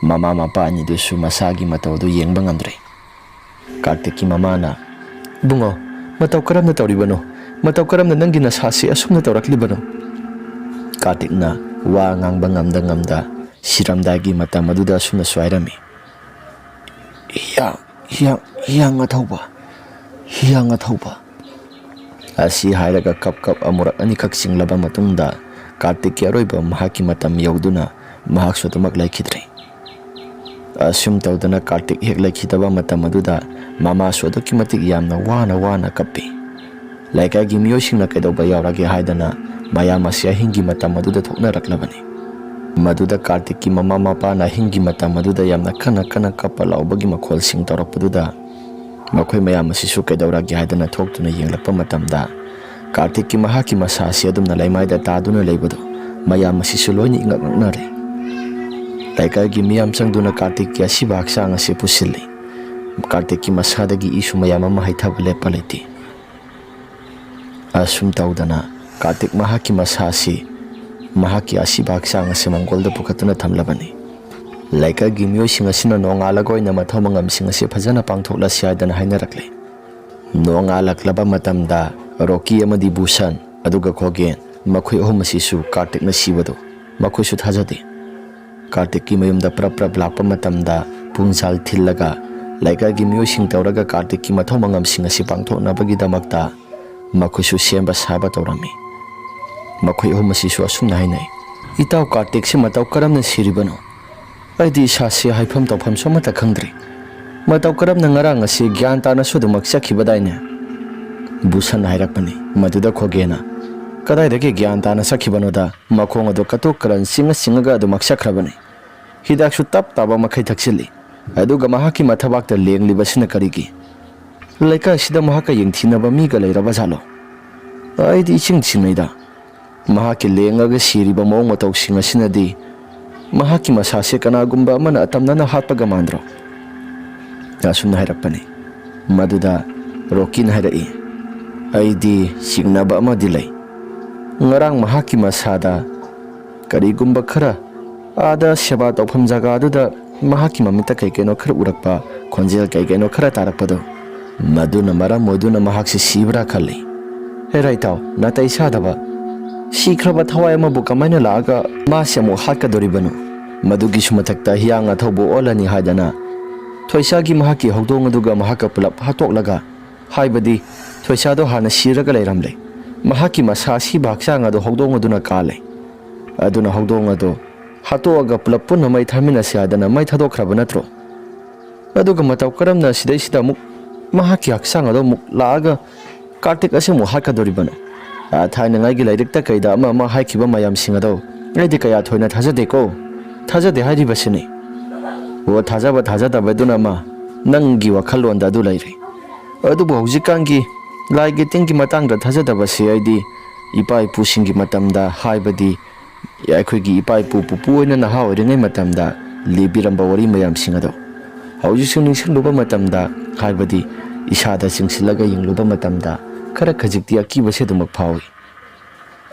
ꯃꯃꯥ ꯃꯄꯥ ꯑꯅꯤꯗꯨꯁꯨ ꯃꯁꯥꯒꯤ ꯃꯇꯧ ꯑꯗꯨ ꯌꯦꯡꯕ ꯉꯝꯗ꯭ꯔꯦ꯫ ꯀꯥꯔꯇꯤꯛꯀꯤ ꯃꯃꯥꯅ, "ꯏꯕꯨꯡꯉꯣ, ꯃꯇꯧ ꯀꯔꯝꯅ ꯇꯧꯔꯤꯕꯅꯣ? ꯃꯇꯧ ꯀꯔꯝꯅ ꯅꯪꯒꯤ ꯅꯁꯥꯁꯤ ꯑꯁꯨꯝꯅ ꯇꯧꯔꯛꯂꯤꯕꯅꯣ?" ꯀꯥꯔꯇꯤꯛꯅ ꯋꯥ ꯉꯥꯡꯕ ꯉꯝꯗ ꯉꯝꯗ ꯁꯤꯔꯝꯗꯥꯏꯒꯤ ꯃꯇꯝ ꯑꯗꯨꯗ ꯑꯁꯨꯝꯅꯁꯨ ꯍꯥꯏꯔꯝꯃꯤ, "ꯍꯤꯌꯥꯡ, ꯍꯤꯌꯥꯡ, ꯍꯤꯌꯥꯡ ꯑꯊꯧꯕ, ꯍꯤꯌꯥꯡ ꯑꯊꯧꯕ" ꯑꯁꯤ ꯍꯥꯏꯔꯒ ꯀꯞ ꯀꯞ ꯑꯃꯨꯔꯛ ꯑꯅꯤꯈꯛ ꯆꯤꯡꯂꯕ ꯃꯇꯨꯡꯗ ꯀꯥꯔꯇꯤꯛꯀꯤ ꯑꯔꯣꯏꯕ ꯃꯍꯥꯛꯀꯤ ꯃꯇꯝ ꯌꯧꯗꯨꯅ ꯃꯍꯥꯛꯁꯨ ꯑꯗꯨꯃꯛ ꯂꯩꯈꯤꯗ꯭ꯔꯦ꯫ ꯑꯁꯨꯝ ꯇꯧꯗꯅ ꯀꯥꯔꯇꯤꯛ ꯍꯦꯛ ꯂꯩꯈꯤꯗꯕ ꯃꯇꯝ ꯑꯗꯨꯗ ꯃꯃꯥꯁꯨ ꯑꯗꯨꯛꯀꯤ ꯃꯇꯤꯛ ꯌꯥꯝꯅ ꯋꯥꯅ ꯋꯥꯅ ꯀꯞꯄꯤ꯫ ꯂꯩꯀꯥꯏꯒꯤ ꯃꯤꯑꯣꯏꯁꯤꯡꯅ ꯀꯩꯗꯧꯕ ꯌꯥꯎꯔꯒꯦ ꯍꯥꯏꯗꯅ ꯃꯌꯥꯝ ꯑꯁꯤ ꯑꯍꯤꯡꯒꯤ ꯃꯇꯝ ꯑꯗꯨꯗ ꯊꯣꯛꯅꯔꯛꯂꯕꯅꯤ꯫ ꯃꯗꯨꯗ ꯀꯥꯔꯇꯤꯛꯀꯤ ꯃꯃꯥ ꯃꯄꯥꯅ ꯑꯍꯤꯡꯒꯤ ꯃꯇꯝ ꯑꯗꯨꯗ ꯌꯥꯝꯅ ꯀꯟꯅ ꯀꯟꯅ ꯀꯞꯄ ꯂꯥꯎꯕꯒꯤ ꯃꯈꯣꯜꯁꯤꯡ ꯇꯧꯔꯛꯄꯗꯨꯗ ꯃꯈꯣꯏ ꯃꯌꯥꯝ ꯑꯁꯤꯁꯨ ꯀꯩꯗꯧꯔꯒꯦ ꯍꯥꯏꯗꯅ ꯊꯣꯛꯇꯨꯅ ꯌꯦꯡꯂꯛꯄ ꯃꯇꯝꯗ ꯀꯥꯔꯇꯤꯛꯀꯤ ꯃꯍꯥꯛꯀꯤ ꯃꯁꯥ ꯑꯁꯤ ꯑꯗꯨꯝꯅ ꯂꯩꯃꯥꯏꯗ ꯇꯥꯗꯨꯅ ꯂꯩꯕꯗꯨ ꯃꯌꯥꯝ ꯑꯁꯤꯁꯨ ꯂꯣꯏꯅ ꯏꯉꯛ ꯉꯛꯅꯔꯦ꯫ ꯂꯩꯀꯥꯏꯒꯤ ꯃꯤꯌꯥꯝ ꯆꯪꯗꯨꯅ ꯀꯥꯔꯇꯤꯛꯀꯤ ꯑꯁꯤꯕ ꯍꯛꯆꯥꯡ ꯑꯁꯤ ꯄꯨꯁꯤꯜꯂꯤ꯫ ꯀꯥꯔꯇꯤꯛꯀꯤ ꯃꯁꯥꯗꯒꯤ ꯏꯁꯨ ꯃꯌꯥꯝ ꯑꯃ ꯍꯩꯊꯕ ꯂꯦꯞꯄ ꯂꯩꯇꯦ꯫ ꯑꯁꯨꯝ ꯇꯧꯗꯅ ꯀꯥꯔꯇꯤꯛ ꯃꯍꯥꯛꯀꯤ ꯃꯁꯥ ꯑꯁꯤ ꯃꯍꯥꯛꯀꯤ ꯑꯁꯤꯕ ꯍꯛꯆꯥꯡ ꯑꯁꯤ ꯃꯪꯒꯣꯜꯗ ꯄꯨꯈꯠꯇꯨꯅ ꯊꯝꯂꯕꯅꯤ꯫ ꯂꯩꯀꯥꯏꯒꯤ ꯃꯤꯑꯣꯏꯁꯤꯡ ꯑꯁꯤꯅ ꯅꯣꯡꯉꯥꯜꯂꯒ ꯑꯣꯏꯅ ꯃꯊꯧ ꯃꯉꯝꯁꯤꯡ ꯑꯁꯤ ꯐꯖꯅ ꯄꯥꯡꯊꯣꯛꯂꯁꯤ ꯍꯥꯏꯗꯅ ꯍꯥꯏꯅꯔꯛꯂꯦ꯫ ꯅꯣꯡꯉꯥꯜꯂꯛꯂꯕ ꯃꯇꯝꯗ ꯔꯣꯀꯤ ꯑꯃꯗꯤ ꯕꯨꯁꯟ ꯑꯗꯨꯒ ꯈꯣꯒꯦꯟ, ꯃꯈꯣꯏ ꯑꯍꯨꯝ ꯑꯁꯤꯁꯨ ꯀꯥꯔꯇꯤꯛꯅ ꯁꯤꯕꯗꯨ ꯃꯈꯣꯏꯁꯨ ꯊꯥꯖꯗꯦ꯫ ꯀꯥꯔꯇꯤꯛꯀꯤ ꯃꯌꯨꯝꯗ ꯄ꯭ꯔꯞ ꯄ꯭ꯔꯞ ꯂꯥꯛꯄ ꯃꯇꯝꯗ ꯄꯨꯡꯖꯥꯜ ꯊꯤꯜꯂꯒ ꯂꯩꯀꯥꯏꯒꯤ ꯃꯤꯑꯣꯏꯁꯤꯡ ꯇꯧꯔꯒ ꯀꯥꯔꯇꯤꯛꯀꯤ ꯃꯊꯧ ꯃꯉꯝꯁꯤꯡ ꯑꯁꯤ ꯄꯥꯡꯊꯣꯛꯅꯕꯒꯤꯗꯃꯛꯇ ꯃꯈꯣꯏꯁꯨ ꯁꯦꯝꯕ ꯁꯥꯕ ꯇꯧꯔꯝꯃꯤ꯫ ꯃꯈꯣꯏ ꯑꯍꯨꯝ ꯑꯁꯤꯁꯨ ꯑꯁꯨꯝꯅ ꯍꯥꯏꯅꯩ, "ꯏꯇꯥꯎ ꯀꯥꯔꯇꯤꯛꯁꯤ ꯃꯇꯧ ꯀꯔꯝꯅ ꯁꯤꯔꯤꯕꯅꯣ? ꯑꯩꯗꯤ ꯏꯁꯥꯁꯤ ꯍꯥꯏꯐꯝ ꯇꯧꯐꯝꯁꯨ ꯑꯃꯠꯇ ꯈꯪꯗ꯭ꯔꯦ꯫ ꯃꯇꯧ ꯀꯔꯝꯅ ꯉꯔꯥꯡ ꯑꯁꯤ ꯒ꯭ꯌꯥꯟ ꯇꯥꯅꯁꯨ ꯑꯗꯨꯃꯛ ꯆꯠꯈꯤꯕꯗꯥꯏꯅꯦ?" ꯕꯨꯁꯟꯅ ꯍꯥꯏꯔꯛꯄꯅꯤ꯫ ꯃꯗꯨꯗ ꯈꯣꯒꯦꯅ, "ꯀꯗꯥꯏꯗꯒꯤ ꯒ꯭ꯌꯥꯟ ꯇꯥꯅ ꯆꯠꯈꯤꯕꯅꯣꯗ? ꯃꯈꯣꯡ ꯑꯗꯨ ꯀꯇꯨꯛ ꯀꯔꯟ ꯆꯤꯡꯉ ꯆꯤꯡꯉꯒ ꯑꯗꯨꯃꯛ ꯆꯠꯈ꯭ꯔꯕꯅꯤ꯫ ꯍꯤꯗꯥꯛꯁꯨ ꯇꯞ ꯇꯥꯕ ꯃꯈꯩ ꯊꯛꯆꯤꯜꯂꯤ꯫ ꯑꯗꯨꯒ ꯃꯍꯥꯛꯀꯤ ꯃꯊꯕꯥꯛꯇ ꯂꯦꯡꯂꯤꯕꯁꯤꯅ ꯀꯔꯤꯒꯤ? ꯂꯩꯀꯥꯏꯁꯤꯗ ꯃꯍꯥꯛꯀ ꯌꯦꯡꯊꯤꯅꯕ ꯃꯤꯒ ꯂꯩꯔꯕ ꯖꯥꯠꯂꯣ? ꯑꯩꯗꯤ ꯏꯆꯤꯡ ꯆꯤꯡꯅꯩꯗ꯫ ꯃꯍꯥꯛꯀꯤ ꯂꯦꯡꯉꯒ ꯁꯤꯔꯤꯕ ꯃꯑꯣꯡ ꯃꯇꯧꯁꯤꯡ ꯑꯁꯤꯅꯗꯤ ꯃꯍꯥꯛꯀꯤ ꯃꯁꯥꯁꯦ ꯀꯅꯥꯒꯨꯝꯕ ꯑꯃꯅ ꯑꯇꯝꯅꯅ ꯍꯥꯠꯄꯒ ꯃꯥꯟꯗ꯭ꯔꯣ?" ꯑꯁꯨꯝꯅ ꯍꯥꯏꯔꯛꯄꯅꯤ꯫ ꯃꯗꯨꯗ ꯔꯣꯀꯤꯅ ꯍꯥꯏꯔꯛꯏ꯫ ꯑꯩꯗꯤ ꯆꯤꯡꯅꯕ ꯑꯃꯗꯤ ꯂꯩ꯫ ꯉꯔꯥꯡ ꯃꯍꯥꯛꯀꯤ ꯃꯁꯥꯗ ꯀꯔꯤꯒꯨꯝꯕ ꯈꯔ, ꯑꯥꯗ ꯁꯦꯕꯥ ꯇꯧꯐꯝ ꯖꯒꯥꯗꯨꯗ ꯃꯍꯥꯛꯀꯤ ꯃꯃꯤꯠꯇ ꯀꯩ ꯀꯩꯅꯣ ꯈꯔ ꯎꯔꯛꯄ, ꯈꯣꯟꯖꯦꯜ ꯀꯩ ꯀꯩꯅꯣ ꯈꯔ ꯇꯥꯔꯛꯄꯗꯣ, ꯃꯗꯨꯅ ꯃꯔꯝ ꯑꯣꯏꯗꯨꯅ ꯃꯍꯥꯛꯁꯤ ꯁꯤꯕ꯭ꯔꯥ ꯈꯜꯂꯤ꯫ ꯍꯦ ꯔꯥꯏꯇꯥꯎ, ꯅꯥꯇꯩ ꯆꯥꯗꯕ꯫ ꯁꯤꯈ꯭ꯔꯕ ꯊꯋꯥꯏ ꯑꯃꯕꯨ ꯀꯃꯥꯏꯅ ꯂꯥꯛꯑꯒ ꯃꯥꯁꯤ ꯑꯃꯨꯛ ꯍꯥꯠꯀꯗꯣꯔꯤꯕꯅꯣ? ꯃꯗꯨꯒꯤꯁꯨ ꯃꯊꯛꯇ ꯍꯤꯌꯥꯡ ꯑꯊꯧꯕ ꯑꯣꯜꯂꯅꯤ ꯍꯥꯏꯗꯅ ꯊꯣꯏꯁꯥꯒꯤ ꯃꯍꯥꯛꯀꯤ ꯍꯧꯗꯣꯡ ꯑꯗꯨꯒ ꯃꯍꯥꯛꯀ ꯄꯨꯂꯞ ꯍꯥꯠꯇꯣꯛꯂꯒ ꯍꯥꯏꯕꯗꯤ ꯊꯣꯏꯁꯥꯗꯣ ꯍꯥꯟꯅ ꯁꯤꯔꯒ ꯂꯩꯔꯝꯂꯦ꯫ ꯃꯍꯥꯛꯀꯤ ꯃꯁꯥ ꯑꯁꯤꯕ ꯍꯛꯆꯥꯡ ꯑꯗꯣ ꯍꯧꯗꯣꯡ ꯑꯗꯨꯅ ꯀꯥꯜꯂꯦ꯫ ꯑꯗꯨꯅ ꯍꯧꯗꯣꯡ ꯑꯗꯣ ꯍꯥꯠꯇꯣꯛꯑꯒ ꯄꯨꯂꯞ ꯄꯨꯟꯅ ꯃꯩ ꯊꯥꯃꯤꯟꯅꯁꯤ ꯍꯥꯏꯗꯅ ꯃꯩ ꯊꯥꯗꯣꯛꯈ꯭ꯔꯕ ꯅꯠꯇ꯭ꯔꯣ? ꯑꯗꯨꯒ ꯃꯇꯧ ꯀꯔꯝꯅ ꯁꯤꯗꯩꯁꯤꯗ ꯑꯃꯨꯛ ꯃꯍꯥꯛꯀꯤ ꯍꯛꯆꯥꯡ ꯑꯗꯣ ꯑꯃꯨꯛ ꯂꯥꯛꯑꯒ ꯀꯥꯔꯇꯤꯛ ꯑꯁꯤ ꯑꯃꯨꯛ ꯍꯥꯠꯀꯗꯧꯔꯤꯕꯅꯣ? ꯑꯥ, ꯊꯥꯏꯅꯉꯥꯏꯒꯤ ꯂꯥꯏꯔꯤꯛꯇ ꯀꯩꯗ ꯑꯃ ꯑꯃ ꯍꯥꯏꯈꯤꯕ ꯃꯌꯥꯝꯁꯤꯡ ꯑꯗꯣ ꯑꯩꯗꯤ ꯀꯌꯥ ꯊꯣꯏꯅ ꯊꯥꯖꯗꯦꯀꯣ꯫ ꯊꯥꯖꯗꯦ ꯍꯥꯏꯔꯤꯕꯁꯤꯅꯤ꯫ ꯑꯣ, ꯊꯥꯖꯕ ꯊꯥꯖꯗꯕꯗꯨꯅ ꯑꯃ, ꯅꯪꯒꯤ ꯋꯥꯈꯜꯂꯣꯟꯗ ꯑꯗꯨ ꯂꯩꯔꯦ꯫ ꯑꯗꯨꯕꯨ ꯍꯧꯖꯤꯛꯀꯥꯟꯒꯤ ꯂꯥꯏꯒꯤ ꯇꯤꯟꯒꯤ ꯃꯇꯥꯡꯗ ꯊꯥꯖꯗꯕꯁꯤ ꯑꯩꯗꯤ ꯏꯄꯥ ꯏꯄꯨꯁꯤꯡꯒꯤ ꯃꯇꯝꯗ, ꯍꯥꯏꯕꯗꯤ ꯑꯩꯈꯣꯏꯒꯤ ꯏꯄꯥ ꯏꯄꯨ ꯄꯨꯄꯨ ꯑꯣꯏꯅ ꯅꯍꯥ ꯑꯣꯏꯔꯤꯉꯩ ꯃꯇꯝꯗ ꯂꯤꯕꯤꯔꯝꯕ ꯋꯥꯔꯤ ꯃꯌꯥꯝꯁꯤꯡ ꯑꯗꯣ ꯍꯧꯖꯤꯛꯁꯨ ꯅꯤꯡꯁꯤꯡꯂꯨꯕ ꯃꯇꯝꯗ, ꯍꯥꯏꯕꯗꯤ ꯏꯁꯥꯗ ꯆꯤꯡꯁꯤꯜꯂꯒ ꯌꯦꯡꯂꯨꯕ ꯃꯇꯝꯗ, ꯈꯔ ꯈꯖꯤꯛꯇꯤ ꯑꯀꯤꯕꯁꯦ ꯑꯗꯨꯃꯛ ꯐꯥꯎꯏ꯫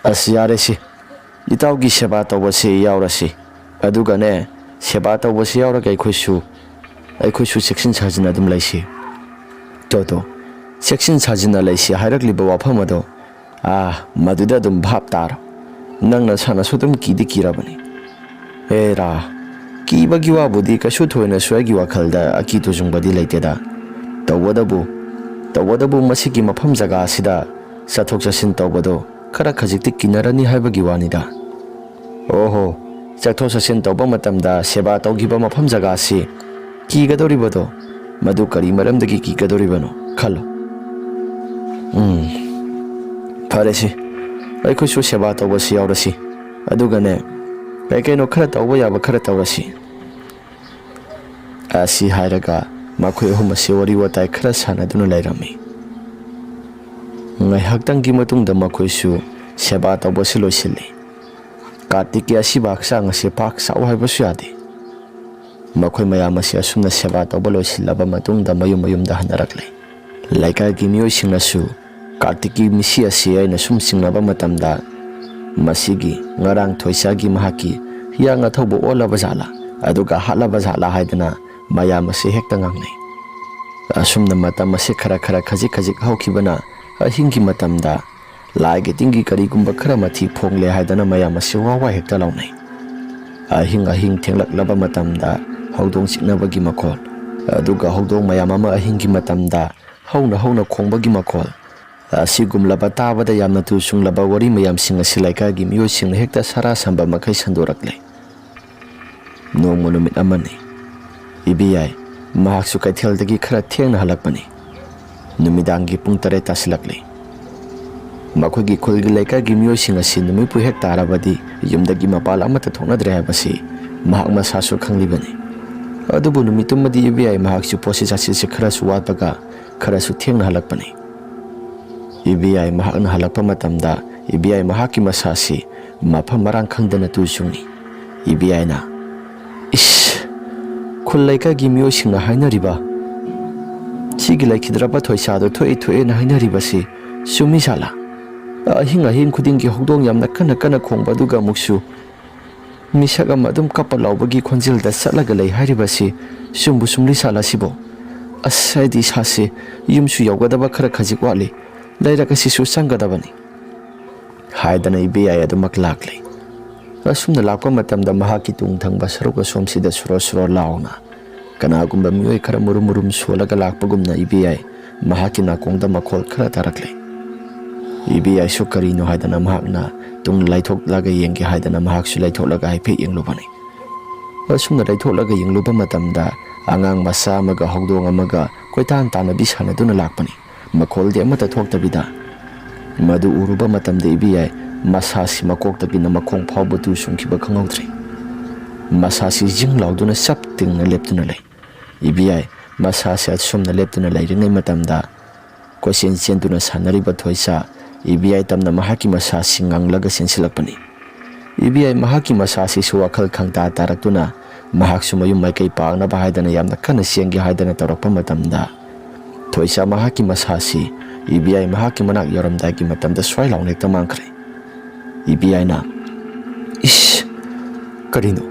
ꯑꯁ, ꯌꯥꯔꯦꯁꯦ, ꯏꯇꯥꯎꯒꯤ ꯁꯦꯕꯥ ꯇꯧꯕꯁꯦ ꯌꯥꯎꯔꯁꯤ꯫ ꯑꯗꯨꯒꯅꯦ, ꯁꯦꯕꯥ ꯇꯧꯕꯁꯦ ꯌꯥꯎꯔꯒ ꯑꯩꯈꯣꯏꯁꯨ, ꯑꯩꯈꯣꯏꯁꯨ ꯆꯦꯛꯁꯤꯟ ꯁꯥꯖꯤꯟ ꯑꯗꯨꯝ ꯂꯩꯁꯤ꯫ ꯇꯣ, ꯇꯣ, ꯆꯦꯛꯁꯤꯟ ꯁꯥꯖꯤꯟꯅ ꯂꯩꯁꯤ ꯍꯥꯏꯔꯛꯂꯤꯕ ꯋꯥꯐꯝ ꯑꯗꯣ, ꯑꯥ, ꯃꯗꯨꯗ ꯑꯗꯨꯝ ꯚꯥꯞ ꯇꯥꯔꯣ꯫ ꯅꯪ ꯅꯁꯥꯅꯁꯨ ꯑꯗꯨꯝ ꯀꯤꯗꯤ ꯀꯤꯔꯕꯅꯤ꯫ ꯑꯦ ꯔꯥ, ꯀꯤꯕꯒꯤ ꯋꯥꯕꯨꯗꯤ ꯀꯩꯁꯨ ꯊꯣꯏꯅꯁꯨ ꯑꯩꯒꯤ ꯋꯥꯈꯜꯗ ꯑꯀꯤ ꯇꯨꯖꯨꯡꯕꯗꯤ ꯂꯩꯇꯦꯗ꯫ ꯇꯧꯕꯇꯕꯨ, ꯇꯧꯕꯇꯕꯨ ꯃꯁꯤꯒꯤ ꯃꯐꯝ ꯖꯒꯥ ꯑꯁꯤꯗ ꯆꯠꯊꯣꯛ ꯆꯠꯁꯤꯟ ꯇꯧꯕꯗꯣ ꯈꯔ ꯈꯖꯤꯛꯇꯤ ꯀꯤꯅꯔꯅꯤ ꯍꯥꯏꯕꯒꯤ ꯋꯥꯅꯤꯗ꯫ ꯑꯣꯍꯣ, ꯆꯠꯊꯣꯛ ꯆꯠꯁꯤꯟ ꯇꯧꯕ ꯃꯇꯝꯗ ꯁꯦꯕꯥ ꯇꯧꯈꯤꯕ ꯃꯐꯝ ꯖꯒꯥꯁꯤ ꯀꯤꯒꯗꯧꯔꯤꯕꯗꯣ, ꯃꯗꯨ ꯀꯔꯤ ꯃꯔꯝꯗꯒꯤ ꯀꯤꯒꯗꯧꯔꯤꯕꯅꯣ ꯈꯜꯂꯨ꯫ ꯎꯝ, ꯐꯔꯦꯁꯤ, ꯑꯩꯈꯣꯏꯁꯨ ꯁꯦꯕꯥ ꯇꯧꯕꯁꯤ ꯌꯥꯎꯔꯁꯤ꯫ ꯑꯗꯨꯒꯅꯦ, ꯀꯩ ꯀꯩꯅꯣ ꯈꯔ ꯇꯧꯕ ꯌꯥꯕ ꯈꯔ ꯇꯧꯔꯁꯤ꯫ ꯑꯁꯤ ꯍꯥꯏꯔꯒ ꯃꯈꯣꯏ ꯑꯍꯨꯝ ꯑꯁꯤ ꯋꯥꯔꯤ ꯋꯥꯇꯥꯏ ꯈꯔ ꯁꯥꯟꯅꯗꯨꯅ ꯂꯩꯔꯝꯃꯤ꯫ ꯉꯥꯏꯍꯥꯛꯇꯪꯒꯤ ꯃꯇꯨꯡꯗ ꯃꯈꯣꯏꯁꯨ ꯁꯦꯕꯥ ꯇꯧꯕꯁꯤ ꯂꯣꯏꯁꯤꯜꯂꯤ꯫ ꯀꯥꯔꯇꯤꯛꯀꯤ ꯑꯁꯤꯕ ꯍꯛꯆꯥꯡ ꯑꯁꯤ ꯄꯥꯛ ꯆꯥꯎ ꯍꯥꯏꯕꯁꯨ ꯌꯥꯗꯦ꯫ ꯃꯈꯣꯏ ꯃꯌꯥꯝ ꯑꯁꯤ ꯑꯁꯨꯝꯅ ꯁꯦꯕꯥ ꯇꯧꯕ ꯂꯣꯏꯁꯤꯜꯂꯕ ꯃꯇꯨꯡꯗ ꯃꯌꯨꯝ ꯃꯌꯨꯝꯗ ꯍꯟꯅꯔꯛꯂꯦ꯫ ꯂꯩꯀꯥꯏꯒꯤ ꯃꯤꯑꯣꯏꯁꯤꯡꯅꯁꯨ ꯀꯥꯔꯇꯤꯛꯀꯤ ꯃꯤꯁꯤ ꯑꯁꯤ ꯑꯩꯅ ꯁꯨꯝ ꯆꯤꯡꯅꯕ ꯃꯇꯝꯗ, ꯃꯁꯤꯒꯤ ꯉꯔꯥꯡ ꯊꯣꯏꯁꯥꯒꯤ ꯃꯍꯥꯛꯀꯤ ꯍꯤꯌꯥꯡ ꯑꯊꯧꯕ ꯑꯣꯜꯂꯕ ꯖꯥꯠꯂꯥ, ꯑꯗꯨꯒ ꯍꯥꯠꯂꯕ ꯖꯥꯠꯂꯥ ꯍꯥꯏꯗꯅ ꯃꯌꯥꯝ ꯑꯁꯤ ꯍꯦꯛꯇ ꯉꯥꯡꯅꯩ꯫ ꯑꯁꯨꯝꯅ ꯃꯇꯝ ꯑꯁꯤ ꯈꯔ ꯈꯔ ꯈꯖꯤꯛ ꯈꯖꯤꯛ ꯍꯧꯈꯤꯕꯅ, ꯑꯍꯤꯡꯒꯤ ꯃꯇꯝꯗ ꯂꯥꯏꯒꯤ ꯇꯤꯟꯒꯤ ꯀꯔꯤꯒꯨꯝꯕ ꯈꯔ ꯃꯊꯤ ꯐꯣꯡꯂꯦ ꯍꯥꯏꯗꯅ ꯃꯌꯥꯝ ꯑꯁꯤ ꯋꯥ ꯋꯥ ꯍꯦꯛꯇ ꯂꯥꯎꯅꯩ꯫ ꯑꯍꯤꯡ ꯑꯍꯤꯡ ꯊꯦꯡꯂꯛꯂꯕ ꯃꯇꯝꯗ ꯍꯧꯗꯣꯡ ꯆꯤꯛꯅꯕꯒꯤ ꯃꯈꯣꯜ, ꯑꯗꯨꯒ ꯍꯧꯗꯣꯡ ꯃꯌꯥꯝ ꯑꯃ ꯑꯍꯤꯡꯒꯤ ꯃꯇꯝꯗ ꯍꯧꯅ ꯍꯧꯅ ꯈꯣꯡꯕꯒꯤ ꯃꯈꯣꯜ, ꯑꯁꯤꯒꯨꯝꯂꯕ ꯇꯥꯕꯗ ꯌꯥꯝꯅ ꯇꯨ ꯆꯨꯡꯂꯕ ꯋꯥꯔꯤ ꯃꯌꯥꯝꯁꯤꯡ ꯑꯁꯤ ꯂꯩꯀꯥꯏꯒꯤ ꯃꯤꯑꯣꯏꯁꯤꯡꯅ ꯍꯦꯛꯇ ꯁꯥꯔꯥ ꯁꯝꯕ ꯃꯈꯩ ꯁꯟꯗꯣꯔꯛꯂꯦ꯫ ꯅꯣꯡꯃ ꯅꯨꯃꯤꯠ ꯑꯃꯅꯤ꯫ ꯏꯕꯦꯌꯥꯏ ꯃꯍꯥꯛꯁꯨ ꯀꯩꯊꯦꯜꯗꯒꯤ ꯈꯔ ꯊꯦꯡꯅ ꯍꯜꯂꯛꯄꯅꯤ꯫ ꯅꯨꯃꯤꯗꯥꯡꯒꯤ ꯄꯨꯡ ꯇꯔꯦꯠ ꯇꯥꯁꯤꯜꯂꯛꯂꯤ꯫ ꯃꯈꯣꯏꯒꯤ ꯈꯨꯜꯒꯤ ꯂꯩꯀꯥꯏꯒꯤ ꯃꯤꯑꯣꯏꯁꯤꯡ ꯑꯁꯤ ꯅꯨꯃꯤꯠꯄꯨ ꯍꯦꯛ ꯇꯥꯔꯕꯗꯤ ꯌꯨꯝꯗꯒꯤ ꯃꯄꯥꯟ ꯑꯃꯠꯇ ꯊꯣꯛꯅꯗ꯭ꯔꯦ ꯍꯥꯏꯕꯁꯤ ꯃꯍꯥꯛ ꯃꯁꯥꯁꯨ ꯈꯪꯂꯤꯕꯅꯤ꯫ ꯑꯗꯨꯕꯨ ꯅꯨꯃꯤꯠꯇꯨꯃꯗꯤ ꯏꯕꯦꯌꯥꯏ ꯃꯍꯥꯛꯁꯨ ꯄꯣꯠꯁꯤ ꯆꯥꯁꯤꯁꯤ ꯈꯔꯁꯨ ꯋꯥꯠꯄꯒ ꯈꯔꯁꯨ ꯊꯦꯡꯅ ꯍꯜꯂꯛꯄꯅꯤ꯫ ꯏꯕꯦꯌꯥꯏ ꯃꯍꯥꯛꯅ ꯍꯜꯂꯛꯄ ꯃꯇꯝꯗ ꯏꯕꯦꯌꯥꯏ ꯃꯍꯥꯛꯀꯤ ꯃꯁꯥꯁꯤ ꯃꯐꯝ ꯃꯔꯥꯡ ꯈꯪꯗꯅ ꯇꯨ ꯆꯨꯡꯏ꯫ ꯏꯕꯦꯌꯥꯏꯅ, "ꯏꯁ! ꯈꯨꯜ ꯂꯩꯀꯥꯏꯒꯤ ꯃꯤꯑꯣꯏꯁꯤꯡꯅ ꯍꯥꯏꯅꯔꯤꯕ, ꯁꯤꯒꯤ ꯂꯩꯈꯤꯗ꯭ꯔꯕ ꯊꯣꯏꯁꯥꯗꯣ ꯊꯣꯛꯑꯦ ꯊꯣꯛꯑꯦꯅ ꯍꯥꯏꯅꯔꯤꯕꯁꯤ ꯆꯨꯝꯃꯤ ꯖꯥꯠꯂꯥ? ꯑꯍꯤꯡ ꯑꯍꯤꯡ ꯈꯨꯗꯤꯡꯒꯤ ꯍꯧꯗꯣꯡ ꯌꯥꯝꯅ ꯀꯟꯅ ꯀꯟꯅ ꯈꯣꯡꯕ, ꯑꯗꯨꯒ ꯑꯃꯨꯛꯁꯨ ꯃꯤꯁꯛ ꯑꯃ ꯑꯗꯨꯝ ꯀꯞꯄ ꯂꯥꯎꯕꯒꯤ ꯈꯣꯟꯖꯦꯜꯗ ꯆꯠꯂꯒ ꯂꯩ ꯍꯥꯏꯔꯤꯕꯁꯤ ꯆꯨꯝꯕꯨ ꯆꯨꯝꯂꯤ ꯖꯥꯠꯂꯥ ꯁꯤꯕꯣ? ꯑꯁ, ꯑꯩꯗꯤ ꯏꯁꯥꯁꯦ ꯌꯨꯝꯁꯨ ꯌꯧꯒꯗꯕ ꯈꯔ ꯈꯖꯤꯛ ꯋꯥꯠꯂꯤ, ꯂꯩꯔꯛ ꯑꯁꯤꯁꯨ ꯆꯪꯒꯗꯕꯅꯤ" ꯍꯥꯏꯗꯅ ꯏꯕꯦꯌꯥꯏ ꯑꯗꯨꯃꯛ ꯂꯥꯛꯂꯦ꯫ ꯑꯁꯨꯝꯅ ꯂꯥꯛꯄ ꯃꯇꯝꯗ ꯃꯍꯥꯛꯀꯤ ꯇꯨꯡ ꯊꯪꯕ ꯁꯔꯨꯛ ꯑꯁꯣꯝꯁꯤꯗ ꯁꯨꯔꯣ ꯁꯨꯔꯣ ꯂꯥꯎꯅ ꯀꯅꯥꯒꯨꯝꯕ ꯃꯤꯑꯣꯏ ꯈꯔ ꯃꯨꯔꯨꯝ ꯃꯨꯔꯨꯝ ꯁꯣꯜꯂꯒ ꯂꯥꯛꯄꯒꯨꯝꯅ ꯏꯕꯦꯌꯥꯏ ꯃꯍꯥꯛꯀꯤ ꯅꯥꯀꯣꯡꯗ ꯃꯈꯣꯜ ꯈꯔ ꯇꯥꯔꯛꯂꯦ꯫ ꯏꯕꯦꯌꯥꯏꯁꯨ ꯀꯔꯤꯅꯣ ꯍꯥꯏꯗꯅ ꯃꯍꯥꯛꯅ ꯇꯨꯡ ꯂꯩꯊꯣꯛꯂꯒ ꯌꯦꯡꯒꯦ ꯍꯥꯏꯗꯅ ꯃꯍꯥꯛꯁꯨ ꯂꯩꯊꯣꯛꯂꯒ ꯍꯥꯏꯐꯦꯠ ꯌꯦꯡꯂꯨꯕꯅꯤ꯫ ꯑꯁꯨꯝꯅ ꯂꯩꯊꯣꯛꯂꯒ ꯌꯦꯡꯂꯨꯕ ꯃꯇꯝꯗ ꯑꯉꯥꯡ ꯃꯆꯥ ꯑꯃꯒ ꯍꯧꯗꯣꯡ ꯑꯃꯒ ꯀꯣꯏꯇꯥꯟ ꯇꯥꯟꯅꯕꯤ ꯁꯥꯟꯅꯗꯨꯅ ꯂꯥꯛꯄꯅꯤ꯫ ꯃꯈꯣꯜꯗꯤ ꯑꯃꯠꯇ ꯊꯣꯛꯇꯕꯤꯗ꯫ ꯃꯗꯨ ꯎꯔꯨꯕ ꯃꯇꯝꯗ ꯏꯕꯦꯌꯥꯏ ꯃꯁꯥꯁꯤ ꯃꯀꯣꯛꯇꯒꯤꯅ ꯃꯈꯣꯡ ꯐꯥꯎꯕ ꯇꯨ ꯆꯨꯡꯈꯤꯕ ꯈꯪꯍꯧꯗ꯭ꯔꯦ꯫ ꯃꯁꯥꯁꯤ ꯖꯤꯡ ꯂꯥꯎꯗꯨꯅ ꯆꯞ ꯇꯤꯡꯅ ꯂꯦꯞꯇꯨꯅ ꯂꯩ꯫ ꯏꯕꯦꯌꯥꯏ ꯃꯁꯥꯁꯤ ꯑꯁꯨꯝꯅ ꯂꯦꯞꯇꯨꯅ ꯂꯩꯔꯤꯉꯩ ꯃꯇꯝꯗ ꯀꯣꯏꯆꯦꯟ ꯆꯦꯟꯗꯨꯅ ꯁꯥꯟꯅꯔꯤꯕ ꯊꯣꯏꯁꯥ ꯏꯕꯦꯌꯥꯏ ꯇꯝꯅ ꯃꯍꯥꯛꯀꯤ ꯃꯁꯥꯁꯤ ꯉꯪꯂꯒ ꯆꯦꯟꯁꯤꯜꯂꯛꯄꯅꯤ꯫ ꯏꯕꯦꯌꯥꯏ ꯃꯍꯥꯛꯀꯤ ꯃꯁꯥꯁꯤꯁꯨ ꯋꯥꯈꯜ ꯈꯪꯇꯥ ꯇꯥꯔꯛꯇꯨꯅ ꯃꯍꯥꯛꯁꯨ ꯃꯌꯨꯝ ꯃꯥꯏꯀꯩ ꯄꯥꯡꯅꯕ ꯍꯥꯏꯗꯅ ꯌꯥꯝꯅ ꯀꯟꯅ ꯆꯦꯟꯒꯦ ꯍꯥꯏꯗꯅ ꯇꯧꯔꯛꯄ ꯃꯇꯝꯗ, ꯊꯣꯏꯁꯥ ꯃꯍꯥꯛꯀꯤ ꯃꯁꯥꯁꯤ ꯏꯕꯦꯌꯥꯏ ꯃꯍꯥꯛꯀꯤ ꯃꯅꯥꯛ ꯌꯧꯔꯝꯗꯥꯏꯒꯤ ꯃꯇꯝꯗ ꯁ꯭ꯋꯥꯏ ꯂꯥꯎꯅ ꯍꯦꯛꯇ ꯃꯥꯡꯈ꯭ꯔꯦ꯫ ꯏꯕꯦꯌꯥꯏꯅ, "ꯏꯁ! ꯀꯔꯤꯅꯣ?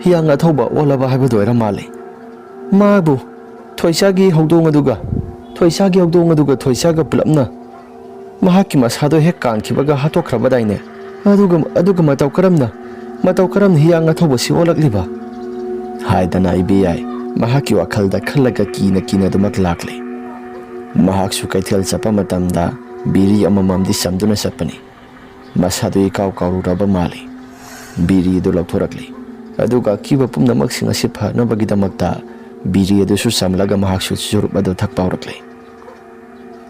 ꯍꯤꯌꯥꯡ ꯑꯊꯧꯕ ꯑꯣꯜꯂꯕ ꯍꯥꯏꯕꯗꯨ ꯑꯣꯏꯔ ꯃꯥꯜꯂꯦ꯫ ꯃꯥꯕꯨ ꯊꯣꯏꯁꯥꯒꯤ ꯍꯧꯗꯣꯡ ꯑꯗꯨꯒ, ꯊꯣꯏꯁꯥꯒꯤ ꯍꯧꯗꯣꯡ ꯑꯗꯨꯒ ꯊꯣꯏꯁꯥꯒ ꯄꯨꯂꯞꯅ ꯃꯍꯥꯛꯀꯤ ꯃꯁꯥꯗꯣ ꯍꯦꯛ ꯀꯥꯟꯈꯤꯕꯒ ꯍꯥꯠꯇꯣꯛꯈ꯭ꯔꯕꯗꯥꯏꯅꯦ? ꯑꯗꯨꯒ, ꯑꯗꯨꯒ ꯃꯇꯧ ꯀꯔꯝꯅ, ꯃꯇꯧ ꯀꯔꯝꯅ ꯍꯤꯌꯥꯡ ꯑꯊꯧꯕꯁꯤ ꯑꯣꯜꯂꯛꯂꯤꯕ?" ꯍꯥꯏꯗꯅ ꯏꯕꯦꯌꯥꯏ ꯃꯍꯥꯛꯀꯤ ꯋꯥꯈꯜꯗ ꯈꯜꯂꯒ ꯀꯤꯅ ꯀꯤꯅ ꯑꯗꯨꯃꯛ ꯂꯥꯛꯂꯦ꯫ ꯃꯍꯥꯛꯁꯨ ꯀꯩꯊꯦꯜ ꯆꯠꯄ ꯃꯇꯝꯗ ꯕꯤꯔꯤ ꯑꯃꯃꯝꯗꯤ ꯆꯝꯗꯨꯅ ꯆꯠꯄꯅꯤ꯫ ꯃꯁꯥꯗꯨ ꯏꯀꯥꯎ ꯀꯥꯎꯔꯨꯔꯕ ꯃꯥꯜꯂꯤ꯫ ꯕꯤꯔꯤ ꯑꯗꯨ ꯂꯧꯊꯣꯔꯛꯂꯤ꯫ ꯑꯗꯨꯒ ꯑꯀꯤꯕ ꯄꯨꯝꯅꯃꯛꯁꯤꯡ ꯑꯁꯤ ꯐꯅꯕꯒꯤꯗꯃꯛꯇ ꯕꯤꯔꯤ ꯑꯗꯨꯁꯨ ꯆꯝꯂꯒ ꯃꯍꯥꯛꯁꯨ ꯆꯨꯔꯨꯞ ꯑꯗꯨ ꯊꯛꯄ ꯍꯧꯔꯛꯂꯤ꯫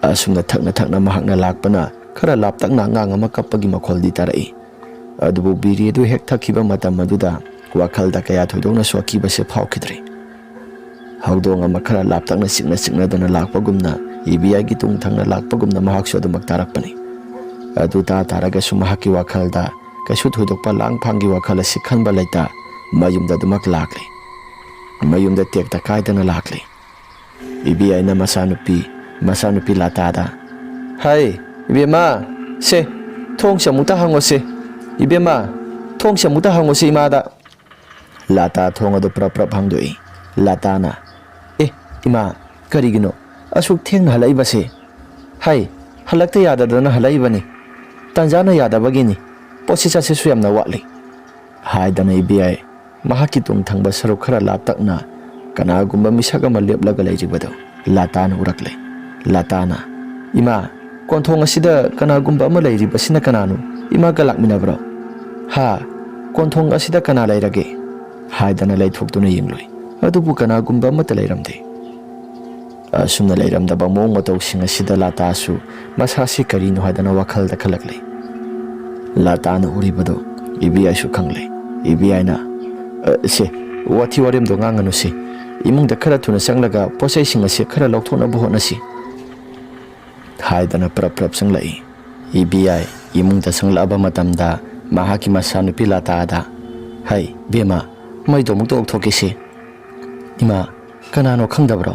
ꯑꯁꯨꯝꯅ ꯊꯛꯅ ꯊꯛꯅ ꯃꯍꯥꯛꯅ ꯂꯥꯛꯄꯅ ꯈꯔ ꯂꯥꯞꯇꯛꯅ ꯑꯉꯥꯡ ꯑꯃ ꯀꯞꯄꯒꯤ ꯃꯈꯣꯜꯗꯤ ꯇꯥꯔꯛꯏ꯫ ꯑꯗꯨꯕꯨ ꯕꯤꯔꯤ ꯑꯗꯨ ꯍꯦꯛ ꯊꯛꯈꯤꯕ ꯃꯇꯝ ꯑꯗꯨꯗ ꯋꯥꯈꯜꯗ ꯀꯌꯥ ꯊꯣꯏꯗꯣꯛꯅꯁꯨ ꯑꯀꯤꯕꯁꯦ ꯐꯥꯎꯈꯤꯗ꯭ꯔꯤ꯫ ꯍꯧꯗꯣꯡ ꯑꯃ ꯈꯔ ꯂꯥꯞꯇꯛꯅ ꯆꯤꯛꯅ ꯆꯤꯛꯅꯗꯅ ꯂꯥꯛꯄꯒꯨꯝꯅ, ꯏꯕꯦꯌꯥꯏꯒꯤ ꯇꯨꯡ ꯊꯪꯅ ꯂꯥꯛꯄꯒꯨꯝꯅ ꯃꯍꯥꯛꯁꯨ ꯑꯗꯨꯃꯛ ꯇꯥꯔꯛꯄꯅꯤ꯫ ꯑꯗꯨ ꯇꯥ ꯇꯥꯔꯒꯁꯨ ꯃꯍꯥꯛꯀꯤ ꯋꯥꯈꯜꯗ ꯀꯩꯁꯨ ꯊꯣꯏꯗꯣꯛꯄ ꯂꯥꯡ ꯐꯥꯡꯒꯤ ꯋꯥꯈꯜ ꯑꯁꯤ ꯈꯟꯕ ꯂꯩꯇ ꯃꯌꯨꯝꯗ ꯑꯗꯨꯃꯛ ꯂꯥꯛꯂꯤ꯫ ꯃꯌꯨꯝꯗ ꯇꯦꯛꯇ ꯀꯥꯏꯗꯅ ꯂꯥꯛꯂꯤ꯫ ꯏꯕꯦꯌꯥꯏꯅ ꯃꯆꯥꯅꯨꯄꯤ, ꯃꯆꯥꯅꯨꯄꯤ ꯂꯥꯇꯥꯗ, "ꯍꯥꯏ, ꯏꯕꯦꯝꯃ, ꯁꯦ, ꯊꯣꯡꯁꯦ ꯑꯃꯨꯛꯇ ꯍꯥꯡꯉꯣꯁꯦ꯫ ꯏꯕꯦꯝꯃ, ꯊꯣꯡꯁꯦ ꯑꯃꯨꯛꯇ ꯍꯥꯡꯉꯣꯁꯦ ꯏꯃꯥꯗ꯫" ꯂꯥꯇꯥ ꯊꯣꯡ ꯑꯗꯨ ꯄ꯭ꯔꯞ ꯄ꯭ꯔꯞ ꯍꯥꯡꯗꯣꯛꯏ꯫ ꯂꯥꯇꯥꯅ, "ꯑꯦ, ꯏꯃꯥ, ꯀꯔꯤꯒꯤꯅꯣ? ꯑꯁꯨꯛ ꯊꯦꯡꯅ ꯍꯜꯂꯛꯏꯕꯁꯦ?" "ꯍꯥꯏ, ꯍꯜꯂꯛꯇ ꯌꯥꯗꯗꯅ ꯍꯜꯂꯛꯏꯕꯅꯤ꯫ ꯇꯥꯟꯖꯥꯅ ꯌꯥꯗꯕꯒꯤꯅꯤ꯫ ꯄꯣꯠꯁꯤ ꯆꯠꯁꯤꯁꯨ ꯌꯥꯝꯅ ꯋꯥꯠꯂꯤ꯫" ꯍꯥꯏꯗꯅ ꯏꯕꯦꯌꯥꯏ ꯃꯍꯥꯛꯀꯤ ꯇꯨꯡ ꯊꯪꯕ ꯁꯔꯨꯛ ꯈꯔ ꯂꯥꯞꯇꯛꯅ ꯀꯅꯥꯒꯨꯝꯕ ꯃꯤꯁꯛ ꯑꯃ ꯂꯦꯞꯂꯒ ꯂꯩꯔꯤꯕꯗꯨ ꯂꯥꯇꯥꯅ ꯎꯔꯛꯂꯦ꯫ ꯂꯥꯇꯥꯅ, "ꯏꯃꯥ, ꯀꯣꯟꯊꯣꯡ ꯑꯁꯤꯗ ꯀꯅꯥꯒꯨꯝꯕ ꯑꯃ ꯂꯩꯔꯤꯕꯁꯤꯅ ꯀꯅꯥꯅꯣ? ꯏꯃꯥꯒ ꯂꯥꯛꯃꯤꯟꯅꯕ꯭ꯔꯣ?" "ꯍꯥ? ꯀꯣꯟꯊꯣꯡ ꯑꯁꯤꯗ ꯀꯅꯥ ꯂꯩꯔꯒꯦ?" ꯍꯥꯏꯗꯅ ꯂꯩꯊꯣꯛꯇꯨꯅ ꯌꯦꯡꯂꯨꯏ꯫ ꯑꯗꯨꯕꯨ ꯀꯅꯥꯒꯨꯝꯕ ꯑꯃꯠꯇ ꯂꯩꯔꯝꯗꯦ꯫ ꯑꯁꯨꯝꯅ ꯂꯩꯔꯝꯗꯕ ꯃꯑꯣꯡ ꯃꯇꯧꯁꯤꯡ ꯑꯁꯤꯗ ꯂꯥꯇꯥꯁꯨ ꯃꯁꯥꯁꯤ ꯀꯔꯤꯅꯣ ꯍꯥꯏꯗꯅ ꯋꯥꯈꯜꯗ ꯈꯜꯂꯛꯂꯤ꯫ ꯂꯥꯇꯥꯅ ꯎꯔꯤꯕꯗꯨ ꯏꯕꯦꯌꯥꯏꯁꯨ ꯈꯪꯂꯦ꯫ ꯏꯕꯦꯌꯥꯏꯅ, "ꯑ, ꯁꯦ, ꯋꯥꯊꯤ ꯋꯥꯔꯦꯝꯗꯣ ꯉꯥꯡꯉꯅꯨꯁꯦ꯫ ꯏꯃꯨꯡꯗ ꯈꯔ ꯊꯨꯅ ꯆꯪꯂꯒ ꯄꯣꯠꯆꯩꯁꯤꯡ ꯑꯁꯤ ꯈꯔ ꯂꯧꯊꯣꯛꯅꯕ ꯍꯣꯠꯅꯁꯤ꯫" ꯍꯥꯏꯗꯅ ꯄ꯭ꯔꯞ ꯄ꯭ꯔꯞ ꯆꯪꯂꯛꯏ꯫ ꯏꯕꯦꯌꯥꯏ ꯏꯃꯨꯡꯗ ꯆꯪꯂꯛꯑꯕ ꯃꯇꯝꯗ ꯃꯍꯥꯛꯀꯤ ꯃꯆꯥꯅꯨꯄꯤ ꯂꯥꯇꯥꯗ, "ꯍꯩ, ꯕꯦꯝꯃ, ꯃꯩꯗꯣ ꯑꯃꯨꯛꯇ ꯑꯣꯛꯊꯣꯛꯀꯦꯁꯦ꯫" "ꯏꯃꯥ, ꯀꯅꯥꯅꯣ ꯈꯪꯗꯕ꯭ꯔꯣ?"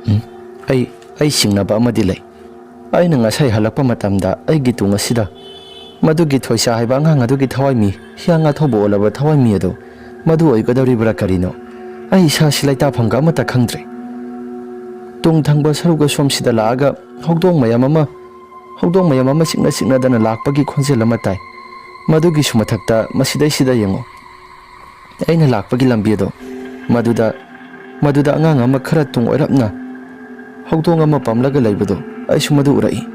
"ꯎꯝ?" ꯑꯩ, ꯑꯩ ꯆꯤꯡꯅꯕ ꯑꯃꯗꯤ ꯂꯩ꯫ ꯑꯩꯅ ꯉꯁꯥꯏ ꯍꯜꯂꯛꯄ ꯃꯇꯝꯗ ꯑꯩꯒꯤ ꯇꯨꯡ ꯑꯁꯤꯗ ꯃꯗꯨꯒꯤ ꯊꯣꯏꯁꯥ ꯍꯥꯏꯕ ꯑꯉꯥꯡ ꯑꯗꯨꯒꯤ ꯊꯋꯥꯏꯃꯤ, ꯍꯤꯌꯥꯡ ꯉꯥ ꯊꯧꯕ ꯑꯣꯜꯂꯕ ꯊꯋꯥꯏꯃꯤ ꯑꯗꯨ ꯃꯗꯨ ꯑꯣꯏꯒꯗꯧꯔꯤꯕ꯭ꯔꯥ ꯀꯔꯤꯅꯣ? ꯑꯩ ꯏꯁꯥꯁꯤ ꯂꯩꯇꯥꯐꯝꯒ ꯑꯃꯠꯇ ꯈꯪꯗ꯭ꯔꯦ꯫ ꯇꯨꯡ ꯊꯪꯕ ꯁꯔꯨꯛ ꯑꯁꯣꯝꯁꯤꯗ ꯂꯥꯛꯑꯒ ꯍꯧꯗꯣꯡ ꯃꯌꯥꯝ ꯑꯃ, ꯍꯧꯗꯣꯡ ꯃꯌꯥꯝ ꯑꯃ ꯆꯤꯛꯅ ꯆꯤꯛꯅꯗꯅ ꯂꯥꯛꯄꯒꯤ ꯈꯣꯟꯖꯦꯜ ꯑꯃ ꯇꯥꯏ꯫ ꯃꯗꯨꯒꯤꯁꯨ ꯃꯊꯛꯇ ꯃꯁꯤꯗꯩꯁꯤꯗ ꯌꯦꯡꯉꯨ꯫ ꯑꯩꯅ ꯂꯥꯛꯄꯒꯤ ꯂꯝꯕꯤ ꯑꯗꯣ, ꯃꯗꯨꯗ, ꯃꯗꯨꯗ ꯑꯉꯥꯡ ꯑꯃ ꯈꯔ ꯇꯨꯡ ꯑꯣꯏꯔꯞꯅ ꯍꯧꯗꯣꯡ ꯑꯃ ꯄꯝꯂꯒ ꯂꯩꯕꯗꯣ, ꯑꯩꯁꯨ ꯃꯗꯨ ꯎꯔꯛꯏ꯫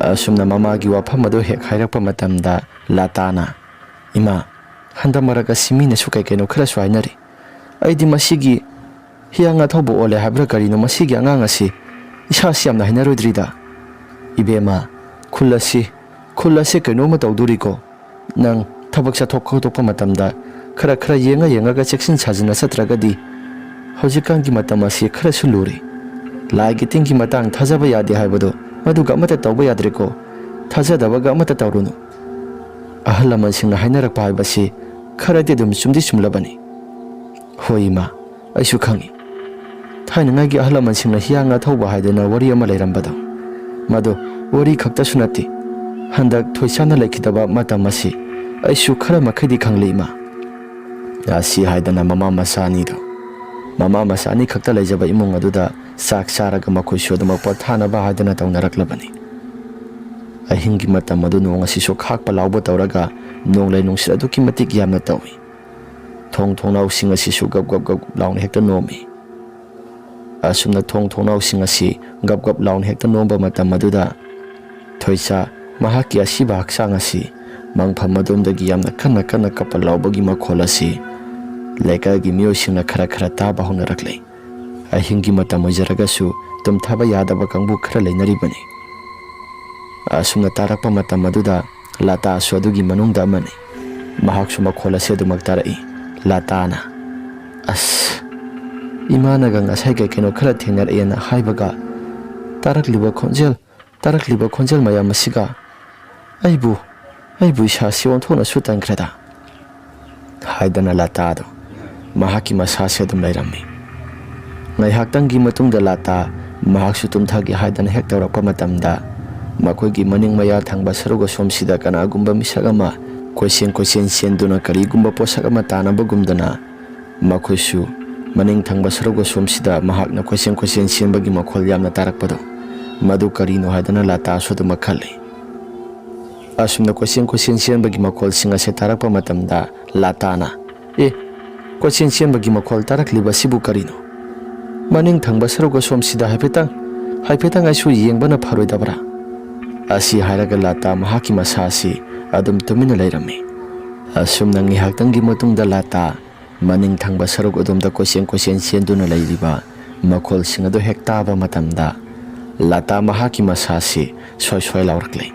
ꯑꯁꯨꯝꯅ ꯃꯃꯥꯒꯤ ꯋꯥꯐꯝ ꯑꯗꯨ ꯍꯦꯛ ꯍꯥꯏꯔꯛꯄ ꯃꯇꯝꯗ ꯂꯇꯥꯅ, "ꯏꯃꯥ, ꯍꯟꯗꯛ ꯃꯔꯛ ꯑꯁꯤ ꯃꯤꯅꯁꯨ ꯀꯩ ꯀꯩꯅꯣ ꯈꯔꯁꯨ ꯍꯥꯏꯅꯔꯤ꯫ ꯑꯩꯗꯤ ꯃꯁꯤꯒꯤ ꯍꯤꯌꯥꯡ ꯉꯥ ꯊꯧꯕ ꯑꯣꯜꯂꯦ ꯍꯥꯏꯕ꯭ꯔꯥ ꯀꯔꯤꯅꯣ, ꯃꯁꯤꯒꯤ ꯑꯉꯥꯡ ꯑꯁꯤ ꯏꯁꯥꯁꯤ ꯌꯥꯝꯅ ꯍꯩꯅꯔꯣꯏꯗ꯭ꯔꯤꯗ꯫ ꯏꯕꯦꯝꯃ, ꯈꯨꯜ ꯑꯁꯤ, ꯈꯨꯜ ꯑꯁꯤ ꯀꯩꯅꯣꯝꯃ ꯇꯧꯗꯣꯔꯤꯀꯣ꯫ ꯅꯪ ꯊꯕꯛ ꯆꯠꯊꯣꯛ ꯈꯣꯠꯇꯣꯛꯄ ꯃꯇꯝꯗ ꯈꯔ ꯈꯔ ꯌꯦꯡꯉ ꯌꯦꯡꯉꯒ ꯆꯦꯛꯁꯤꯟ ꯁꯥꯖꯤꯟꯅ ꯆꯠꯇ꯭ꯔꯒꯗꯤ ꯍꯧꯖꯤꯛꯀꯥꯟꯒꯤ ꯃꯇꯝ ꯑꯁꯤ ꯈꯔꯁꯨ ꯂꯨꯔꯦ꯫ ꯂꯥꯏꯒꯤ ꯇꯤꯟꯒꯤ ꯃꯇꯥꯡ ꯊꯥꯖꯕ ꯌꯥꯗꯦ ꯍꯥꯏꯕꯗꯣ ꯃꯗꯨꯒ ꯑꯃꯠꯇ ꯇꯧꯕ ꯌꯥꯗ꯭ꯔꯦꯀꯣ꯫ ꯊꯥꯖꯗꯕꯒ ꯑꯃꯠꯇ ꯇꯧꯔꯨꯅꯨ꯫ ꯑꯍꯜ ꯂꯃꯟꯁꯤꯡꯅ ꯍꯥꯏꯅꯔꯛꯄ ꯍꯥꯏꯕꯁꯤ ꯈꯔꯗꯤ ꯑꯗꯨꯝ ꯆꯨꯝꯗꯤ ꯆꯨꯝꯂꯕꯅꯤ꯫" "ꯍꯣꯏ ꯏꯃꯥ, ꯑꯩꯁꯨ ꯈꯪꯏ꯫ ꯊꯥꯏꯅꯉꯥꯏꯒꯤ ꯑꯍꯜ ꯂꯃꯟꯁꯤꯡꯅ ꯍꯤꯌꯥꯡ ꯉꯥ ꯊꯧꯕ ꯍꯥꯏꯗꯅ ꯋꯥꯔꯤ ꯑꯃ ꯂꯩꯔꯝꯕꯗꯣ, ꯃꯗꯨ ꯋꯥꯔꯤ ꯈꯛꯇꯁꯨ ꯅꯠꯇꯦ, ꯍꯟꯗꯛ ꯊꯣꯏꯁꯥꯅ ꯂꯩꯈꯤꯗꯕ ꯃꯇꯝ ꯑꯁꯤ ꯑꯩꯁꯨ ꯈꯔ ꯃꯈꯩꯗꯤ ꯈꯪꯂꯦ ꯏꯃꯥ꯫" ꯑꯁꯤ ꯍꯥꯏꯗꯅ ꯃꯃꯥ ꯃꯆꯥ ꯑꯅꯤꯗꯣ, ꯃꯃꯥ ꯃꯆꯥ ꯑꯅꯤ ꯈꯛꯇ ꯂꯩꯖꯕ ꯏꯃꯨꯡ ꯑꯗꯨꯗ ꯆꯥꯛ ꯆꯥꯔꯒ ꯃꯈꯣꯏꯁꯨ ꯑꯗꯨꯃꯛ ꯄꯣꯊꯥꯅꯕ ꯍꯥꯏꯗꯅ ꯇꯧꯅꯔꯛꯂꯕꯅꯤ꯫ ꯑꯍꯤꯡꯒꯤ ꯃꯇꯝ ꯑꯗꯨ ꯅꯣꯡ ꯑꯁꯤꯁꯨ ꯈꯥꯛꯄ ꯂꯥꯎꯕ ꯇꯧꯔꯒ ꯅꯣꯡꯂꯩ ꯅꯨꯡꯁꯤꯠ ꯑꯗꯨꯛꯀꯤ ꯃꯇꯤꯛ ꯌꯥꯝꯅ ꯇꯧꯏ꯫ ꯊꯣꯡ ꯊꯣꯡꯅꯥꯎꯁꯤꯡ ꯑꯁꯤꯁꯨ ꯒꯞ ꯒꯞ ꯒꯞ ꯂꯥꯎꯅ ꯍꯦꯛꯇ ꯅꯣꯝꯃꯤ꯫ ꯑꯁꯨꯝꯅ ꯊꯣꯡ ꯊꯣꯡꯅꯥꯎꯁꯤꯡ ꯑꯁꯤ ꯒꯞ ꯒꯞ ꯂꯥꯎꯅ ꯍꯦꯛꯇ ꯅꯣꯝꯕ ꯃꯇꯝ ꯑꯗꯨꯗ ꯊꯣꯏꯁꯥ ꯃꯍꯥꯛꯀꯤ ꯑꯁꯤꯕ ꯍꯛꯆꯥꯡ ꯑꯁꯤ ꯃꯪꯐꯝ ꯑꯗꯣꯝꯗꯒꯤ ꯌꯥꯝꯅ ꯀꯟꯅ ꯀꯟꯅ ꯀꯞꯄ ꯂꯥꯎꯕꯒꯤ ꯃꯈꯣꯜ ꯑꯁꯤ ꯂꯩꯀꯥꯏꯒꯤ ꯃꯤꯑꯣꯏꯁꯤꯡꯅ ꯈꯔ ꯈꯔ ꯇꯥꯕ ꯍꯧꯅꯔꯛꯂꯦ꯫ ꯑꯍꯤꯡꯒꯤ ꯃꯇꯝ ꯑꯣꯏꯖꯔꯒꯁꯨ ꯇꯨꯝꯊꯕ ꯌꯥꯗꯕ ꯀꯥꯡꯕꯨ ꯈꯔ ꯂꯩꯅꯔꯤꯕꯅꯤ꯫ ꯑꯁꯨꯝꯅ ꯇꯥꯔꯛꯄ ꯃꯇꯝ ꯑꯗꯨꯗ ꯂꯇꯥꯁꯨ ꯑꯗꯨꯒꯤ ꯃꯅꯨꯡꯗ ꯑꯃꯅꯤ꯫ ꯃꯍꯥꯛꯁꯨ ꯃꯈꯣꯜ ꯑꯁꯤ ꯑꯗꯨꯃꯛ ꯇꯥꯔꯛꯏ꯫ ꯂꯇꯥꯅ, "ꯑꯁ, ꯏꯃꯥꯅꯒ ꯉꯁꯥꯏ ꯀꯩ ꯀꯩꯅꯣ ꯈꯔ ꯊꯦꯡꯅꯔꯛꯑꯦꯅ ꯍꯥꯏꯕꯒ ꯇꯥꯔꯛꯂꯤꯕ ꯈꯣꯟꯖꯦꯜ, ꯇꯥꯔꯛꯂꯤꯕ ꯈꯣꯟꯖꯦꯜ ꯃꯌꯥꯝ ꯑꯁꯤꯒ ꯑꯩꯕꯨ, ꯑꯩꯕꯨ ꯏꯁꯥꯁꯤ ꯑꯣꯟꯊꯣꯛꯅꯁꯨ ꯇꯟꯈ꯭ꯔꯦꯗ" ꯍꯥꯏꯗꯅ ꯂꯇꯥꯗꯣ ꯃꯍꯥꯛꯀꯤ ꯃꯁꯥꯁꯦ ꯑꯗꯨꯝ ꯂꯩꯔꯝꯃꯤ꯫ ꯉꯥꯏꯍꯥꯛꯇꯪꯒꯤ ꯃꯇꯨꯡꯗ ꯂꯥꯇꯥ ꯃꯍꯥꯛꯁꯨ ꯇꯨꯝꯊꯒꯦ ꯍꯥꯏꯗꯅ ꯍꯦꯛ ꯇꯧꯔꯛꯄ ꯃꯇꯝꯗ, ꯃꯈꯣꯏꯒꯤ ꯃꯅꯤꯡ ꯃꯌꯥ ꯊꯪꯕ ꯁꯔꯨꯛ ꯑꯁꯣꯝꯁꯤꯗ ꯀꯅꯥꯒꯨꯝꯕ ꯃꯤꯁꯛ ꯑꯃ ꯀꯣꯏꯆꯦꯟ ꯀꯣꯏꯆꯦꯟ ꯆꯦꯟꯗꯨꯅ ꯀꯔꯤꯒꯨꯝꯕ ꯄꯣꯠꯁꯛ ꯑꯃ ꯇꯥꯅꯕꯒꯨꯝꯗꯅ, ꯃꯈꯣꯏꯁꯨ ꯃꯅꯤꯡ ꯊꯪꯕ ꯁꯔꯨꯛ ꯑꯁꯣꯝꯁꯤꯗ ꯃꯍꯥꯛꯅ ꯀꯣꯏꯆꯦꯟ ꯀꯣꯏꯆꯦꯟ ꯆꯦꯟꯕꯒꯤ ꯃꯈꯣꯜ ꯌꯥꯝꯅ ꯇꯥꯔꯛꯄꯗꯣ, ꯃꯗꯨ ꯀꯔꯤꯅꯣ ꯍꯥꯏꯗꯅ ꯂꯥꯇꯥꯁꯨ ꯑꯗꯨꯃꯛ ꯈꯜꯂꯤ꯫ ꯑꯁꯨꯝꯅ ꯀꯣꯏꯆꯦꯟ ꯀꯣꯏꯆꯦꯟ ꯆꯦꯟꯕꯒꯤ ꯃꯈꯣꯜꯁꯤꯡ ꯑꯁꯤ ꯇꯥꯔꯛꯄ ꯃꯇꯝꯗ ꯂꯥꯇꯥꯅ, "ꯑꯦ, ꯀꯣꯏꯆꯦꯟ ꯆꯦꯟꯕꯒꯤ ꯃꯈꯣꯜ ꯇꯥꯔꯛꯂꯤꯕ ꯑꯁꯤꯕꯨ ꯀꯔꯤꯅꯣ? ꯃꯅꯤꯡ ꯊꯪꯕ ꯁꯔꯨꯛ ꯑꯁꯣꯝꯁꯤꯗ ꯍꯥꯏꯐꯦꯠꯇꯪ, ꯍꯥꯏꯐꯦꯠꯇꯪ ꯑꯩꯁꯨ ꯌꯦꯡꯕꯅ ꯐꯔꯣꯏꯗꯕ꯭ꯔꯥ?" ꯑꯁꯤ ꯍꯥꯏꯔꯒ ꯂꯥꯇꯥ ꯃꯍꯥꯛꯀꯤ ꯃꯁꯥ ꯑꯁꯤ ꯑꯗꯨꯝ ꯇꯨꯃꯤꯟꯅ ꯂꯩꯔꯝꯃꯤ꯫ ꯑꯁꯨꯝꯅ ꯉꯥꯏꯍꯥꯛꯇꯪꯒꯤ ꯃꯇꯨꯡꯗ ꯂꯥꯇꯥ ꯃꯅꯤꯡ ꯊꯪꯕ ꯁꯔꯨꯛ ꯑꯗꯣꯝꯗ ꯀꯣꯏꯆꯦꯟ ꯀꯣꯏꯆꯦꯟ ꯆꯦꯟꯗꯨꯅ ꯂꯩꯔꯤꯕ ꯃꯈꯣꯜꯁꯤꯡ ꯑꯗꯨ ꯍꯦꯛ ꯇꯥꯕ ꯃꯇꯝꯗ, ꯂꯥꯇꯥ ꯃꯍꯥꯛꯀꯤ ꯃꯁꯥꯁꯤ ꯁ꯭ꯋꯥꯏ ꯁ꯭ꯋꯥꯏ ꯂꯥꯎꯔꯛꯂꯦ꯫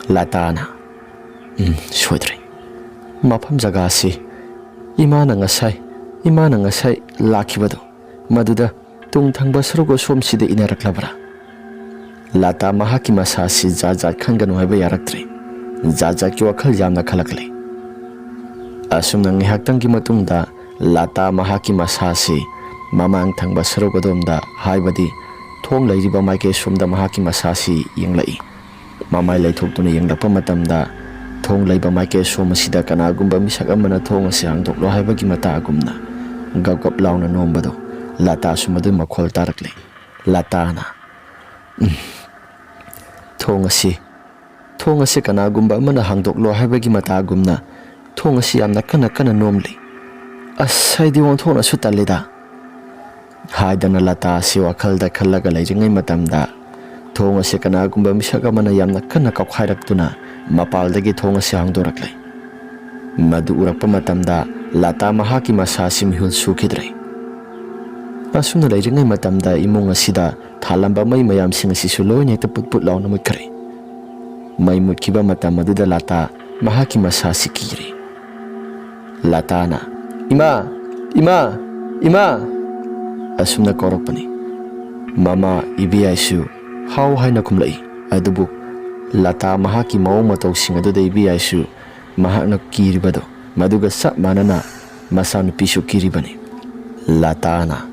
ꯂꯥꯇꯥꯅ, "ꯎꯝ, ꯁꯣꯏꯗ꯭ꯔꯦ꯫ ꯃꯐꯝ ꯖꯒꯥꯁꯤ ꯏꯃꯥꯅ ꯉꯁꯥꯏ, ꯏꯃꯥꯅ ꯉꯁꯥꯏ ꯂꯥꯛꯈꯤꯕꯗꯣ, ꯃꯗꯨꯗ ꯇꯨꯡ ꯊꯪꯕ ꯁꯔꯨꯛ ꯑꯁꯣꯝꯁꯤꯗ ꯏꯟꯅꯔꯛꯂꯕ꯭ꯔꯥ?" ꯂꯥꯇꯥ ꯃꯍꯥꯛꯀꯤ ꯃꯁꯥꯁꯤ ꯖꯥꯠ ꯖꯥꯠ ꯈꯟꯒꯅꯨ ꯍꯥꯏꯕ ꯌꯥꯔꯛꯇ꯭ꯔꯦ꯫ ꯖꯥꯠ ꯖꯥꯠꯀꯤ ꯋꯥꯈꯜ ꯌꯥꯝꯅ ꯈꯜꯂꯛꯂꯦ꯫ ꯑꯁꯨꯝꯅ ꯉꯥꯏꯍꯥꯛꯇꯪꯒꯤ ꯃꯇꯨꯡꯗ ꯂꯥꯇꯥ ꯃꯍꯥꯛꯀꯤ ꯃꯁꯥꯁꯤ ꯃꯃꯥꯡ ꯊꯪꯕ ꯁꯔꯨꯛ ꯑꯗꯣꯝꯗ, ꯍꯥꯏꯕꯗꯤ ꯊꯣꯡ ꯂꯩꯔꯤꯕ ꯃꯥꯏꯀꯩ ꯁꯣꯝꯗ ꯃꯍꯥꯛꯀꯤ ꯃꯁꯥꯁꯤ ꯌꯦꯡꯂꯛꯏ꯫ ꯃꯃꯥꯏ ꯂꯩꯊꯣꯛꯇꯨꯅ ꯌꯦꯡꯂꯛꯄ ꯃꯇꯝꯗ, ꯊꯣꯡ ꯂꯩꯕ ꯃꯥꯏꯀꯩ ꯁꯣꯝ ꯑꯁꯤꯗ ꯀꯅꯥꯒꯨꯝꯕ ꯃꯤꯁꯛ ꯑꯃꯅ ꯊꯣꯡ ꯑꯁꯤ ꯍꯥꯡꯗꯣꯛꯂꯣ ꯍꯥꯏꯕꯒꯤ ꯃꯇꯥꯒꯨꯝꯅ ꯒꯞ ꯒꯞ ꯂꯥꯎꯅ ꯅꯣꯝꯕꯗꯨ ꯂꯥꯇꯥꯁꯨ ꯃꯗꯨ ꯃꯈꯣꯜ ꯇꯥꯔꯛꯂꯦ꯫ ꯂꯥꯇꯥꯅ, "ꯎꯝ, ꯊꯣꯡ ꯑꯁꯤ, ꯊꯣꯡ ꯑꯁꯤ ꯀꯅꯥꯒꯨꯝꯕ ꯑꯃꯅ ꯍꯥꯡꯗꯣꯛꯂꯣ ꯍꯥꯏꯕꯒꯤ ꯃꯇꯥꯒꯨꯝꯅ ꯊꯣꯡ ꯑꯁꯤ ꯌꯥꯝꯅ ꯀꯟꯅ ꯀꯟꯅ ꯅꯣꯝꯂꯤ꯫ ꯑꯁ, ꯑꯩꯗꯤ ꯑꯣꯟꯊꯣꯛꯅꯁꯨ ꯇꯜꯂꯤꯗ," ꯍꯥꯏꯗꯅ ꯂꯥꯇꯥ ꯑꯁꯤ ꯋꯥꯈꯜꯗ ꯈꯜꯂꯒ ꯂꯩꯔꯤꯉꯩ ꯃꯇꯝꯗ, ꯊꯣꯡ ꯑꯁꯤ ꯀꯅꯥꯒꯨꯝꯕ ꯃꯤꯁꯛ ꯑꯃꯅ ꯌꯥꯝꯅ ꯀꯟꯅ ꯀꯥꯎꯈꯥꯏꯔꯛꯇꯨꯅ ꯃꯄꯥꯜꯗꯒꯤ ꯊꯣꯡ ꯑꯁꯤ ꯍꯥꯡꯗꯣꯔꯛꯂꯦ꯫ ꯃꯗꯨ ꯎꯔꯛꯄ ꯃꯇꯝꯗ ꯂꯥꯇꯥ ꯃꯍꯥꯛꯀꯤ ꯃꯁꯥꯁꯤ ꯃꯤꯍꯨꯜ ꯁꯨꯈꯤꯗ꯭ꯔꯦ꯫ ꯑꯁꯨꯝꯅ ꯂꯩꯔꯤꯉꯩ ꯃꯇꯝꯗ ꯏꯃꯨꯡ ꯑꯁꯤꯗ ꯊꯥꯜꯂꯝꯕ ꯃꯩ ꯃꯌꯥꯝꯁꯤꯡ ꯑꯁꯤꯁꯨ ꯂꯣꯏꯅ ꯍꯦꯛꯇ ꯄꯨꯠ ꯄꯨꯠ ꯂꯥꯎꯅ ꯃꯨꯠꯈ꯭ꯔꯦ꯫ ꯃꯩ ꯃꯨꯠꯈꯤꯕ ꯃꯇꯝ ꯑꯗꯨꯗ ꯂꯥꯇꯥ ꯃꯍꯥꯛꯀꯤ ꯃꯁꯥꯁꯤ ꯀꯤꯔꯦ꯫ ꯂꯥꯇꯥꯅ, "ꯏꯃꯥ! ꯏꯃꯥ! ꯏꯃꯥ!" ꯑꯁꯨꯝꯅ ꯀꯧꯔꯛꯄꯅꯤ꯫ ꯃꯃꯥ ꯏꯕꯦꯌꯥꯏꯁꯨ ꯍꯥꯎ ꯍꯥꯏꯅ ꯈꯨꯝꯂꯛꯏ꯫ ꯑꯗꯨꯕꯨ ꯂꯥꯇꯥ ꯃꯍꯥꯛꯀꯤ ꯃꯑꯣꯡ ꯃꯇꯧꯁꯤꯡ ꯑꯗꯨꯗ ꯏꯕꯦꯌꯥꯏꯁꯨ ꯃꯍꯥꯛꯅ ꯀꯤꯔꯤꯕꯗꯣ ꯃꯗꯨꯒ ꯆꯞ ꯃꯥꯟꯅꯅ ꯃꯆꯥꯅꯨꯄꯤꯁꯨ ꯀꯤꯔꯤꯕꯅꯤ꯫ ꯂꯥꯇꯥꯅ,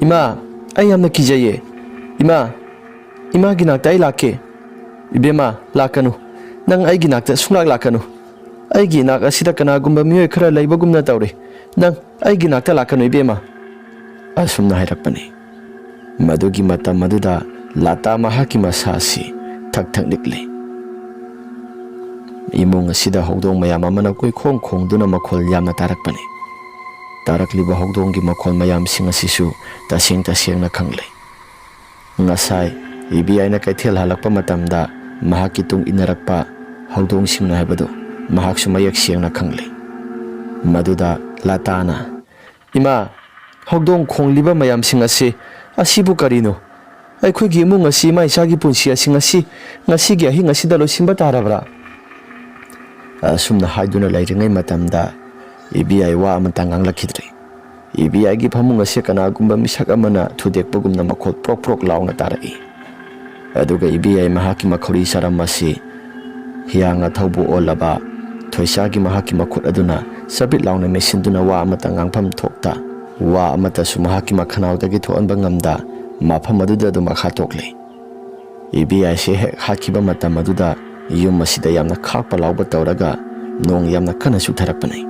"ꯏꯃꯥ, ꯑꯩ ꯌꯥꯝꯅ ꯀꯤꯖꯩꯌꯦ꯫ ꯏꯃꯥ, ꯏꯃꯥꯒꯤ ꯅꯥꯛꯇ ꯑꯩ ꯂꯥꯛꯀꯦ꯫" "ꯏꯕꯦꯝꯃ, ꯂꯥꯛꯀꯅꯨ꯫ ꯅꯪ ꯑꯩꯒꯤ ꯅꯥꯛꯇ ꯁꯨꯡꯂꯥꯛ ꯂꯥꯛꯀꯅꯨ꯫ ꯑꯩꯒꯤ ꯏꯅꯥꯛ ꯑꯁꯤꯗ ꯀꯅꯥꯒꯨꯝꯕ ꯃꯤꯑꯣꯏ ꯈꯔ ꯂꯩꯕꯒꯨꯝꯅ ꯇꯧꯔꯦ꯫ ꯅꯪ ꯑꯩꯒꯤ ꯅꯥꯛꯇ ꯂꯥꯛꯀꯅꯨ, ꯏꯕꯦꯝꯃ꯫" ꯑꯁꯨꯝꯅ ꯍꯥꯏꯔꯛꯄꯅꯤ꯫ ꯃꯗꯨꯒꯤ ꯃꯇꯝ ꯑꯗꯨꯗ ꯂꯥꯇꯥ ꯃꯍꯥꯛꯀꯤ ꯃꯁꯥ ꯑꯁꯤ ꯊꯛ ꯊꯛ ꯅꯤꯛꯂꯤ꯫ ꯏꯃꯨꯡ ꯑꯁꯤꯗ ꯍꯧꯗꯣꯡ ꯃꯌꯥꯝ ꯑꯃꯅ ꯀꯣꯏꯈꯣꯡ ꯈꯣꯡꯗꯨꯅ ꯃꯈꯣꯜ ꯌꯥꯝꯅ ꯇꯥꯔꯛꯄꯅꯤ꯫ ꯇꯥꯔꯛꯂꯤꯕ ꯍꯧꯗꯣꯡꯒꯤ ꯃꯈꯣꯜ ꯃꯌꯥꯝꯁꯤꯡ ꯑꯁꯤꯁꯨ ꯇꯁꯦꯡ ꯇꯁꯦꯡꯅ ꯈꯪꯂꯦ꯫ ꯉꯁꯥꯏ ꯏꯕꯤꯌꯥꯏꯅ ꯀꯩꯊꯦꯜ ꯍꯜꯂꯛꯄ ꯃꯇꯝꯗ ꯃꯍꯥꯛꯀꯤ ꯇꯨꯡ ꯏꯟꯅꯔꯛꯄ ꯍꯧꯗꯣꯡꯁꯤꯡꯅ ꯍꯥꯏꯕꯗꯨ ꯃꯍꯥꯛꯁꯨ ꯃꯌꯦꯛ ꯁꯦꯡꯅ ꯈꯪꯂꯦ꯫ ꯃꯗꯨꯗ ꯂꯥꯇꯥꯅ, "ꯏꯃꯥ, ꯍꯧꯗꯣꯡ ꯈꯣꯡꯂꯤꯕ ꯃꯌꯥꯝꯁꯤꯡ ꯑꯁꯤ, ꯑꯁꯤꯕꯨ ꯀꯔꯤꯅꯣ? ꯑꯩꯈꯣꯏꯒꯤ ꯏꯃꯨꯡ ꯑꯁꯤ ꯏꯃꯥ ꯏꯆꯥꯒꯤ ꯄꯨꯟꯁꯤ ꯑꯁꯤ ꯉꯁꯤ, ꯉꯁꯤꯒꯤ ꯑꯍꯤꯡ ꯑꯁꯤꯗ ꯂꯣꯏꯁꯤꯟꯕ ꯇꯥꯔꯕ꯭ꯔꯥ?" ꯑꯁꯨꯝꯅ ꯍꯥꯏꯗꯨꯅ ꯂꯩꯔꯤꯉꯩ ꯃꯇꯝꯗ ꯏꯕꯤꯌꯥꯏ ꯋꯥ ꯑꯃꯇ ꯉꯥꯡꯂꯛꯈꯤꯗ꯭ꯔꯦ꯫ ꯏꯕꯤꯌꯥꯏꯒꯤ ꯐꯃꯨꯡ ꯑꯁꯤ ꯀꯅꯥꯒꯨꯝꯕ ꯃꯤꯁꯛ ꯑꯃꯅ ꯊꯨꯗꯦꯛꯄꯒꯨꯝꯅ ꯃꯈꯣꯜ ꯄ꯭ꯔꯣꯛ ꯄ꯭ꯔꯣꯛ ꯂꯥꯎꯅ ꯇꯥꯔꯛꯏ꯫ ꯑꯗꯨꯒ ꯏꯕꯤꯌꯥꯏ ꯃꯍꯥꯛꯀꯤ ꯃꯈꯧꯔꯤ ꯆꯔꯝ ꯑꯁꯤ ꯍꯤꯌꯥꯡ ꯑꯊꯧꯕ ꯑꯣꯜꯂꯕ ꯊꯣꯏꯁꯥꯒꯤ ꯃꯍꯥꯛꯀꯤ ꯃꯈꯨꯠ ꯑꯗꯨꯅ ꯆꯕꯤꯠ ꯂꯥꯎꯅ ꯃꯦꯠꯁꯤꯟꯗꯨꯅ ꯋꯥ ꯑꯃꯠꯇ ꯉꯥꯡꯐꯝ ꯊꯣꯛꯇ, ꯋꯥ ꯑꯃꯠꯇꯁꯨ ꯃꯍꯥꯛꯀꯤ ꯃꯈꯅꯥꯎꯗꯒꯤ ꯊꯣꯛꯍꯟꯕ ꯉꯝꯗ, ꯃꯐꯝ ꯑꯗꯨꯗ ꯑꯗꯨꯝ ꯃꯈꯥ ꯇꯣꯛꯂꯤ꯫ ꯏꯕꯤꯌꯥꯏꯁꯦ ꯍꯦꯛ ꯍꯥꯠꯈꯤꯕ ꯃꯇꯝ ꯑꯗꯨꯗ ꯌꯨꯝ ꯑꯁꯤꯗ ꯌꯥꯝꯅ ꯈꯥꯛꯄ ꯂꯥꯎꯕ ꯇꯧꯔꯒ ꯅꯣꯡ ꯌꯥꯝꯅ ꯀꯟꯅ ꯆꯨꯊꯔꯛꯄꯅꯤ꯫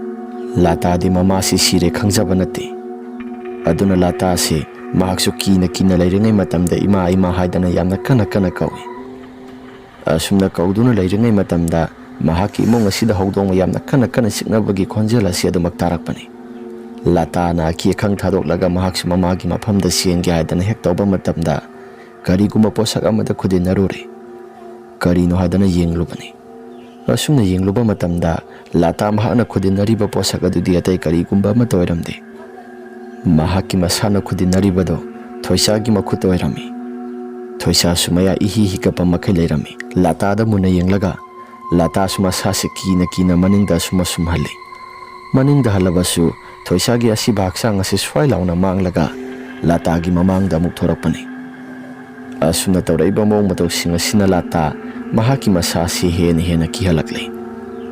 ꯂꯥꯇꯥꯗꯤ ꯃꯃꯥꯁꯤ ꯁꯤꯔꯦ ꯈꯪꯖꯕ ꯅꯠꯇꯦ꯫ ꯑꯗꯨꯅ ꯂꯥꯇꯥꯁꯤ ꯃꯍꯥꯛꯁꯨ ꯀꯤꯅ ꯀꯤꯅ ꯂꯩꯔꯤꯉꯩ ꯃꯇꯝꯗ "ꯏꯃꯥ, ꯏꯃꯥ" ꯍꯥꯏꯗꯅ ꯌꯥꯝꯅ ꯀꯟꯅ ꯀꯟꯅ ꯀꯧꯏ꯫ ꯑꯁꯨꯝꯅ ꯀꯧꯗꯨꯅ ꯂꯩꯔꯤꯉꯩ ꯃꯇꯝꯗ ꯃꯍꯥꯛꯀꯤ ꯏꯃꯨꯡ ꯑꯁꯤꯗ ꯍꯧꯗꯣꯡ ꯌꯥꯝꯅ ꯀꯟꯅ ꯀꯟꯅ ꯆꯤꯛꯅꯕꯒꯤ ꯈꯣꯟꯖꯦꯜ ꯑꯁꯤ ꯑꯗꯨꯃꯛ ꯇꯥꯔꯛꯄꯅꯤ꯫ ꯂꯥꯇꯥꯅ ꯑꯀꯤ ꯑꯈꯪ ꯊꯥꯗꯣꯛꯂꯒ ꯃꯍꯥꯛꯁꯨ ꯃꯃꯥꯒꯤ ꯃꯐꯝꯗ ꯆꯦꯟꯒꯦ ꯍꯥꯏꯗꯅ ꯍꯦꯛ ꯇꯧꯕ ꯃꯇꯝꯗ ꯀꯔꯤꯒꯨꯝꯕ ꯄꯣꯠꯁꯛ ꯑꯃꯗ ꯈꯨꯗꯤꯟꯅꯔꯨꯔꯦ꯫ ꯀꯔꯤꯅꯣ ꯍꯥꯏꯗꯅ ꯌꯦꯡꯂꯨꯕꯅꯤ꯫ ꯑꯁꯨꯝꯅ ꯌꯦꯡꯂꯨꯕ ꯃꯇꯝꯗ ꯂꯥꯇꯥ ꯃꯍꯥꯛꯅ ꯈꯨꯗꯤꯟꯅꯔꯤꯕ ꯄꯣꯠꯁꯛ ꯑꯗꯨꯗꯤ ꯑꯇꯩ ꯀꯔꯤꯒꯨꯝꯕ ꯑꯃꯠꯇ ꯑꯣꯏꯔꯝꯗꯦ꯫ ꯃꯍꯥꯛꯀꯤ ꯃꯁꯥꯅ ꯈꯨꯗꯤꯟꯅꯔꯤꯕꯗꯣ ꯊꯣꯏꯁꯥꯒꯤ ꯃꯈꯨꯠꯇ ꯑꯣꯏꯔꯝꯃꯤ꯫ ꯊꯣꯏꯁꯥꯁꯨ ꯃꯌꯥ ꯏꯍꯤ ꯍꯤꯒꯠꯄ ꯃꯈꯩ ꯂꯩꯔꯝꯃꯤ꯫ ꯂꯥꯇꯥꯗ ꯃꯨꯟꯅ ꯌꯦꯡꯂꯒ ꯂꯥꯇꯥꯁꯨ ꯃꯁꯥꯁꯦ ꯀꯤꯅ ꯀꯤꯅ ꯃꯅꯤꯡꯗ ꯑꯁꯨꯝ ꯑꯁꯨꯝ ꯍꯜꯂꯤ꯫ ꯃꯅꯤꯡꯗ ꯍꯜꯂꯕꯁꯨ ꯊꯣꯏꯁꯥꯒꯤ ꯑꯁꯤꯕ ꯍꯛꯆꯥꯡ ꯑꯁꯤ ꯁ꯭ꯋꯥꯏ ꯂꯥꯎꯅ ꯃꯥꯡꯂꯒ ꯂꯥꯇꯥꯒꯤ ꯃꯃꯥꯡꯗ ꯑꯃꯨꯛ ꯊꯣꯔꯛꯄꯅꯤ꯫ ꯑꯁꯨꯝꯅ ꯇꯧꯔꯛꯏꯕ ꯃꯑꯣꯡ ꯃꯇꯧꯁꯤꯡ ꯑꯁꯤꯅ ꯂꯥꯇꯥ ꯃꯍꯥꯛꯀꯤ ꯃꯁꯥ ꯑꯁꯤ ꯍꯦꯟꯅ ꯍꯦꯟꯅ ꯀꯤꯍꯜꯂꯛꯂꯤ꯫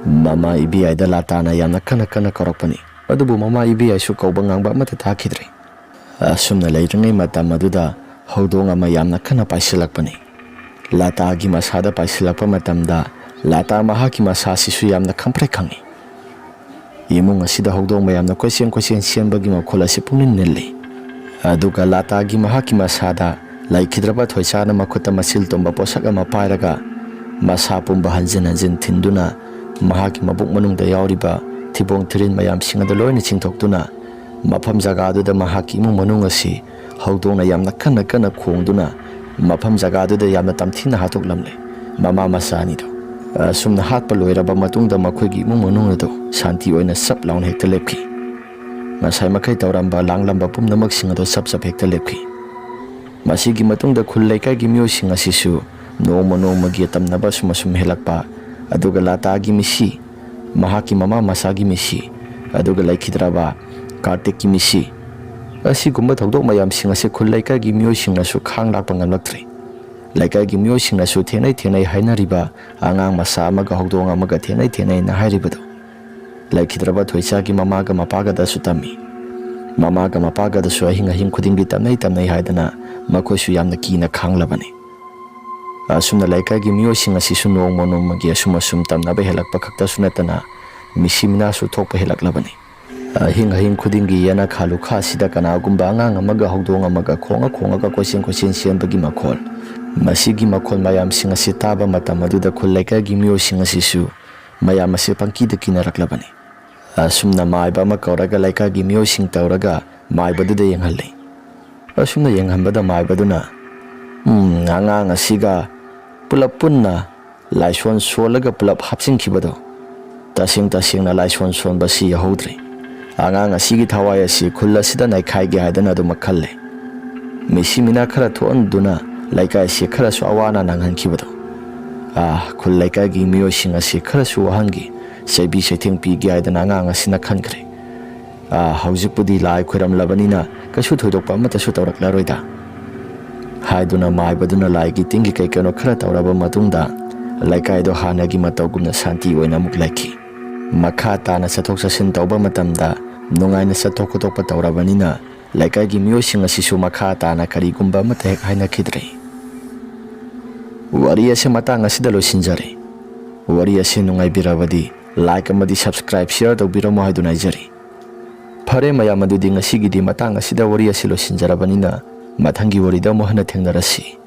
ꯃꯃꯥ ꯏꯕꯤꯌꯥꯏꯗ ꯂꯥꯇꯥꯅ ꯌꯥꯝꯅ ꯀꯟꯅ ꯀꯟꯅ ꯀꯧꯔꯛꯄꯅꯤ, ꯑꯗꯨꯕꯨ ꯃꯃꯥ ꯏꯕꯤꯌꯥꯏꯁꯨ ꯀꯧꯕ ꯉꯥꯡꯕ ꯑꯃꯠꯇ ꯇꯥꯈꯤꯗ꯭ꯔꯦ꯫ ꯑꯁꯨꯝꯅ ꯂꯩꯔꯤꯉꯩ ꯃꯇꯝ ꯑꯗꯨꯗ ꯍꯧꯗꯣꯡ ꯑꯃ ꯌꯥꯝꯅ ꯀꯟꯅ ꯄꯥꯏꯁꯤꯜꯂꯛꯄꯅꯤ꯫ ꯂꯥꯇꯥꯒꯤ ꯃꯁꯥꯗ ꯄꯥꯏꯁꯤꯜꯂꯛꯄ ꯃꯇꯝꯗ ꯂꯥꯇꯥ ꯃꯍꯥꯛꯀꯤ ꯃꯁꯥꯁꯤꯁꯨ ꯌꯥꯝꯅ ꯈꯪꯄ꯭ꯔꯦꯛ ꯈꯪꯏ꯫ ꯏꯃꯨꯡ ꯑꯁꯤꯗ ꯍꯧꯗꯣꯡ ꯃꯌꯥꯝꯅ ꯀꯣꯏꯆꯦꯟ ꯀꯣꯏꯆꯦꯟ ꯆꯦꯟꯕꯒꯤ ꯃꯈꯣꯜ ꯑꯁꯤ ꯄꯨꯡꯅꯤꯟ ꯅꯤꯜꯂꯤ꯫ ꯑꯗꯨꯒ ꯂꯥꯇꯥꯒꯤ ꯃꯍꯥꯛꯀꯤ ꯃꯁꯥꯗ ꯂꯩꯈꯤꯗ꯭ꯔꯕ ꯊꯣꯏꯁꯥꯅ ꯃꯈꯨꯠꯇ ꯃꯆꯤꯜ ꯇꯨꯝꯕ ꯄꯣꯠꯁꯛ ꯑꯃ ꯄꯥꯏꯔꯒ ꯃꯁꯥ ꯄꯨꯝꯕ ꯍꯟꯖꯤꯟ ꯍꯟꯖꯤꯟ ꯊꯤꯟꯗꯨꯅ ꯃꯍꯥꯛꯀꯤ ꯃꯕꯨꯛ ꯃꯅꯨꯡꯗ ꯌꯥꯎꯔꯤꯕ ꯊꯤꯕꯣꯡ ꯊꯤꯔꯤꯟ ꯃꯌꯥꯝꯁꯤꯡ ꯑꯗꯨ ꯂꯣꯏꯅ ꯆꯤꯡꯊꯣꯛꯇꯨꯅ ꯃꯐꯝ ꯖꯒꯥꯗꯨꯗ ꯃꯍꯥꯛꯀꯤ ꯏꯃꯨꯡ ꯃꯅꯨꯡ ꯑꯁꯤ ꯍꯧꯗꯣꯡꯅ ꯌꯥꯝꯅ ꯀꯟꯅ ꯀꯟꯅ ꯈꯣꯡꯗꯨꯅ ꯃꯐꯝ ꯖꯒꯥꯗꯨꯗ ꯌꯥꯝꯅ ꯇꯝꯊꯤꯅ ꯍꯥꯠꯇꯣꯛꯂꯝꯂꯦ꯫ ꯃꯃꯥ ꯃꯆꯥ ꯑꯅꯤꯗꯣ ꯑꯁꯨꯝꯅ ꯍꯥꯠꯄ ꯂꯣꯏꯔꯕ ꯃꯇꯨꯡꯗ ꯃꯈꯣꯏꯒꯤ ꯏꯃꯨꯡ ꯃꯅꯨꯡ ꯑꯗꯨ ꯁꯥꯟꯇꯤ ꯑꯣꯏꯅ ꯆꯞ ꯂꯥꯎꯅ ꯍꯦꯛꯇ ꯂꯦꯞꯈꯤ꯫ ꯉꯁꯥꯏ ꯃꯈꯩ ꯇꯧꯔꯝꯕ ꯂꯥꯡꯂꯝꯕ ꯄꯨꯝꯅꯃꯛꯁꯤꯡ ꯑꯗꯨ ꯆꯞ ꯆꯞ ꯍꯦꯛꯇ ꯂꯦꯞꯈꯤ꯫ ꯃꯁꯤꯒꯤ ꯃꯇꯨꯡꯗ ꯈꯨꯜ ꯂꯩꯀꯥꯏꯒꯤ ꯃꯤꯑꯣꯏꯁꯤꯡ ꯑꯁꯤꯁꯨ ꯅꯣꯡꯃ ꯅꯣꯡꯃꯒꯤ ꯇꯝꯅꯕ ꯑꯁꯨꯝ ꯑꯁꯨꯝ ꯍꯦꯜꯂꯛꯄ, ꯑꯗꯨꯒ ꯂꯥꯇꯥꯒꯤ ꯃꯤꯁꯤ, ꯃꯍꯥꯛꯀꯤ ꯃꯃꯥ ꯃꯆꯥꯒꯤ ꯃꯤꯁꯤ, ꯑꯗꯨꯒ ꯂꯩꯈꯤꯗ꯭ꯔꯕ ꯀꯥꯔꯇꯤꯛꯀꯤ ꯃꯤꯁꯤ, ꯑꯁꯤꯒꯨꯝꯕ ꯊꯧꯗꯣꯛ ꯃꯌꯥꯝꯁꯤꯡ ꯑꯁꯤ ꯈꯨꯜ ꯂꯩꯀꯥꯏꯒꯤ ꯃꯤꯑꯣꯏꯁꯤꯡꯅꯁꯨ ꯈꯥꯡ ꯂꯥꯛꯄ ꯉꯝꯂꯛꯇ꯭ꯔꯦ꯫ ꯂꯩꯀꯥꯏꯒꯤ ꯃꯤꯑꯣꯏꯁꯤꯡꯅꯁꯨ ꯊꯦꯡꯅꯩ ꯊꯦꯡꯅꯩ ꯍꯥꯏꯅꯔꯤꯕ ꯑꯉꯥꯡ ꯃꯆꯥ ꯑꯃꯒ ꯍꯧꯗꯣꯡ ꯑꯃꯒ ꯊꯦꯡꯅꯩ ꯊꯦꯡꯅꯩꯅ ꯍꯥꯏꯔꯤꯕꯗꯨ ꯂꯩꯈꯤꯗ꯭ꯔꯕ ꯊꯣꯏꯁꯥꯒꯤ ꯃꯃꯥꯒ ꯃꯄꯥꯒꯗꯁꯨ ꯇꯝꯃꯤ꯫ ꯃꯃꯥꯒ ꯃꯄꯥꯒꯗꯁꯨ ꯑꯍꯤꯡ ꯑꯍꯤꯡ ꯈꯨꯗꯤꯡꯒꯤ ꯇꯝꯅꯩ ꯇꯝꯅꯩ ꯍꯥꯏꯗꯅ ꯃꯈꯣꯏꯁꯨ ꯌꯥꯝꯅ ꯀꯤꯅ ꯈꯥꯡꯂꯕꯅꯤ꯫ ꯑꯁꯨꯝꯅ ꯂꯩꯀꯥꯏꯒꯤ ꯃꯤꯑꯣꯏꯁꯤꯡ ꯑꯁꯤꯁꯨ ꯅꯣꯡꯃ ꯅꯣꯡꯃꯒꯤ ꯑꯁꯨꯝ ꯑꯁꯨꯝ ꯇꯝꯅꯕ ꯍꯦꯜꯂꯛꯄ ꯈꯛꯇꯁꯨ ꯅꯠꯇꯅ ꯃꯤꯁꯤ ꯃꯤꯅꯥꯁꯨ ꯊꯣꯛꯄ ꯍꯦꯜꯂꯛꯂꯕꯅꯤ꯫ ꯑꯍꯤꯡ ꯑꯍꯤꯡ ꯈꯨꯗꯤꯡꯒꯤ ꯌꯦꯅꯈꯥ ꯂꯨꯈꯥꯁꯤꯗ ꯀꯅꯥꯒꯨꯝꯕ ꯑꯉꯥꯡ ꯑꯃꯒ ꯍꯧꯗꯣꯡ ꯑꯃꯒ ꯈꯣꯡꯉ ꯈꯣꯡꯉꯒ ꯀꯣꯏꯆꯦꯟ ꯀꯣꯏꯆꯦꯟ ꯆꯦꯟꯕꯒꯤ ꯃꯈꯣꯜ, ꯃꯁꯤꯒꯤ ꯃꯈꯣꯜ ꯃꯌꯥꯝꯁꯤꯡ ꯑꯁꯤ ꯇꯥꯕ ꯃꯇꯝ ꯑꯗꯨꯗ ꯈꯨꯜ ꯂꯩꯀꯥꯏꯒꯤ ꯃꯤꯑꯣꯏꯁꯤꯡ ꯑꯁꯤꯁꯨ ꯃꯌꯥꯝ ꯑꯁꯤ ꯄꯪꯀꯤꯗ ꯀꯤꯅꯔꯛꯂꯕꯅꯤ꯫ ꯑꯁꯨꯝꯅ ꯃꯥꯏꯕ ꯑꯃ ꯀꯧꯔꯒ ꯂꯩꯀꯥꯏꯒꯤ ꯃꯤꯑꯣꯏꯁꯤꯡ ꯇꯧꯔꯒ ꯃꯥꯏꯕꯗꯨꯗ ꯌꯦꯡꯍꯜꯂꯤ꯫ ꯑꯁꯨꯝꯅ ꯌꯦꯡꯍꯟꯕꯗ ꯃꯥꯏꯕꯗꯨꯅ, "ꯎꯝ, ꯑꯉꯥꯡ ꯑꯁꯤꯒ ꯄꯨꯂꯞ ꯄꯨꯟꯅ ꯂꯥꯏꯁꯣꯟ ꯁꯣꯜꯂꯒ ꯄꯨꯂꯞ ꯍꯥꯞꯆꯤꯟꯈꯤꯕꯗꯣ ꯇꯁꯦꯡ ꯇꯁꯦꯡꯅ ꯂꯥꯏꯁꯣꯟ ꯁꯣꯟꯕꯁꯤ ꯌꯥꯍꯧꯗ꯭ꯔꯦ꯫ ꯑꯉꯥꯡ ꯑꯁꯤꯒꯤ ꯊꯋꯥꯏ ꯑꯁꯤ ꯈꯨꯜ ꯑꯁꯤꯗ ꯅꯩꯈꯥꯏꯒꯦ ꯍꯥꯏꯗꯅ ꯑꯗꯨꯃꯛ ꯈꯜꯂꯦ꯫ ꯃꯤꯁꯤ ꯃꯤꯅꯥ ꯈꯔ ꯊꯣꯛꯍꯟꯗꯨꯅ ꯂꯩꯀꯥꯏꯁꯤ ꯈꯔꯁꯨ ꯑꯋꯥ ꯑꯅꯥ ꯅꯪꯍꯟꯈꯤꯕꯗꯣ꯫ ꯑꯥ, ꯈꯨꯜ ꯂꯩꯀꯥꯏꯒꯤ ꯃꯤꯑꯣꯏꯁꯤꯡ ꯑꯁꯤ ꯈꯔꯁꯨ ꯋꯥꯍꯟꯈꯤ, ꯆꯩꯕꯤ ꯆꯩꯊꯦꯡ ꯄꯤꯒꯦ ꯍꯥꯏꯗꯅ ꯑꯉꯥꯡ ꯑꯁꯤꯅ ꯈꯟꯈ꯭ꯔꯦ꯫ ꯑꯥ, ꯍꯧꯖꯤꯛꯄꯨꯗꯤ ꯂꯥꯏ ꯈꯣꯏꯔꯝꯂꯕꯅꯤꯅ ꯀꯩꯁꯨ ꯊꯣꯏꯗꯣꯛꯄ ꯑꯃꯠꯇꯁꯨ ꯇꯧꯔꯛꯂꯔꯣꯏꯗ" ꯍꯥꯏꯗꯨꯅ ꯃꯥꯏꯕꯗꯨꯅ ꯂꯥꯏꯒꯤ ꯇꯤꯟꯒꯤ ꯀꯩ ꯀꯩꯅꯣ ꯈꯔ ꯇꯧꯔꯕ ꯃꯇꯨꯡꯗ ꯂꯩꯀꯥꯏꯗꯣ ꯍꯥꯟꯅꯒꯤ ꯃꯇꯧꯒꯨꯝꯅ ꯁꯥꯟꯇꯤ ꯑꯣꯏꯅ ꯑꯃꯨꯛ ꯂꯩꯈꯤ꯫ ꯃꯈꯥ ꯇꯥꯅ ꯆꯠꯊꯣꯛ ꯆꯠꯁꯤꯟ ꯇꯧꯕ ꯃꯇꯝꯗ ꯅꯨꯡꯉꯥꯏꯅ ꯆꯠꯊꯣꯛ ꯈꯣꯠꯇꯣꯛꯄ ꯇꯧꯔꯕꯅꯤꯅ ꯂꯩꯀꯥꯏꯒꯤ ꯃꯤꯑꯣꯏꯁꯤꯡ ꯑꯁꯤꯁꯨ ꯃꯈꯥ ꯇꯥꯅ ꯀꯔꯤꯒꯨꯝꯕ ꯑꯃꯠꯇ ꯍꯦꯛ ꯍꯥꯏꯅꯈꯤꯗ꯭ꯔꯦ꯫ ꯋꯥꯔꯤ ꯑꯁꯤ ꯃꯇꯥꯡ ꯑꯁꯤꯗ ꯂꯣꯏꯁꯤꯟꯖꯔꯦ꯫ ꯋꯥꯔꯤ ꯑꯁꯤ ꯅꯨꯡꯉꯥꯏꯕꯤꯔꯕꯗꯤ like ꯑꯃꯗꯤ subscribe, share ꯇꯧꯕꯤꯔꯝꯃꯣ ꯍꯥꯏꯗꯨꯅ ꯍꯥꯏꯖꯔꯤ꯫ ꯐꯔꯦ ꯃꯌꯥꯝ, ꯑꯗꯨꯗꯤ ꯉꯁꯤꯒꯤꯗꯤ ꯃꯇꯥꯡ ꯑꯁꯤꯗ ꯋꯥꯔꯤ ꯑꯁꯤ ꯂꯣꯏꯁꯤꯟꯖꯔꯕꯅꯤꯅ, ꯃꯊꯪꯒꯤ ꯋꯥꯔꯤꯗ ꯑꯃꯨꯛ ꯍꯟꯅ ꯊꯦꯡꯅꯔꯁꯤ꯫